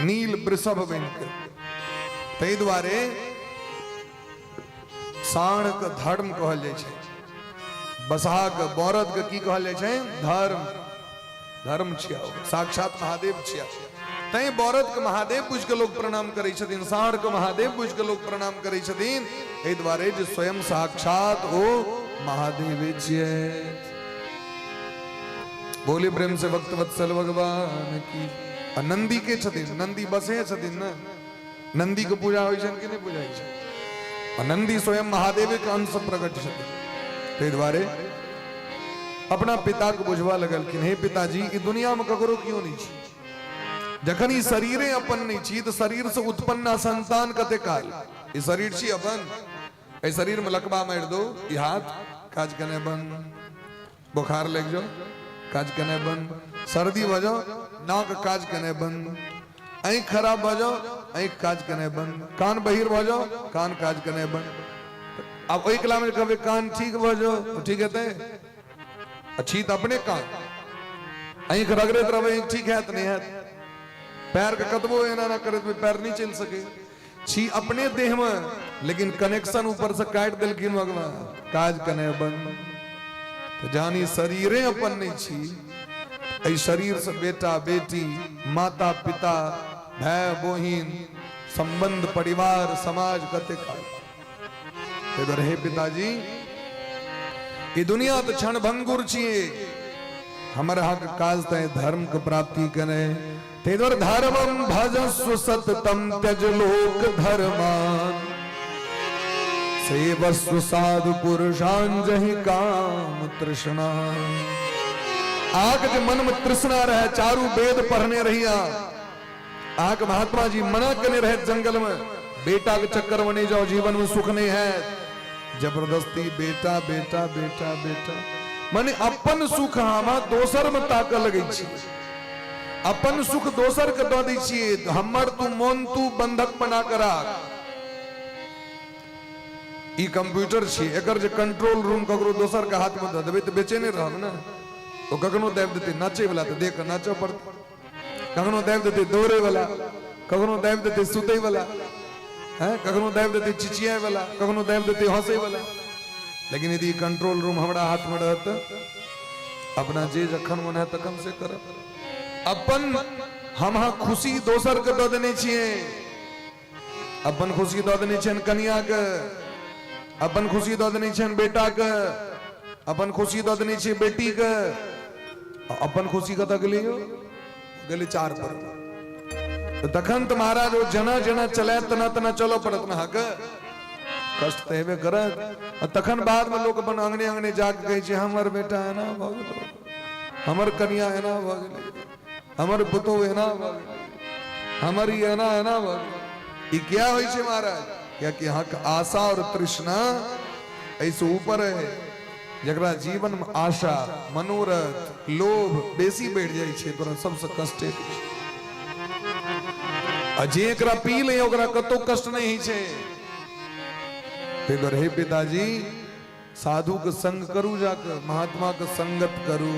नील वृषभ बनि कऽ। ताहि दुआरे साँढ़ के धर्म कहल जाइ छै, बसहा के बरद के की कहल जाइ छै? धर्म। धर्म छिया, साक्षात महादेव छिया। तैं बरद के महादेव बुझि के लोग प्रणाम करै छथिन, साँढ़ के महादेव बुझि के लोग प्रणाम करै छथिन, एहि दुआरे जे स्वयं साक्षात ओ महादेवे छियै। बोली प्रेम से भक्त वत्सल भगवान की। आ नंदी के छथिन? नंदी बसे छथिन ने। नंदी के पूजा होइ छनि कि नहि पूजा होइ छै? आ नंदी स्वयं महादेव के अंश प्रकट छथिन। ताहि दुआरे अपना पिता के बुझवा लगलखिन, हे पिताजी, ई दुनिया में ककरो क्यों नहीं छी? जखन ई शरीरे अपन नहीं छी तऽ शरीर से उत्पन्न संतान कते काल? ई शरीर छी अपन, एहि शरीर में लकबा मारि दो, ई हाथ काज केनाइ बंद, बोखार लागि जाओ काज केनाइ बंद, सर्दी भऽ जाओ नाक काज केनाइ बंद, आँखि खराब भऽ जाओ आँखि काज केनाइ बंद, कान बहिर भऽ जाओ कान काज केनाइ बंद। आब ओहि कला में कहबै कान ठीक भऽ जाओ, ठीक हेतै? छी तऽ अपने कान, आँखि रगड़ैत रहबै आँखि ठीक हैत? नहि हैत। पैर के कतबो एना एना करैत पैर नहि चलि सकै छी अपने देह में, लेकिन कनेक्शन ऊपर से काटि देलखिन भगवान, काज केनाइ बंद। तऽ जानी शरीरे अपन नहि छी, एहि शरीर से बेटा बेटी, माता पिता, भाय बहिन, संबंध, परिवार, समाज कते काल। ताहि दुआरे हे पिताजी, ई दुनिया तऽ क्षण भंगुर छियै, हमर अहाँके काज तऽ धर्म के प्राप्ति केनाइ। ताहि दुआरे धर्मम भजस्व सततम त्यज लोक धर्मान, सेवस्व साधु पुरुषान जहि काम तृष्णा। आग जे मन में तृष्णा रहे, चारू वेद पढ़ने रहिया, अहाँके महात्मा जी मना केने रहे जंगल में, बेटा के चक्कर में नहीं जाओ, जीवन में सुख नहीं है। जबरदस्ती बेटा बेटा बेटा बेटा, माने अपन सुख हम दोसर में ताकऽ लगै छी, अपन सुख दोसर के दऽ दै छियै, हमर तू मोन तू बंधक बना के राख। ई कंप्यूटर छी, एकर जे कंट्रोल रूम ककरो दोसर के हाथ में दऽ देबै तऽ बेचेने रहब ने। ओ कखनो दाबि देतै नाचै वाला तऽ देख नाचऽ पड़तै, कखनो दाबि देतै दौड़े वाला, कखनो दाबि देतै सुतै वाला, हैं, कखनो दाबि देतै चिचियाय वाला, कखनो दाबि देतै हंसै वाला। लेकिन यदि कंट्रोल रूम हमरा हाथ में रहत, अपना जे जखन मन है तखन से करब। अपन हम अहाँ खुशी दोसर के दऽ देने छियै, अपन खुशी दऽ देने छियनि कनिया के, अपन खुशी दऽ देने छियनि बेटा के, अपन खुशी दऽ देने छियै बेटी के, अपन खुशी कतऽ गेलै यौ? गेलै चार पर। तऽ तखन तऽ महाराज ओ जेना जेना चलायत तेना तेना चलऽ पड़त ने अहाँके, कष्ट तऽ हेबे करत। आ तखन बादमे लोक अपन अंगने अंगने जाके कहै छै हमर बेटा एना भऽ गेलै, हमर कनिया एना भऽ गेलै, हमर पुतोह एना भऽ गेलै, हमर ई एना एना भऽ गेलै। ई किया होइ छै महाराज? कियाकि अहाँके आशा और तृष्णा एहिसँ ऊपर है। जकरा जीवन में आशा, मनोरथ, लोभ बेसी बढ़ि जाइ छै, तोरा सबसँ कष्टे होइ छै। आ जे एकरा पी ले ओकरा कतौ कष्ट नहि होइ छै। ताहि दुआरे हे पिताजी, साधु के संग करू, जाके महात्मा के संगत करू,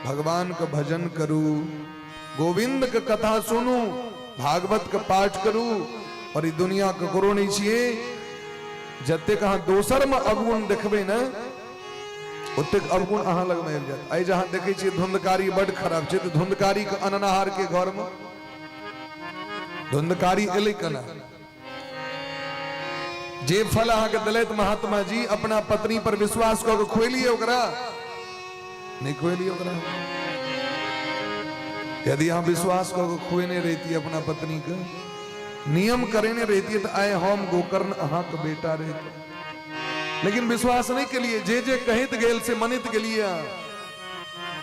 भगवान के भजन करू, गोविंद के कथा सुनू, भागवत के पाठ करू। और ई दुनिया ककरो नहीं छियै। जतेक अहाँ दोसर में अवगुण देखबै ने, ओतेक अवगुण अहाँ लग में आबि जायत। आइ जहाँ देखै छियै धुंधकारी बड खराब छै, तऽ धुंधकारी के अननाहार के घर में धुंधकारी एलै केना? जे फल अहाँके दिलैत महात्मा जी, अपना पत्नी पर विश्वास कऽ के खुएलियै ओकरा? नहि खुएलियै ओकरा। यदि अहाँ विश्वास कऽ के खुएने रहितियै अपना पत्नी के, नियम करेने रहितियै, तऽ आइ हम गोकर्ण अहाँके बेटा रहितहुँ। लेकिन विश्वास नहि केलियै, जे जे कहैत गेल से मनित गेलियै।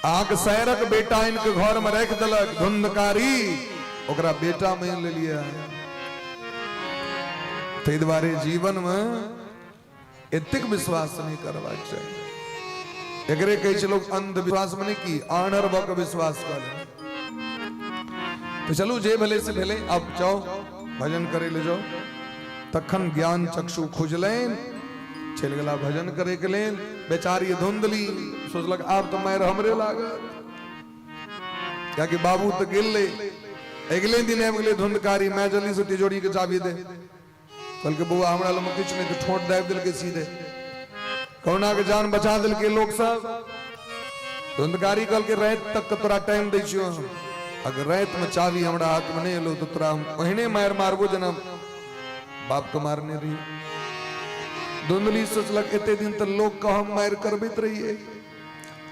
अहाँके शहरक बेटा आनि के घर में राखि देलक धुंधकारी, ओकरा बेटा मानि लेलियै। ताहि दुआरे जीवन में एतेक विश्वास नहि करबाक चाही। एकरे कहै छै लोक अंधविश्वास, मने की आनर भऽ के विश्वास कऽ लेना। तऽ चलू, जे भेलै से भेलै, आब जाउ भजन करै लए जाउ। तखन ज्ञान चक्षु खुजलनि, चलि गेला भजन करैके लेल। बेचारी धुंधली सोचलक आब तऽ मारि हमरे लागत, कियाकि बाबू तऽ गेलै, अगिले दिन आबि गेलै धुंधकारी। माय जल्दी से तिजोरी के चाबी दे। कहलकै बौआ हमरा लग किछु नहि, तऽ ठोंठ दाबि देलकै सीधे। कहुना के जान बचा देलकै लोक सब। धुंधकारी कहलकै राति तक के तोरा टाइम दै छियौ हम, अगर राति में चाबी हमरा हाथ में नहि एलो तऽ तोरा हम ओहने मारि मारबो जेना बाप के मारने रही। धुंधली सोचलक एते दिन तऽ लोक के हम मारि करबैत रहियै,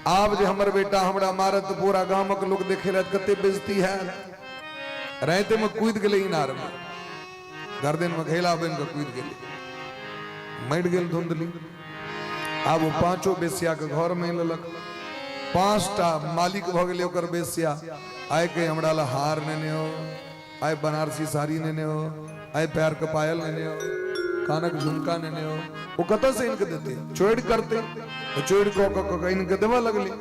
आब जे हमर बेटा हमरा मारत तऽ पूरा गामक लोक देखे लए, कते बेइज्जती हैत। रातिमे कूदि गेलै इनारमे, गर्दनमे घैला बनि कऽ कूदि गेलै, मरि गेल धुंधली। आब ओ पांचो बेसिया के घर में लेलक। 5टा मालिक भऽ गेलै ओकर बेसिया। आइ के हमरा ला हार नेने हो, आइ बनारसी साड़ी नेने हो, आइ पैर के पायल नेने हो, कानक झुमका नेने हो। ओ कतऽ से इनके देते? चोरि करते। तऽ चोरि कऽ कऽ कऽ इनके देबऽ लगलै।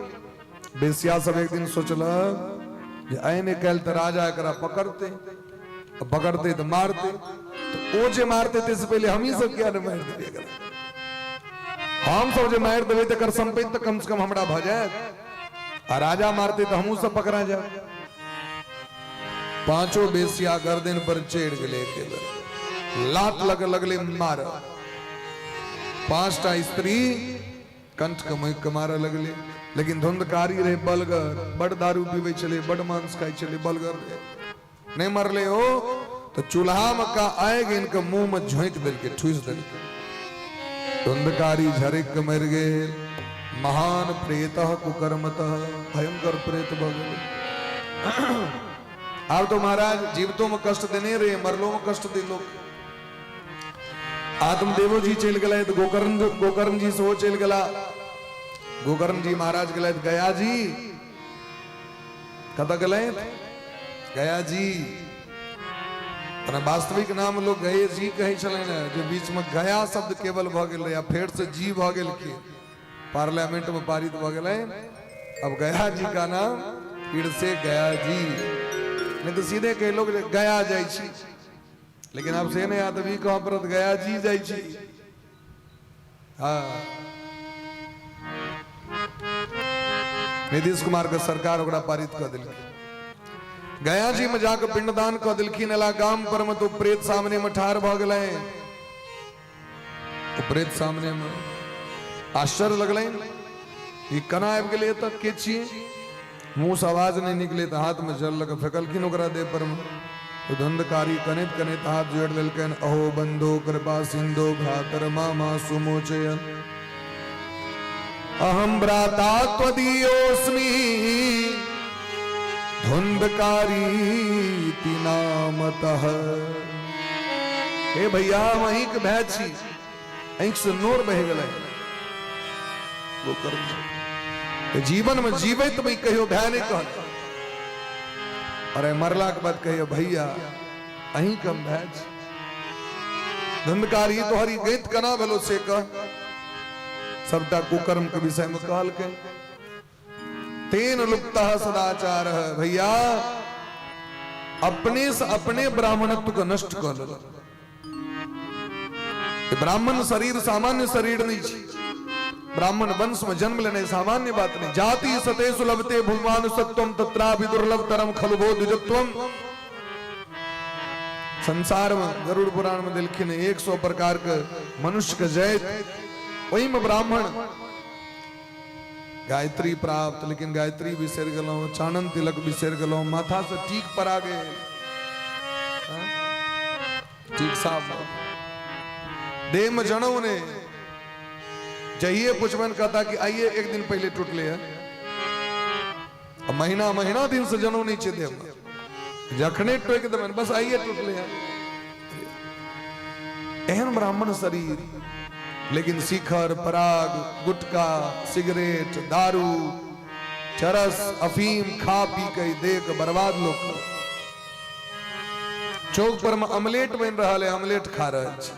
बेसिया सब एक दिन सोचलक जे आइ ने काल्हि तऽ राजा एकरा पकड़तै, पकड़तै तऽ मारतै, तऽ ओ जे मारतै ताहिसँ पहिले हमही सब किया ने मारि देबै एकरा? हम सब जे मारि देबै तऽ एकर सम्पत्ति तऽ कम से कम हमरा भऽ जायत, आ राजा मारतै तऽ हमहूँ सब पकड़ा जायब। पांचों बेसिया गर्दन पर चढ़ि गेलै, एके बेर लात लग लगलै मार। 5टा स्त्री कंठ के मोकि के मारऽ लगलै, लेकिन धुंधकारी रहे बलगर, बड दारू पीबै छलै, बड मांस खाइ छलै, बलगर रहे, नहि मरलै ओ। तऽ चूल्हा में का आगि इनके मुंह में झोंकि देलकै, ठूसि देलकै। धुंधकारी झरकि के मरि गेल। महान प्रेत कुकर्मतः, भयंकर प्रेत भऽ गेलै। आब तो महाराज जीवतो में कष्ट देने रहे, मरलो में कष्ट दे लोग। आत्मदेवो जी चलि गेलथि, गोकर्ण गोकर्ण जी सेहो चलि गेला। गोकर्ण जी महाराज गेलथि गया जी। कतऽ गेलथि? गया जी। वास्तविक नाम लोग गए जी कहै छलै ने, जे बीच में गया शब्द केवल भऽ गेल रहै आ फेर से जी भऽ गेलखिन, पार्लियामेंट में पारित भऽ गेलै। अब गया जी का नाम फिर से गया जी, नहीं तो सीधे कहे लोग गया जाइ छी, लेकिन आब से नहि आब ई कहऽ पड़त गया जी जाइ छी। हाँ, नीतीश कुमार के सरकार ओकरा पारित कऽ देलखिन। गया जी में जाके पिंडदान कऽ देलखिन। एला गाम पर में तो प्रेत सामने में ठाढ़ भऽ गेलै। ओ प्रेत सामने में आश्चर्य लगलै, ई केना आबि गेलै एतऽ, के छियै? मुंह से आवाज नहीं निकले तऽ हाथ में जल लऽ कऽ फेकलखिन ओकरा देह पर में। ओ धंधकारी कनैत कनैत हाथ जोड़ि लेलकनि, अहो बंधो कृपा सिंधो भ्रातर मामा सुमोचय, अहम भ्राता त्वदीयोऽस्मि धुंधकारी नामतः। हे भैया, हम अहीं के भाय छी। आँखि से नोर बहि गेलै गोकर्ण। जीवन में जीवैत में कहियो भाय नहीं कहल, अरे मरला के बाद कहियो भैया अहीं के हम भाय छी। धुंधकारी तोहरी गैत केना भेलो से कह। सबटा कुकर्म के विषय में कहलकै। तेन लुप्त सदाचार। भैया अपने से अपने ब्राह्मणत्व के नष्ट कऽ लेलक। ब्राह्मण शरीर सामान्य शरीर नहीं छै। ब्राह्मण वंश में जन्म लेने सामान्य बात नहीं। जाति सते सुलभते भूमान सत्वम तत्रापि दुर्लभ तरम खलु भो द्विजत्वम। संसार में गरुड़ पुराण में देलखिन 100 प्रकार के मनुष्य के जैत, ओहि में ब्राह्मण गायत्री प्राप्त, लेकिन गायत्री बिसरि गेलहुँ, चानन तिलक बिसरि गेलहुँ, माथा से टीक पड़ा गेल, ठीक साफ देह में जनऊ ने। जहिए पुछबन कहता कि आइए एक दिन पहले टूटले है, महीना महीना दिन से जनऊ नहीं छे देह में, जखने टोकि देबनि बस आइए टूटले है। एहन ब्राह्मण शरीर, लेकिन शिखर पराग गुटखा सिगरेट दारू चरस अफीम खा पी के देख बर्बाद लोग। चौक पर में अमलेट बनि रहल है, अमलेट खा रहल छी,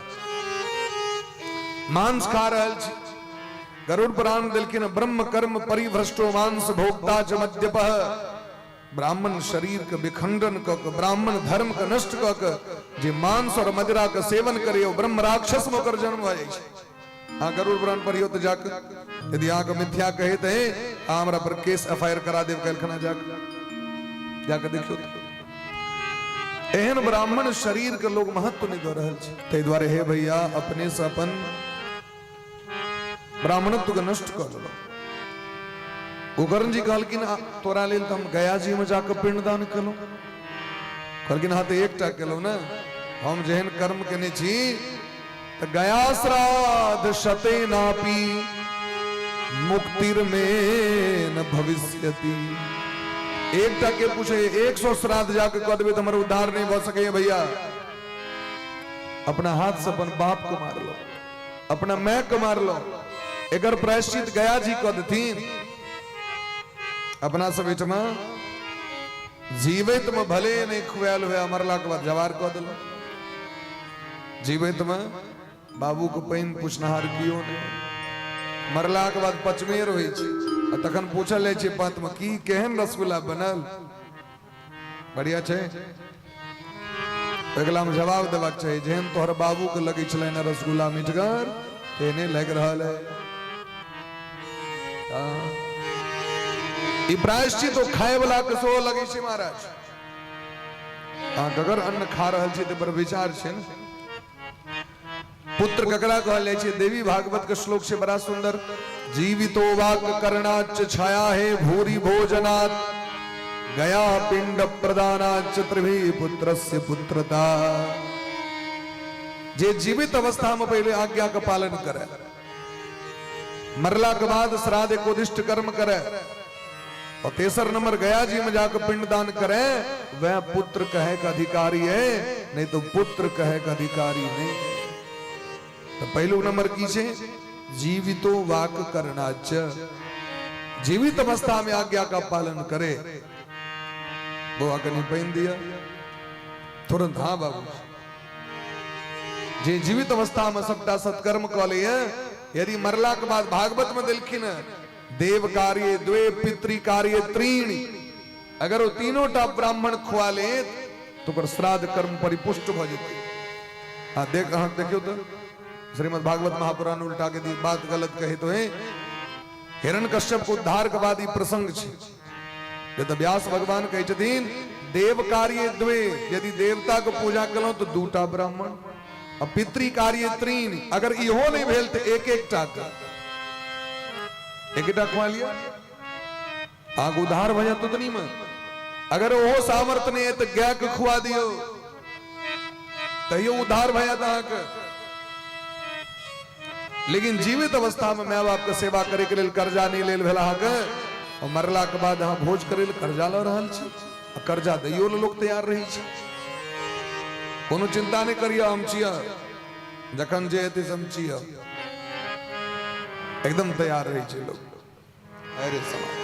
मांस खा रहल छी। गरुड़ पुराण देलखिन ब्रह्म कर्म परिभ्रष्टो मांस भोक्ता च मद्यपः। ब्राह्मण शरीर के विखंडन क के, ब्राह्मण धर्म के नष्ट क के जे मांस और मदिरा के सेवन करे ओ ब्रह्म राक्षस में ओकर जन्म भऽ जाइ छै। अहाँ गरुड़ पुराण पढ़ियौ तऽ जाके, यदि अहाँके मिथ्या कहैत है अहाँ हमरा पर केस एफ I R करा देब काल्हिखना जाके, जाके देखियौ। एहन ब्राह्मण शरीर के लोग महत्व नहीं दऽ रहल छै। ताहि दुआरे हे भैया अपने से अपन ब्राह्मणत्व के नष्ट कऽ लेलहुँ। गोकर्ण जी कहलखिन तोरा लेल तऽ हम गया जी में जाकऽ पिंडदान केलहुँ। कहलखिन हाँ तऽ एकटा केलहुँ ने, हम जेहन कर्म केने छी तऽ गया श्राद्ध शते नापी मुक्तिर में न भविष्यति। एकटा के पूछे 100 श्राद्ध जाके कऽ देबै तऽ हमर उद्धार नहि भऽ सकैए भैया। अपना हाथ से अपन बाप के मारलो, अपना माय के मारलो, एकर प्रायश्चित गया जी कऽ देथिन। अपना सब एहिठमा जीवैत में भले नहीं खुआल हुए, मरला के बाद जवार कऽ देलो। जीवैत में बाबू के पानि पुछनहार कियो नहि, मरला के बाद पचमेर होइ छै आ तखन पूछल जाइ छै पात में की केहन रसगुल्ला बनल, बढ़िया छै। अगला में जवाब देबाक चाही, जेहन तोहर बाबू के लगै छलनि ने रसगुल्ला मिठगर तेहने लागि रहल है। ई प्रायश्चित ओ खाय वाला के सेहो लगै छै महाराज। अहाँ अगर अन्न खा रहल छी तऽ पर विचार छै ने। पुत्र ककरा कहल जाइ छै? देवी भागवत के श्लोक छै बड़ा सुंदर, जीवितो वाक करणाच छाया है भूरी भोजनात् गया पिंड प्रदानाच त्रिभी पुत्रस्य पुत्रता। जे जीवित अवस्था में पहले आज्ञा के पालन करे, मरला के बाद श्राद्ध एकोदिष्ट कर्म करे और तेसर नंबर गया जी में जाकर पिंडदान करे, वह पुत्र कहे का अधिकारी है, नहीं तो पुत्र कहे का अधिकारी नहीं। तो पहलू नंबर की छे जीवितो वाक करणाच, जीवित अवस्था में आज्ञा का पालन करे। बौआ कनी पानि दिया तुरंत, हाँ बाबू। जे जीवित अवस्था में सबटा सत्कर्म कऽ लैए, यदि मरला के बाद भागवत में देलखिन देव कार्य द्वे पितृ कार्य त्रीण, अगर वो तीनों टा ब्राह्मण खुआ ले तो ओकर श्राद्ध कर्म परिपुष्ट भऽ जेतै। हाँ देख, अहाँ देखियौ तो श्रीमद् भागवत महापुराण उल्टा के दी बात गलत कहे तो है। हिरण कश्यप के उद्धार के बाद ई प्रसंग छै। तऽ व्यास भगवान कहै छथिन देव कार्य द्वे, यदि देवता के पूजा केलहुँ तऽ दूटा ब्राह्मण, आ पितृ कार्य त्रीण, अगर इहो नहि भेल तऽ एक एकटा के एकटा खुआ लिअ, अहाँके उद्धार भऽ जायत ओतनी मे। अगर ओहो सामर्थ्य नहि है तऽ गाय के खुआ दियौ, तैयो उद्धार भऽ जायत अहाँके। लेकिन जीवित अवस्था में माय बाप के सेवा करे के लेल कर्जा नहीं लेल भेल अहाँके, और मरला के बाद अहाँ भोज करे लेल कर्जा लऽ रहल छी, आ कर्जा दैयो लेल लोक तैयार रहै छै। कोनो चिंता नहीं करियौ, हम छियै, जखन जे हेतै से हम छियै, एकदम तैयार रहै छै लोक। अरे समाज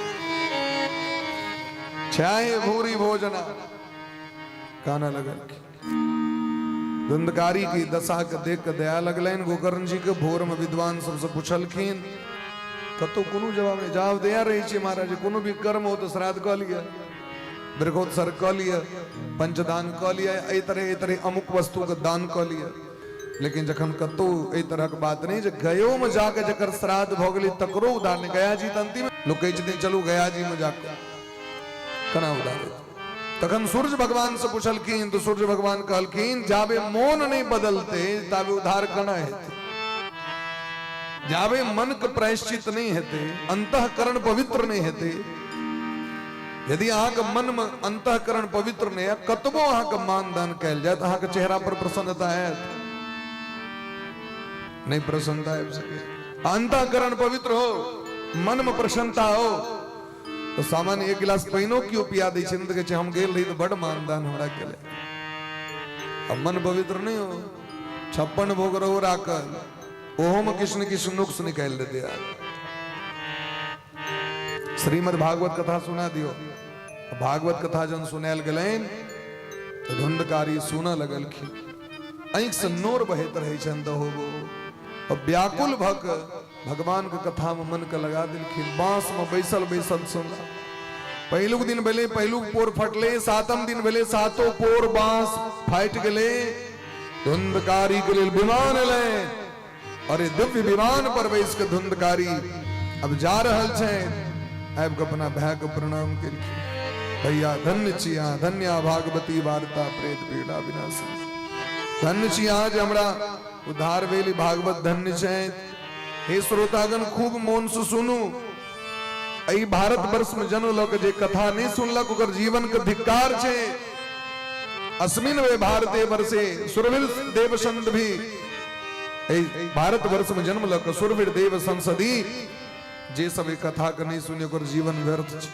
छाए भूरी भोजना काना लगल। धुंधकारी की दशा के देख के दया लगलनि गोकर्ण जी के। भोर में विद्वान सबसे पूछलखिन, कतौ कोनो जवाब नहीं। जवाब दया रहे छै महाराज, कोनो भी कर्म हो तो श्राद्ध कऽ लिअ, दीर्घोत्सर्ग कऽ लिअ, पंचदान कऽ लिअ, एहि तरह एहि तरह अमुक वस्तु के दान कऽ लिअ। लेकिन जखन कतौ एहि तरहक बात नहि जे गयो में जाके जकर श्राद्ध भऽ गेलै तकरो उद्धार नहि। गया जी तऽ अंतिम लोक कहै छथिन चलू गया जी में जाके केना उद्धार हेतै। तखन सूर्य भगवान से पूछलखिन तो सूर्य भगवान कहलखिन जाबे मोन नहीं बदलते ताबे उद्धार केना हेतै। जाबे मन के प्रायश्चित नहीं हेतै, अंतःकरण पवित्र नहीं हेतै। यदि अहाँके मन में अंतःकरण पवित्र नहीं है, कतबो अहाँके मान दान कयल जाय तऽ अहाँके चेहरा पर प्रसन्नता आयत नहीं, प्रसन्नता आबि सके। अंतःकरण पवित्र हो, मन में प्रसन्नता हो तो सामान्य एक गिलास पानिओ केओ पिया दै छै तऽ कहै छै हम गेल रही तऽ बड मानदान हमरा केलै। अब मन पवित्र नहीं हो, 56 भोग रहो राखल, ओहो में किछु ने किछु नुक्स निकालि देते। श्रीमद् भागवत कथा सुना दियो। भागवत कथा जन सुनायल गेलनि तऽ धुंधकारी सुनऽ लगलखिन, आँखि से नोर बहैत रहै छनि दहो बहो, व्याकुल भऽ कऽ भगवान के कथा में मन के लगा देलखिन। बांस में बैसल बैसल सुनला। पहिलुक दिन भेलै पहिलुक पोर फटलै, सातम दिन भेलै सातो पोर बांस फाटि गेलै। धुंधकारी के लेल विमान एलै और ये दिव्य विमान पर बैस के धुंधकारी अब जा रहल छै। आबि के अपना भाय के प्रणाम केलखिन, भैया धन्य छी अहाँ, धन्य भागवती वार्ता प्रेत पीड़ा विनाशी, धन्य छी अहाँ जे हमरा उद्धार भेल, भागवत धन्य छै। हे श्रोतागण खूब मोन से सुनू, एहि भारत वर्ष में जन्म लऽ के जे कथा नहीं सुनलक ओकर जीवन के धिक्कार छै। अस्मिन वे भारते वर्षे सुरवीर देव संत भी, एहि भारत वर्ष में जन्म लऽ के सुरवीर देव संसदी जे सब ई कथा के नहीं सुनी ओकर जीवन व्यर्थ छै।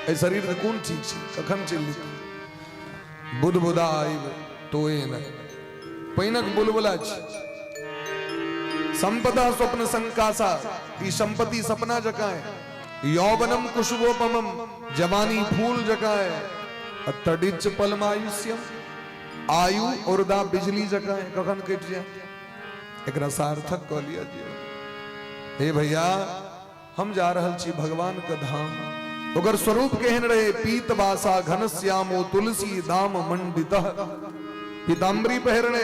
एहि शरीरके कोन ठीक छै, कखन चलि जेतै। बुदबुदा आबि तोए नहि, पानिक बुलबुला छै। संपदा स्वप्न संकासा, ई संपत्ति सपना जकाँ है। यौवनम कुशुभोपमम, जवानी फूल जकाँ है। तडिच पलमायुष्यम, आयु और दा बिजली जकाँ है, कखन कटि जाए। एकरा सार्थक कऽ लिअ जीवन। हे भैया, हम जा रहल छी भगवान के धाम। ओकर स्वरूप केहन रहे? पीत वासा घन श्यामो तुलसी दाम मंडित, पीताम्बरी पहिरने,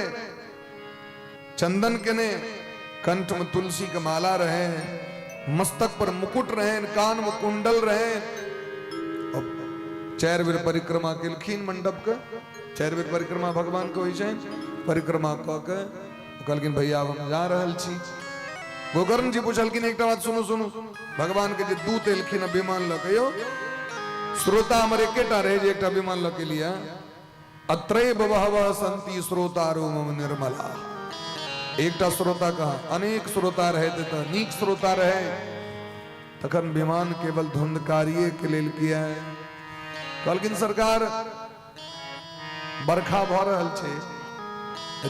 चंदन केने, कंठ में तुलसी के माला रहे, मस्तक पर मुकुट रहे, कान में कुंडल रहे। और चारि बेर परिक्रमा केलखिन मंडप के, चारि बेर परिक्रमा भगवान के होइ छै। परिक्रमा कऽ के कहलखिन, भैया, आब हम जा रहल छी। गोकर्ण जी पुछलखिन, एकटा बात सुनू सुनू, भगवान के जे दूत एलखिन विमान लऽ के, यौ श्रोता हमर एकेटा रहे जे एकटा विमान लऽ के लिया। अत्रैव बहवः सन्ति श्रोतारो मम निर्मला। एकटा श्रोता कहाँ, अनेक श्रोता रहे तऽ नीक श्रोता रहे। तखन विमान केवल धुंधकारिये के लेल किया है? कहलखिन, सरकार, बरखा भऽ रहल छै,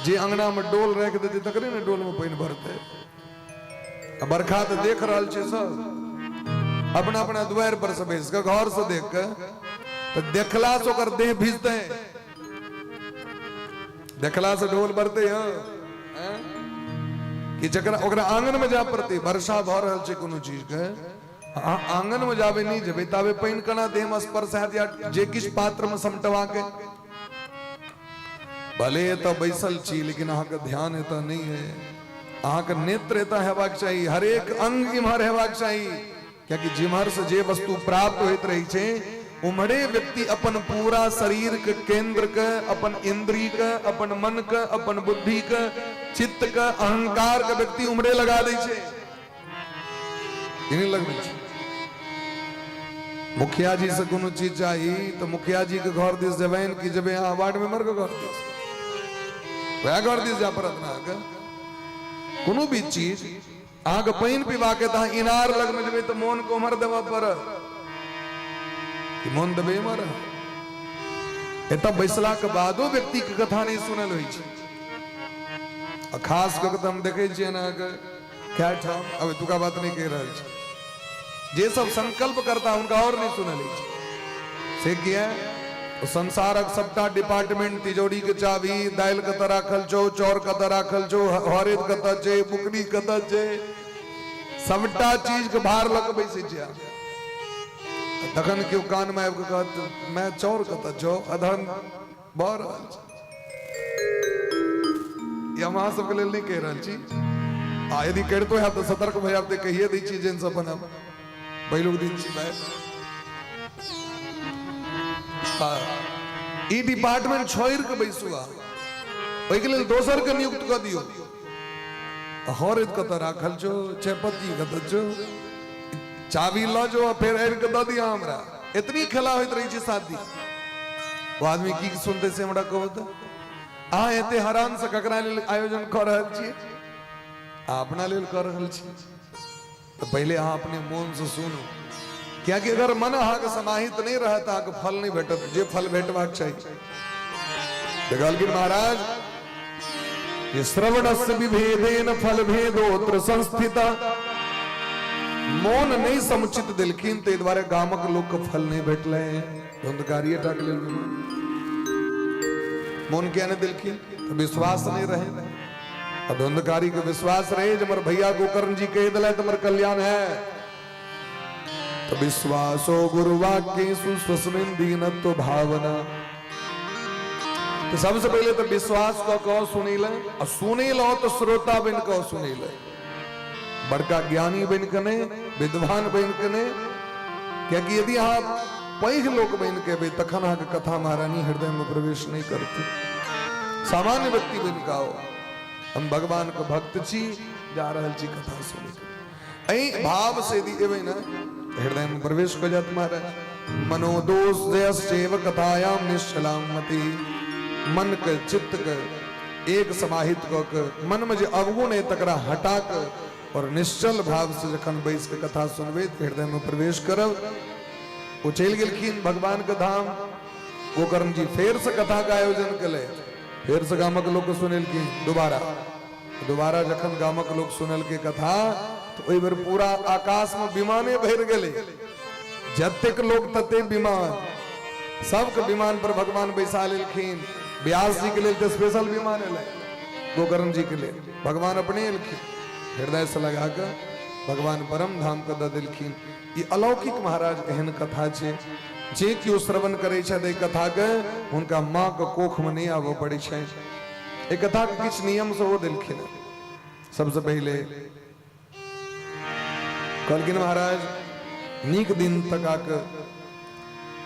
जे अंगना में डोल राखि देतै तकरे ने डोल में पानि भरतै। आ बरखा तऽ देख रहल छै सब अपना अपना दुआरि पर से बैस कऽ, घर से देख कऽ, तऽ देखला से ओकर देह भीजतै, देखला से ढोल भरतै? हँ, कि जकरा ओकरा आंगन में जाय पड़तै। वर्षा भऽ रहल छै, कोनो चीज के अहाँ आंगन में जाबे नहि जेबै ताबे पानि केना देह में स्पर्श हैत या जे किछु पात्र में समटवा के? भले एतऽ बैसल छी, लेकिन अहाँके ध्यान एतऽ नहि है। अहाँके नेत्र एतऽ हेबाक चाही, हरेक अंग इम्हर हेबाक चाही, कियाकि जिम्हर से जे वस्तु प्राप्त होइत रहै छै, उम्हरे व्यक्ति अपन पूरा शरीर के केंद्र के, अपन इंद्रिय के, अपन मन के, अपन बुद्धि के, चित्त के, अहंकार के व्यक्ति उम्हरे लगा दै छै। ई लगबै छै। मुखिया जी से कोनो चीज चाही तऽ मुखिया जी के घर दिस जेबनि कि जेबै अहाँ वार्ड मेंबर के घर दिस? वएह घर दिस जाय पड़त ने अहाँके। कोनो भी चीज अहाँके पानि पीबाके तऽ अहाँ इनार लगमे जेबै तऽ मोन के उम्हर देबऽ पड़त कि मोन देबै इम्हर? एतऽ बैसलाके बादो व्यक्तिके कथा नहि सुनल होइ छै। आ खास कऽ के तऽ हम देखै छियनि अहाँके कए ठाम, अब एतुका बात नहि कहि रहल छी, जे सब संकल्प करता हुनका और नहि सुनल अछि। से किया? संसारक सबटा डिपार्टमेंट, तिजोरी के चाबी, दालि कतऽ राखल छौ, चाउर कतऽ राखल छौ, हरेद कतऽ छै, बुकनी कतऽ छै, सबटा चीज के भार लऽ के बैसै छै। तखन केओ कान मे आबि कऽ कहत, मैं चाउर कतऽ छौ, अधन भऽ रहल छै। ई हम अहाँ सबके लेल नहि कहि रहल छी, आ यदि करितो हैब तऽ सतर्क भऽ जायब, तऽ कहिए दै छी जैन सब बनब। पहिलुक दिन छी भाय, ई डिपार्टमेंट छोड़ि कऽ बैसू अहाँ, ओहिके लेल दोसर के नियुक्त कऽ दियौ। हरैत कतऽ राखल छौ, चेपत्ती कतऽ छौ, चाबी लऽ जो आ फेर आबि कऽ दऽ दिअ हमरा। एतनी खेला होइत रहै छै 7 दिन। ओ आदमी की सुनतै से हमरा कहू तऽ? अहाँ एते हरान से ककरा लेल आयोजन कऽ रहल छियै? अहाँ अपना लेल कऽ रहल छी। तऽ पहिले अहाँ अपने मोन से सुनू, कियाकि अगर मन अहाँके समाहित नहि रहत, अहाँके फल नहि भेटत जे फल भेटबाक चाही। तऽ कहलखिन महाराज, ये श्रवणस्य विभेदेन फल भेदोत्र संस्थित। मोन नहि समुचित देलखिन, ताहि दुआरे गामक लोक के फल नहि भेटलै। धुंधकारिये टा के लेल मोन किया नहि देलखिन? तऽ विश्वास नहि रहे। आ धुंधकारी के विश्वास रहे जे हमर भैया गोकर्ण जी कहि दिलथि, हमर कल्याण है। तो विश्वासो गुरुवाक्येषु स्वस्मिन् दीनत्व भावना। तो सबसे पहले तो विश्वास कऽ कऽ सुनै ले, आ सुनै लो तो श्रोता बनि कऽ सुनै ले, बड़का ज्ञानी बनि कऽ नहि, विद्वान बनि कऽ नहि। कियाकि यदि अहाँ पैघ लोक बनि के एबै, तखन अहाँके कथा महारानी हृदय में प्रवेश नहि करती। सामान्य व्यक्ति बनि कऽ आओ, हम भगवान के भक्त छी, जा रहल छी कथा सुनै के, एहि भाव से यदि एबै ने, हृदय में प्रवेश कऽ जायत महाराज। मनोदोष जयश्चैव कथायाम निश्चलाम मति। मन के, चित्त के एक समाहित कऽ के, मन में जे अवगुण है तकरा हटा के और निश्चल भाव से जखन बैस के कथा सुनबै, तऽ हृदय में प्रवेश करब। ओ चलि गेलखिन भगवान के धाम। गोकर्ण जी फेर से कथा के आयोजन केले, फेर से गामक लोक के सुनेलखिन दोबारा। दोबारा जखन गामक लोक सुनलकै कथा तऽ ओहि बेर पूरा आकाश में विमाने भरि गेलै, जतेक लोक तते विमान, सबके विमान पर भगवान बैसा लेलखिन। व्यास जी के लेल तऽ स्पेशल विमान एलै, गोकर्ण जी के लेल भगवान अपने एलखिन, हृदय से लगा कऽ भगवान परम धाम के दऽ देलखिन। ई अलौकिक महाराज एहन कथा छै जे केओ श्रवण करै छथि एहि कथाके, हुनका माँ के कोखमे नहि आबऽ पड़ै छनि। एहि कथाके किछु नियम सेहो देलखिन। सबसँ पहिले कहलखिन महाराज नीक दिन तका के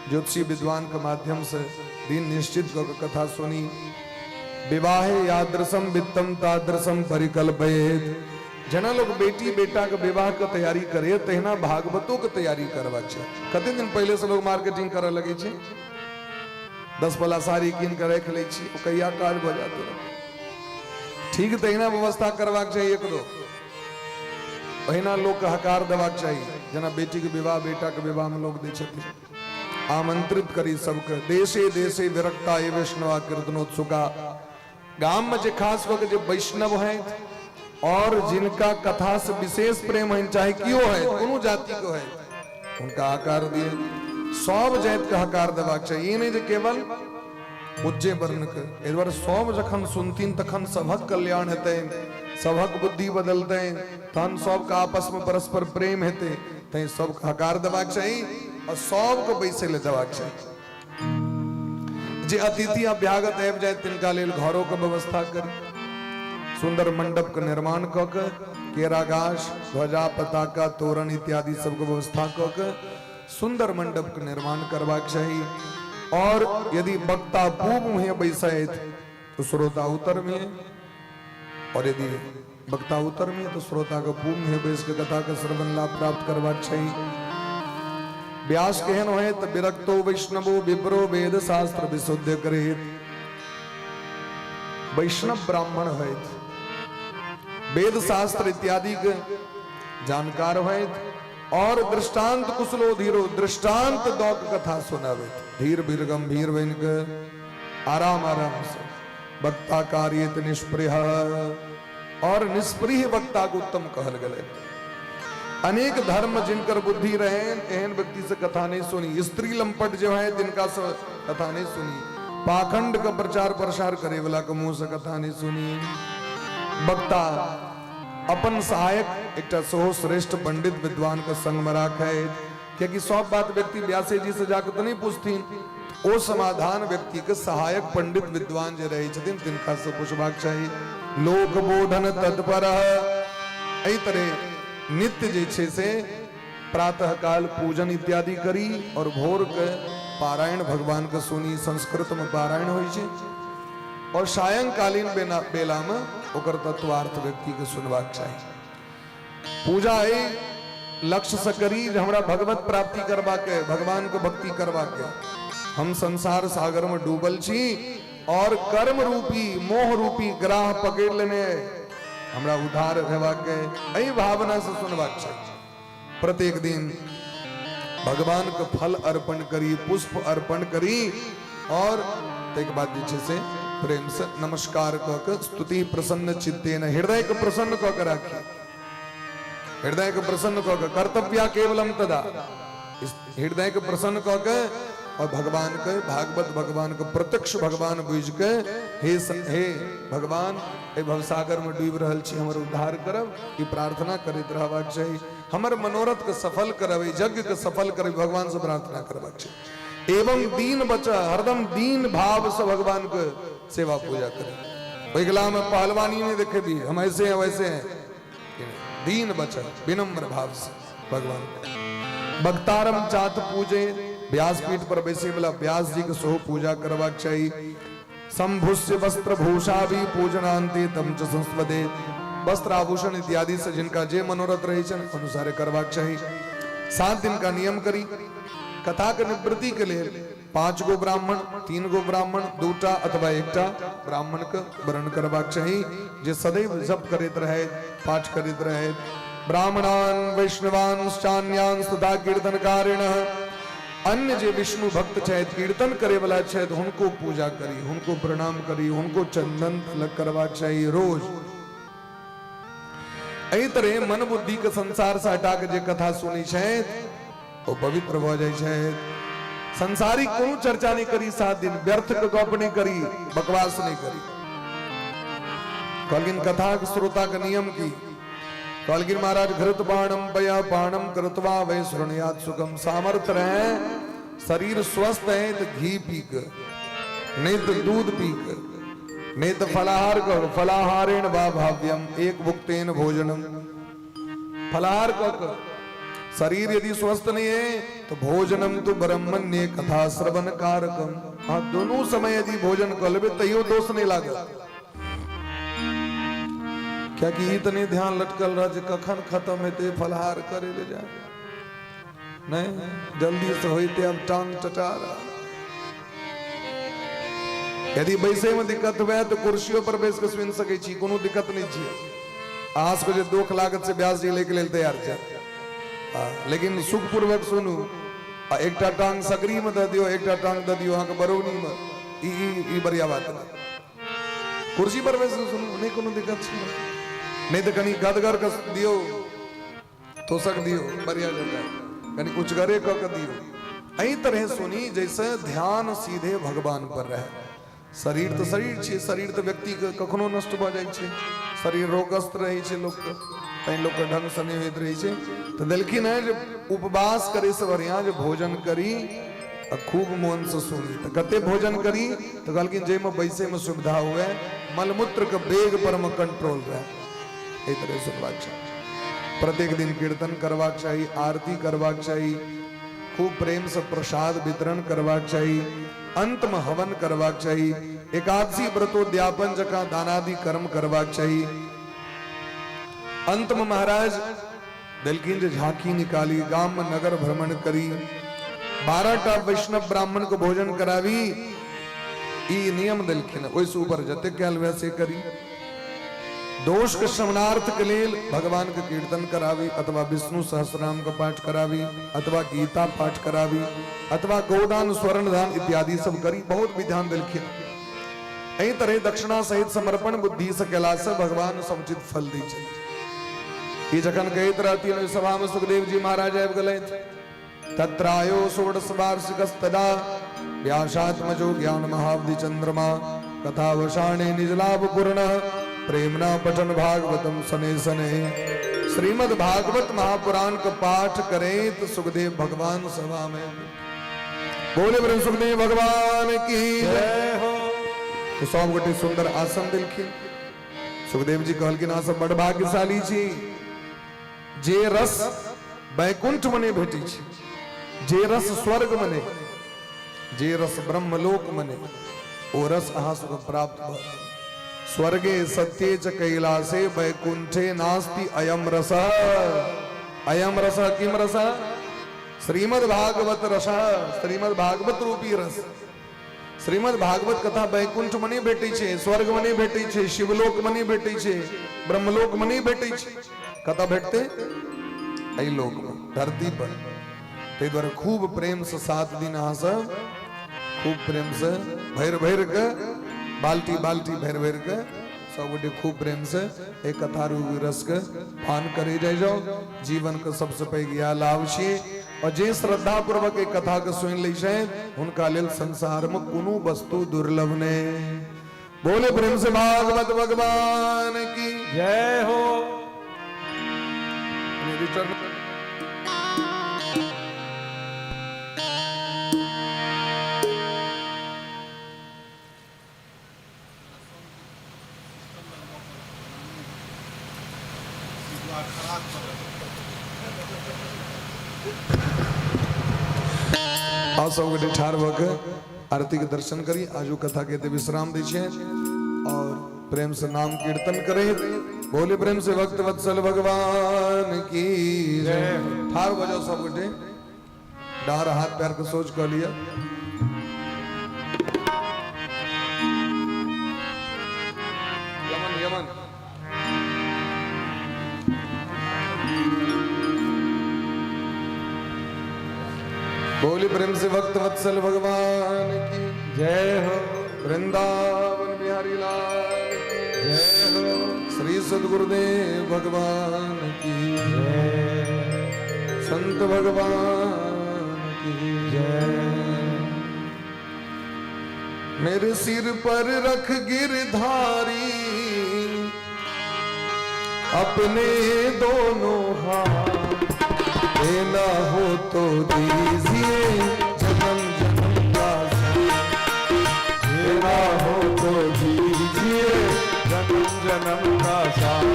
ज्योतिषी विद्वान के माध्यम से दिन निश्चित कऽ के कथा सुनी। विवाहे यादृशम वित्तम तादृशम परिकल्पयेत। जेना लोग बेटी बेटा के विवाह के तैयारी करे तहिना भागवतो के तैयारी करबाक छै। कते दिन पहिले से लोग मार्केटिंग करऽ लगे छै, 10 पला साड़ी कीन के राखि लै छी, ओ कहिया काज भऽ जायत। ठीक तहिना व्यवस्था करबाक चाही एकरो, ओहिना लोक के हकार देबाक चाही जेना बेटी के विवाह बेटा के विवाह में लोग दै छथिन। आमंत्रित करी सबके, देशे देशे विरक्ता ए वैष्णवा कीर्तनोत्सुका। गाम में जे खास कऽ के जे वैष्णव हैं और जिनका कथा से विशेष प्रेम है, चाहे कियो है कोनो जाति के है, उनका आकार दिए। सब जाति के हकार देबाक चाही, ई नहीं जे केवल उच्चे वर्ण के। एहि दुआरे सब जखन सुनथिन तखन सभक कल्याण हेतै, सभक बुद्धि बदलतै, तहन सबके आपस में परस्पर प्रेम हेतै। तैं सबके हकार देबाक चाही और सबके बैसै लए देबाक चाही। जे अतिथि अभ्यागत आबि जाए तिनका लेल घरों के व्यवस्था करी, सुंदर मंडप के निर्माण कऽ के केरा गाछ ध्वजा पताका तोरण इत्यादि सबके व्यवस्था कऽ के सुंदर मंडप के निर्माण करबाक चाही। और यदि वक्ता पूब मुहे बैसैत तो श्रोता उत्तर में, और यदि वक्ता उत्तर में तो श्रोता के पूब मुहे बैस के कथा के श्रवण लाभ प्राप्त करबाक चाही। व्यास केहन होय तो विरक्तो वैष्णवो विप्रो वेद शास्त्र विशुद्ध करे। वैष्णव ब्राह्मण होयत, वेद शास्त्र इत्यादि के जानकार होयत और दृष्टांत कुशलो धीरो, दृष्टांत दऽ के कथा सुनाबैत, धीर वीर गंभीर बनि के आराम आराम से। वक्ता कार्यत निष्पृह, और निष्पृह वक्ता के उत्तम कहल गेलै। अनेक धर्म जिनकर बुद्धि रहे एहन व्यक्ति से कथा नहीं सुनी। स्त्री लंपट जो है तिनका से कथा नहीं सुनी। पाखंड का प्रचार प्रसार करे वाला के मुंह से कथा नहीं सुनी। वक्ता अपन सहायक एकटा सेहो श्रेष्ठ पंडित विद्वान के संग में राखे, क्योंकि सब बात व्यक्ति व्यासे जी से जाके तो नहीं पूछथिन, ओ समाधान व्यक्ति के सहायक पंडित विद्वान जे रहे छथिन तिनका से पूछबाक चाही। लोक बोधन तत्पर, एहि तरह नित्य जे छै से प्रातः काल पूजन इत्यादि करी और भोर के पारायण भगवान के सुनी। संस्कृत में पारायण होइ छै और सायंकालीन बेला में ओकर तत्वार्थ व्यक्ति के सुनबाक चाही। पूजा एहि लक्ष्य से करी जे हमरा भगवत प्राप्ति करबाक है, भगवान के भक्ति करबाक है। हम संसार सागर में डूबल छी और कर्म रूपी मोह रूपी ग्राह पकड़ लेने है, हमरा उद्धार हेबाक है, एहि भावना से सुनबाक चाही। प्रत्येक दिन भगवान के फल अर्पण करी, पुष्प अर्पण करी और ताहिके बाद जे छै से प्रेम से नमस्कार कऽ के स्तुति प्रसन्न चित्तेन, हृदय के प्रसन्न कऽ के राखी, हृदय के प्रसन्न कऽ के कर्तव्य केवलम तदा, हृदय के प्रसन्न कऽ के और भगवान के भागवत भगवान के प्रत्यक्ष भगवान बुझि के हे भगवान एहि भवसागर में डूबि रहल छी, हमर उद्धार करब, ई प्रार्थना करैत रहबाक चाही। हमर मनोरथ के सफल करब, एहि यज्ञ के सफल करब, भगवान से प्रार्थना करबाक चाही। एवं दीन बचा, हरदम दीन भाव से भगवान के सेवा पूजा करी। ओहि में पहलवानी नहीं देखेबी, हम ऐसे हैं वैसे हैं, दीन बचा विनम्र भाव से भगवान के। भक्तारम चात पूजे, व्यासपीठ पर बैसे वाला व्यास जी के सेहो पूजा करबाक चाही। संभुष्य वस्त्र भूषा भी पूजनांते तम च संस्पदे, वस्त्र आभूषण इत्यादि से जिनका जे मनोरथ रहे छनि अनुसारे करबाक चाही। 7 दिन का नियम करी। कथा के निवृत्ति के लेल 5 गो ब्राह्मण, 3 गो ब्राह्मण, 2टा अथवा 1टा ब्राह्मण के वरण करबाक चाही जे सदैव जप करैत रहे, पाठ करैत रहे। ब्राह्मणान वैष्णवान चान्यान तथा कीर्तनकारिण अन्य जे विष्णु भक्त छथि, कीर्तन करे वाला छथि, हुनको पूजा करी, हुनको प्रणाम करी, हुनको चंदन तिलक करबाक चाही रोज। एहि तरह मन बुद्धि के संसार से हटा के जे कथा सुनै छथि ओ पवित्र भऽ जाइ छथि। संसारिक कोनो चर्चा नहि करी, 7 दिन व्यर्थ के गप नहि करी, बकवास नहि करी। कहलखिन कथा के श्रोता के नियम की? कहलखिन महाराज घृत बाणम पया बाणम कृत्वा वै शृणुयात सुखम। सामर्थ्य रहे, शरीर स्वस्थ है तो घी पी के, नहीं तो दूध पी के, नहीं तो फलाहार करो, फलाहारेण वा भाव्यम एक भुक्तेन भोजनम। फलाहार कर, शरीर यदि स्वस्थ नहीं है तो भोजनम तो ब्रह्मण्य कथा श्रवण कारकम। हाँ, दोनों समय यदि भोजन कर लेबे तैयो दोष नहीं लागत, कियाकि इतने ध्यान लटकल रह जे कखन खत्म हेतै फलाहार करे ले जाए, नहीं जल्दी से होते अब टांग टटा रहा। यदि बैसे में दिक्कत हुए तो कुर्सियों पर बैस के सुनि सकै छी, कोनो दिक्कत नहीं छै। अहाँ सबके जे दुख लागत से व्यास जी लैके लेल तैयार छै, लेकिन सुखपूर्वक सुनू। आ एकटा टांग सकरी में दऽ दियौ, एकटा टांग दऽ दियौ अहाँके बरौनी में, ई ई ई बढ़िया बात नहीं। कुर्सी पर बैस के सुनू, नहीं कोनो दिक्कत छै, नहीं तो कनी गदगर के दियौ, तोशक दियौ, बढ़िया जगह कनी उचगरे कऽ के दियौ। एहि तरह सुनी जैसे ध्यान सीधे भगवान पर रहे। शरीर तो शरीर छै, शरीर तो व्यक्ति के कखनो नष्ट भऽ जाइ छै, शरीर रोगग्रस्त रहै छै लोकके, तैं लोकके ढंगसँ नहि होइत रहै छै। तऽ देलखिन हेँ जे उपवास करैसँ बढ़िआँ जे भोजन करी आ खूब मोनसँ सुनी। तऽ कते भोजन करी? तऽ कहलखिन जाहिमे बैसैमे सुविधा हुए, मलमूत्रके वेग परमे कंट्रोल रहे, एहि तरह सुनबाक चाही। प्रत्येक दिन कीर्तन करबाक चाही, आरती करबाक चाही, खूब प्रेम से प्रसाद वितरण करबाक चाही, अंत में हवन करबाक चाही, एकादशी व्रतोद्यापन जकाँ दानादि कर्म करबाक चाही। अंत में महाराज देलखिन जे झांकी निकाली, गाम में नगर भ्रमण करी, 12 टा वैष्णव ब्राह्मण को भोजन करावी, ई नियम देलखिन। ओहिसँ ऊपर जतेक कयल वैसे करी। दोष के शमनार्थ के लेल भगवान के कीर्तन करावी, अथवा विष्णु सहस्रनाम का पाठ करावी, अथवा गीता पाठ करावी, अथवा गोदान स्वर्णदान इत्यादि सब करी। बहुत विधान देलखिन। एहि तरह दक्षिणा सहित समर्पण बुद्धि से केला से भगवान समुचित फल दै छै। ई जखन कहैत रहथिन ओहि सभा में सुखदेव जी महाराज आबि गेलथि। तत्रायो षोडश वार्षिकस्तदा व्यासात्मजो ज्ञान महावधि चंद्रमा कथावसाने निजलाभ पूर्ण प्रेमना पठन भागवतम सने सने। श्रीमद् भागवत महापुराण का पाठ करें तो सुखदेव भगवान सभा में बोले ब्रह्म सुखदेव भगवान की जय हो। तो सब गोटे सुंदर आसन दिलखिन। सुखदेव जी कहलखिन अहाँ सब बड़ भाग्यशाली छी, जे रस वैकुंठ में नहीं भेटै छै, जे रस स्वर्ग में नहीं, जे रस ब्रह्मलोक में नहीं, ओ रस अहाँ सबके प्राप्त भऽ गेल। स्वर्गे सत्ये च कैलासे वैकुंठे नास्ति अयम रस। अयम रस किम रस? श्रीमद् भागवत रस, श्रीमद् भागवत रूपी रस। श्रीमद् भागवत कथा वैकुंठ में नहीं भेटै छै, स्वर्ग में नहीं भेटै छै, शिवलोक में नहीं भेटै छै, ब्रह्मलोक में नहीं भेटै छै। कतऽ भेटतै? एहि लोक में, धरती पर। ताहि दुआरे खूब प्रेम से 7 दिन अहाँ सब खूब प्रेम से भरि भरि के बाल्टी बाल्टी भरि भरि के सब गोटे खूब प्रेम से एक कथा रूपी रस के पान करे जाय जाओ। जीवन के सबसे पैघ इएह लाभ छी। और जे श्रद्धा पूर्वक एक कथा के सुनि लै छै हुनका लेल संसार में कोनो वस्तु दुर्लभ नहीं। बोले प्रेम से भागवत भगवान की जय हो। आ सब गोटे ठाढ़ भऽ के आरती के दर्शन करी। आजू कथा के एते विश्राम दै छियै और प्रेम से नाम कीर्तन करे। बोले प्रेम से भक्त वत्सल भगवान की जय। ठाढ़ भऽ जाओ सब गोटे, डार हाथ पैर के सोच कऽ लिअ। यमन यमन बोली प्रेम प्रेम से भक्त वत्सल भगवान की जय हो। वृंदावन बिहारी लाल की जय हो। श्री सद्गुरुदेव भगवान की जय। संत भगवान की जय। मेरे सिर पर रख गिरधारी अपने दोनों हाथ, देना हो तो दीजिए जन्म जन्म का साथ। देना हो तो दीजिए जन्म जन्म का साथ।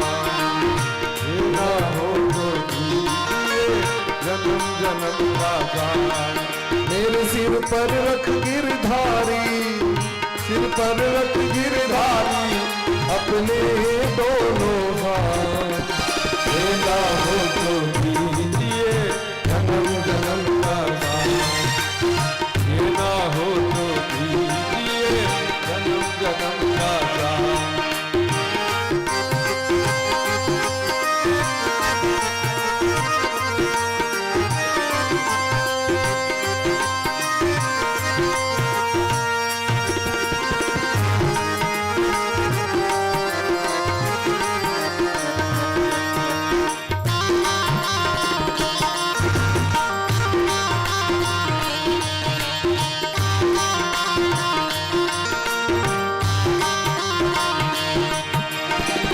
देना हो तो दीजिए जन्म जन्म का साथ। मेरे सिर पर रख गिरधारी, सिर पर रख गिरधारी अपने दोनों हाथ, देना हो तो दीजिए जन्म जन्म का साथ। देना हो तो दीजिए जन्म जन्म का साथ।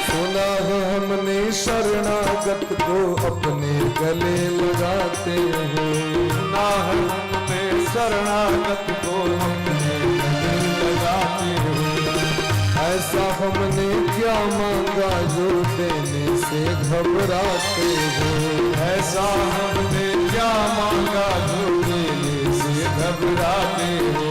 सुना है हमने शरणागत को अपने गले लगाते हो। सुना है हमने शरणागत को अपने गले लगाते हो। ऐसा हमने क्या मांगा जो देने से घबराते हो। ऐसा हमने क्या मांगा जो देने से घबराते हो।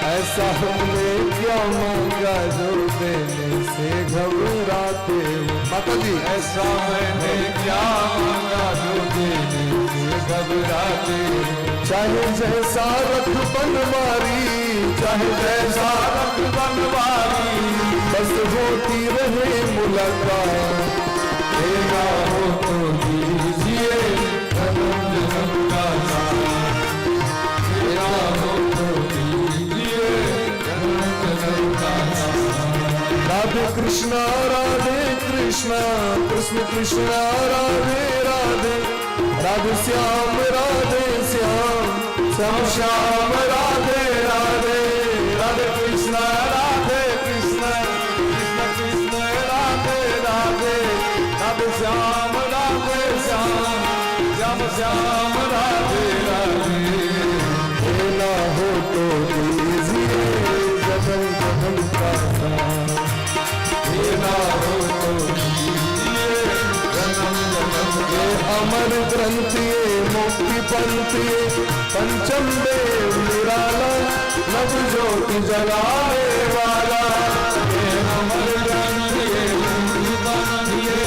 ऐसा हमने क्या मांगा जो देने से घबराते हो। माता जी ऐसा मैंने क्या मांगा जो देने से घबराते हो। चाहे जैसा रख बनवारी, चाहे जैसा रख बनवारी, बस होती रहे मुलाकात। देना हो तो दीजिए जन्म जन्म का साथ। देना हो तो दीजिए जन्म जन्म का साथ। राधे कृष्णा कृष्णा कृष्ण कृष्णा राधे राधे, राधे श्याम श्याम श्याम राधे राधे, राधे कृष्णा कृष्ण कृष्ण राधे राधे, राधे श्याम श्याम श्याम राधे राधे। देना हो तो दीजिए जन्म जन्म का साथ। देना हो तो दीजिए जन्म जन्म ये अमर ग्रंथ ये मुक्ति पंथ ये पंचम देव निराला, नव ज्योति जलाने वाला। ये अमर ग्रंथ ये मुक्ति पंथ ये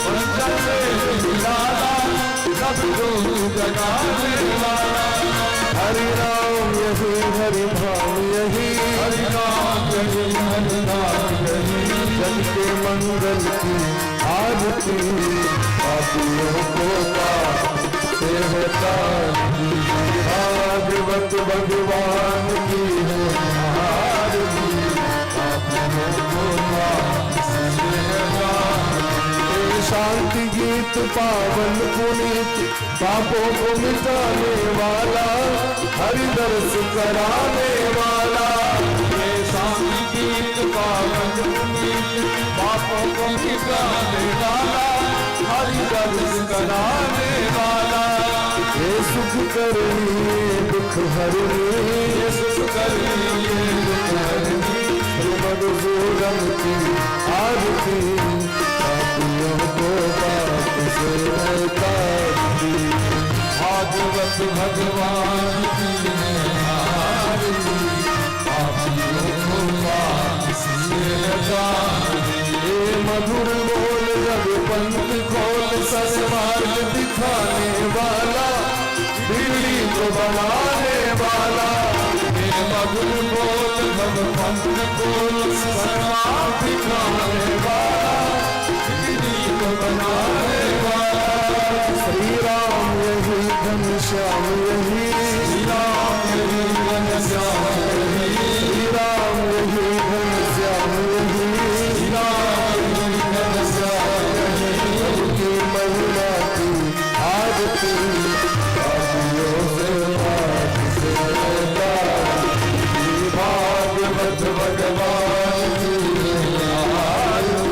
पंचम देव निराला, नव ज्योति जगाने वाला। हरि राम यही हरि धाम यही, हरि राम यही हरि धाम यही, जग के मंगल की आरती, पापियों को पाप से हटाती। भागवत भगवान की है आरती, पापियों को पाप से हटाती। शांति गीत पावन पुनीत, पापों को मिटाने वाला, हरि दर्श कराने वाला। ये शांति गीत पावन पुनीत, पापों को मिटाने वाला, हरि दर्श कराने वाला। ये सुख करनी दुख हरनी, ये सुख करनी ये दुख हरनी, मधुसूदन की आरती, पापियों को पाप से हटाती। भागवत भगवान की है आरती, पापियों को पाप से हटाती। ये मधुर बोल जग पंथ खोल, सन्मार्ग दिखाने वाला, बिगड़ी को बनाने वाला। ये मधुर बोल जग पंथ खोल, सन्मार्ग दिखाने वाला, बिगड़ी को बनाने वाला। श्री राम यही घनश्याम यही, श्री राम बुद्ध भगवान की आरती,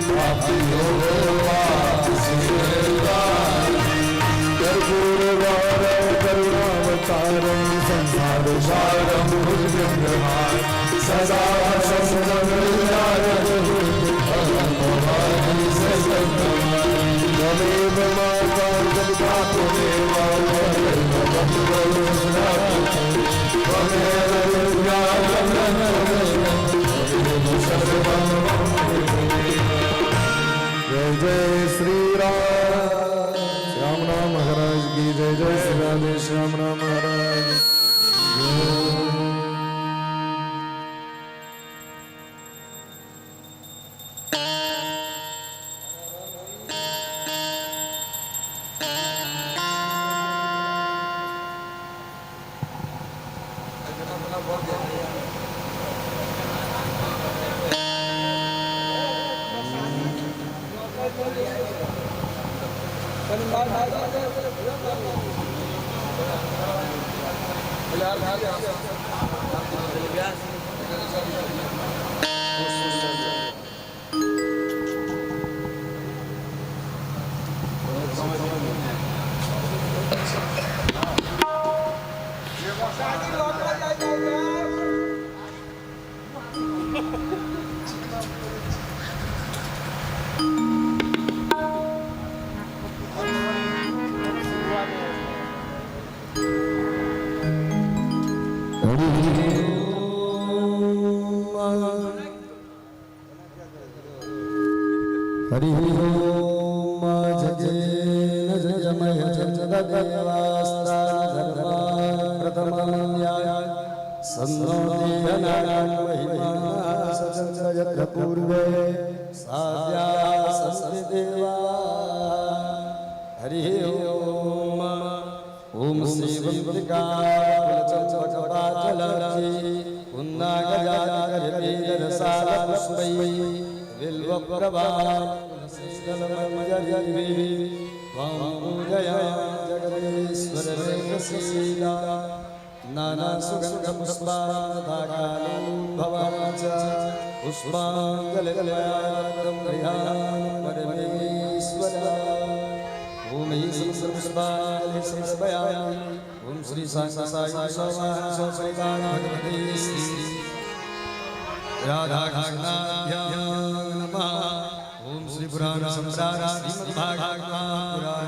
पापियों को पाप से तारी। कर्पूरवारं करुणावतारं संसार सारं भुजगेन्द्रहार, सदा सत्संग भवानी ससंगमानी। त्वमेव माता च पिता त्वमेव त्वमेव बन्धुः त्वमेव विद्या त्वमेव सर्वं मम जय जय श्री राम। श्याम राम महाराज की जय। जय श्री राधे श्याम राम महाराज। हरि ओम। जगेन जगमय जगदेवास्ता धर्मान् प्रथमान्याय सन्नोदयनां महिमा सचन्द्र पूर्वे साध्या सन्ति देवा। हरि ओम। ओम श्रीवंतिका कुलचंपकपाचलक्षी उन्नागजातकरवीरसालपुष्पै बिल्वप्रभा तुलसीदलमञ्जरीभिः त्वां पूजयामि जगदीश्वरशीला नानासुगन्धपुष्पान् भवान् च पुष्पाञ्जलिं गृहान् परमेश्वर। ओम ईश्वर समर्पयामि। ओम श्री साई साई सौसरितान भगवते श्री राधा कृष्णाभ्यां नमः। ओम श्री पुराण सम्राट श्रीमद्भागवत पुराण